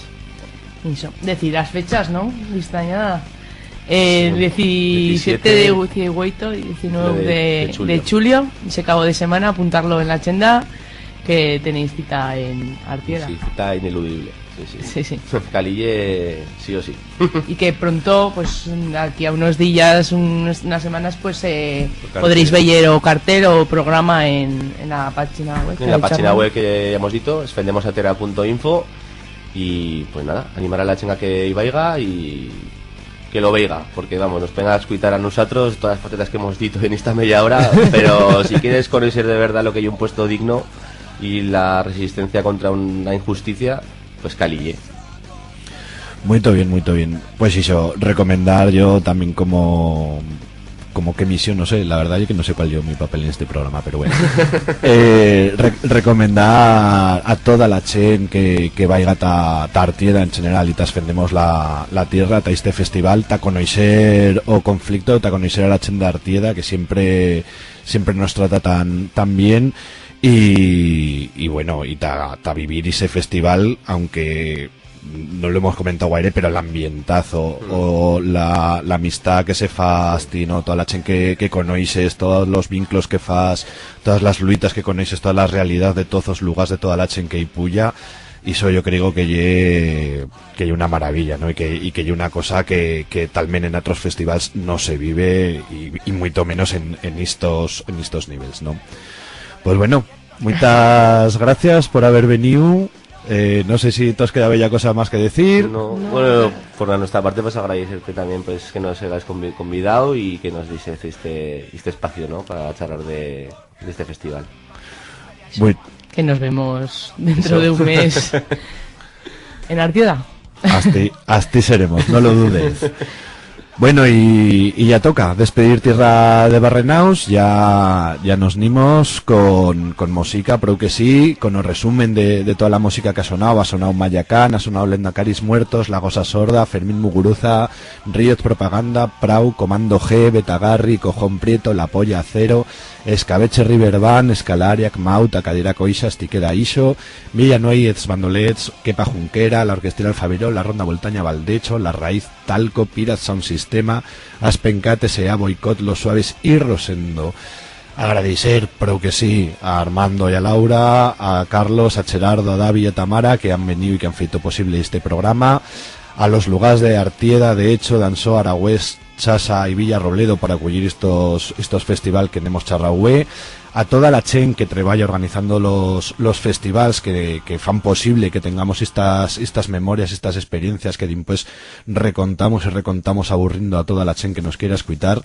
Eso. Decir las fechas, ¿no? Vista ya. Eh, sí, diecisiete de diecisiete, dieciocho y diecinueve de, de chulio. De chulio, ese cabo de semana, apuntarlo en la agenda, que tenéis cita en Artieda. Sí, cita ineludible. Sí, sí. Sí, sí. Caliye, sí o sí. Y que pronto, pues, aquí a unos días, unos, unas semanas, pues, eh, podréis veyer o cartel o programa en, en la página web. En la página web que ya hemos dicho, esfendemosaterra punto info. Y, pues nada, animar a la chent a que i vaiga y que lo veiga, porque, vamos, nos pega escuitar a nusatros todas las patetas que hemos dito en esta media hora, pero si quieres conocer de verdad lo que ye un puesto digno y la resistencia contra una injusticia, pues caliye. Muito bien, muito bien. Pues ixo, recomendar yo también como, como qué misión, no sé, la verdad ye que no sé cuál ye mi papel en este programa, pero bueno. Eh, re-, recomendar a toda la chent que, que vaiga ta, ta Artieda en general y ta Esfendemos la, la Tierra, ta este festival, ta conoixer o conflicto, ta conoixer a la chent d'Artieda, que siempre, siempre nos trata tan, tan bien. Y, y bueno, y ta, ta vivir ese festival, aunque no lo hemos comentado guaire, pero l'ambientazo, mm, o la, la amistat que se fa astí, ¿no? Toda la chent que, que conoixes, todos los vinclos que fas, todas las luitas que conoixes, toda la realidad de todos os lugars, de toda la chent que i puya, ixo yo creo que ye, que ye una maravilla, ¿no? Y que, y que ye una cosa que, que talment en otros festivals no se vive y, y muito menos en, en estos, en estos niveles, ¿no? Pues bueno, muitas gracias por haber veniu. Eh, no sé si tos queda bella cosa más que decir. No, no. Bueno, por la nuestra parte, pues, agradecer-te también, pues, que nos hayas convi-, convidado y que nos dices este, este espacio, ¿no? Para charlar de, de este festival. Muy... Que nos vemos dentro de un mes en Artieda. Astí, astí seremos, no lo dudes. Bueno, y, y ya toca despedir tierra de Barrenaus, ya, ya nos nimos con, con mosica, prou que sí, con o resumen de, de toda la mosica que ha sonau. Ha sonau Mayacán, ha sonau Lendacaris Muertos, La Gosa Sorda, Fermín Muguruza, Ríoz Propaganda, Prau, Comando G, Betagarri, Cojón Prieto, La Polla Acero, Escabeche River Band, Escalariac, Maut, A Cadira Coixa, Estiquera Ixo, Villanueyez Bandolets, Kepa Junquera, La Orquestera Alfabero, La Ronda Voltaña Valdecho, La Raíz, Talco, Pirat Sound Systema, Aspencat, S A, Boicot, Los Suaves y Rosendo. Agradecer, prou que sí, a Armando y a Laura, a Carlos, a Gerardo, a Davi y a Tamara, que han veniu y que han feito posible este programa, a los lugars de Artieda, de Echo, d'Ansó, Aragüés, Chasa y Villarrobledo por acullir estos, estos festival que n'hemos charrau hue, A toda la chent que treballa organizando los, los festivals, que, que fan posible que tengamos estas, estas memorias, estas experiencias que dimpués recontamos y recontamos aburrindo a toda la chent que nos quiera escuitar,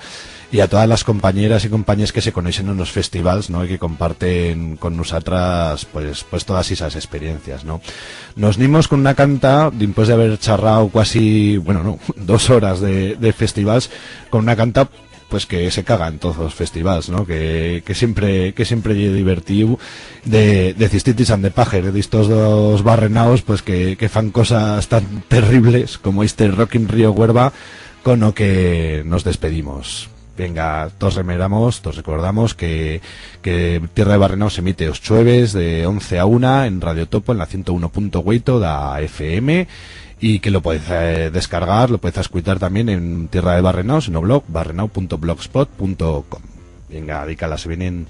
y a todas las compañeras y compañers que se coneixen en los festivals, ¿no? Y que comparten con nusatras, pues, pues todas esas experiencias, ¿no? Nos nimos con una canta, dimpués de haber charrao cuasi, bueno, no, dos horas de, de festivals, con una canta, pues, que se caga en todos los festivals, ¿no? Que, que siempre, que siempre ye divertiu de, de Cistitis and the Pager, de estos dos barrenaos, pues, que, que fan cosas tan terribles como este Rockin' Río Huerva, con lo que nos despedimos. Venga, tos remeramos, tos recordamos que, que Tierra de Barrenaos se emite os chueves de once a una en Radio Topo, en la ciento uno punto oito da F M, y que lo podéis, eh, descargar, lo podéis escuitar también en Tierra de Barrenaos, en o blog, barrenao punto blogspot punto com. Venga, adica, las se vienen.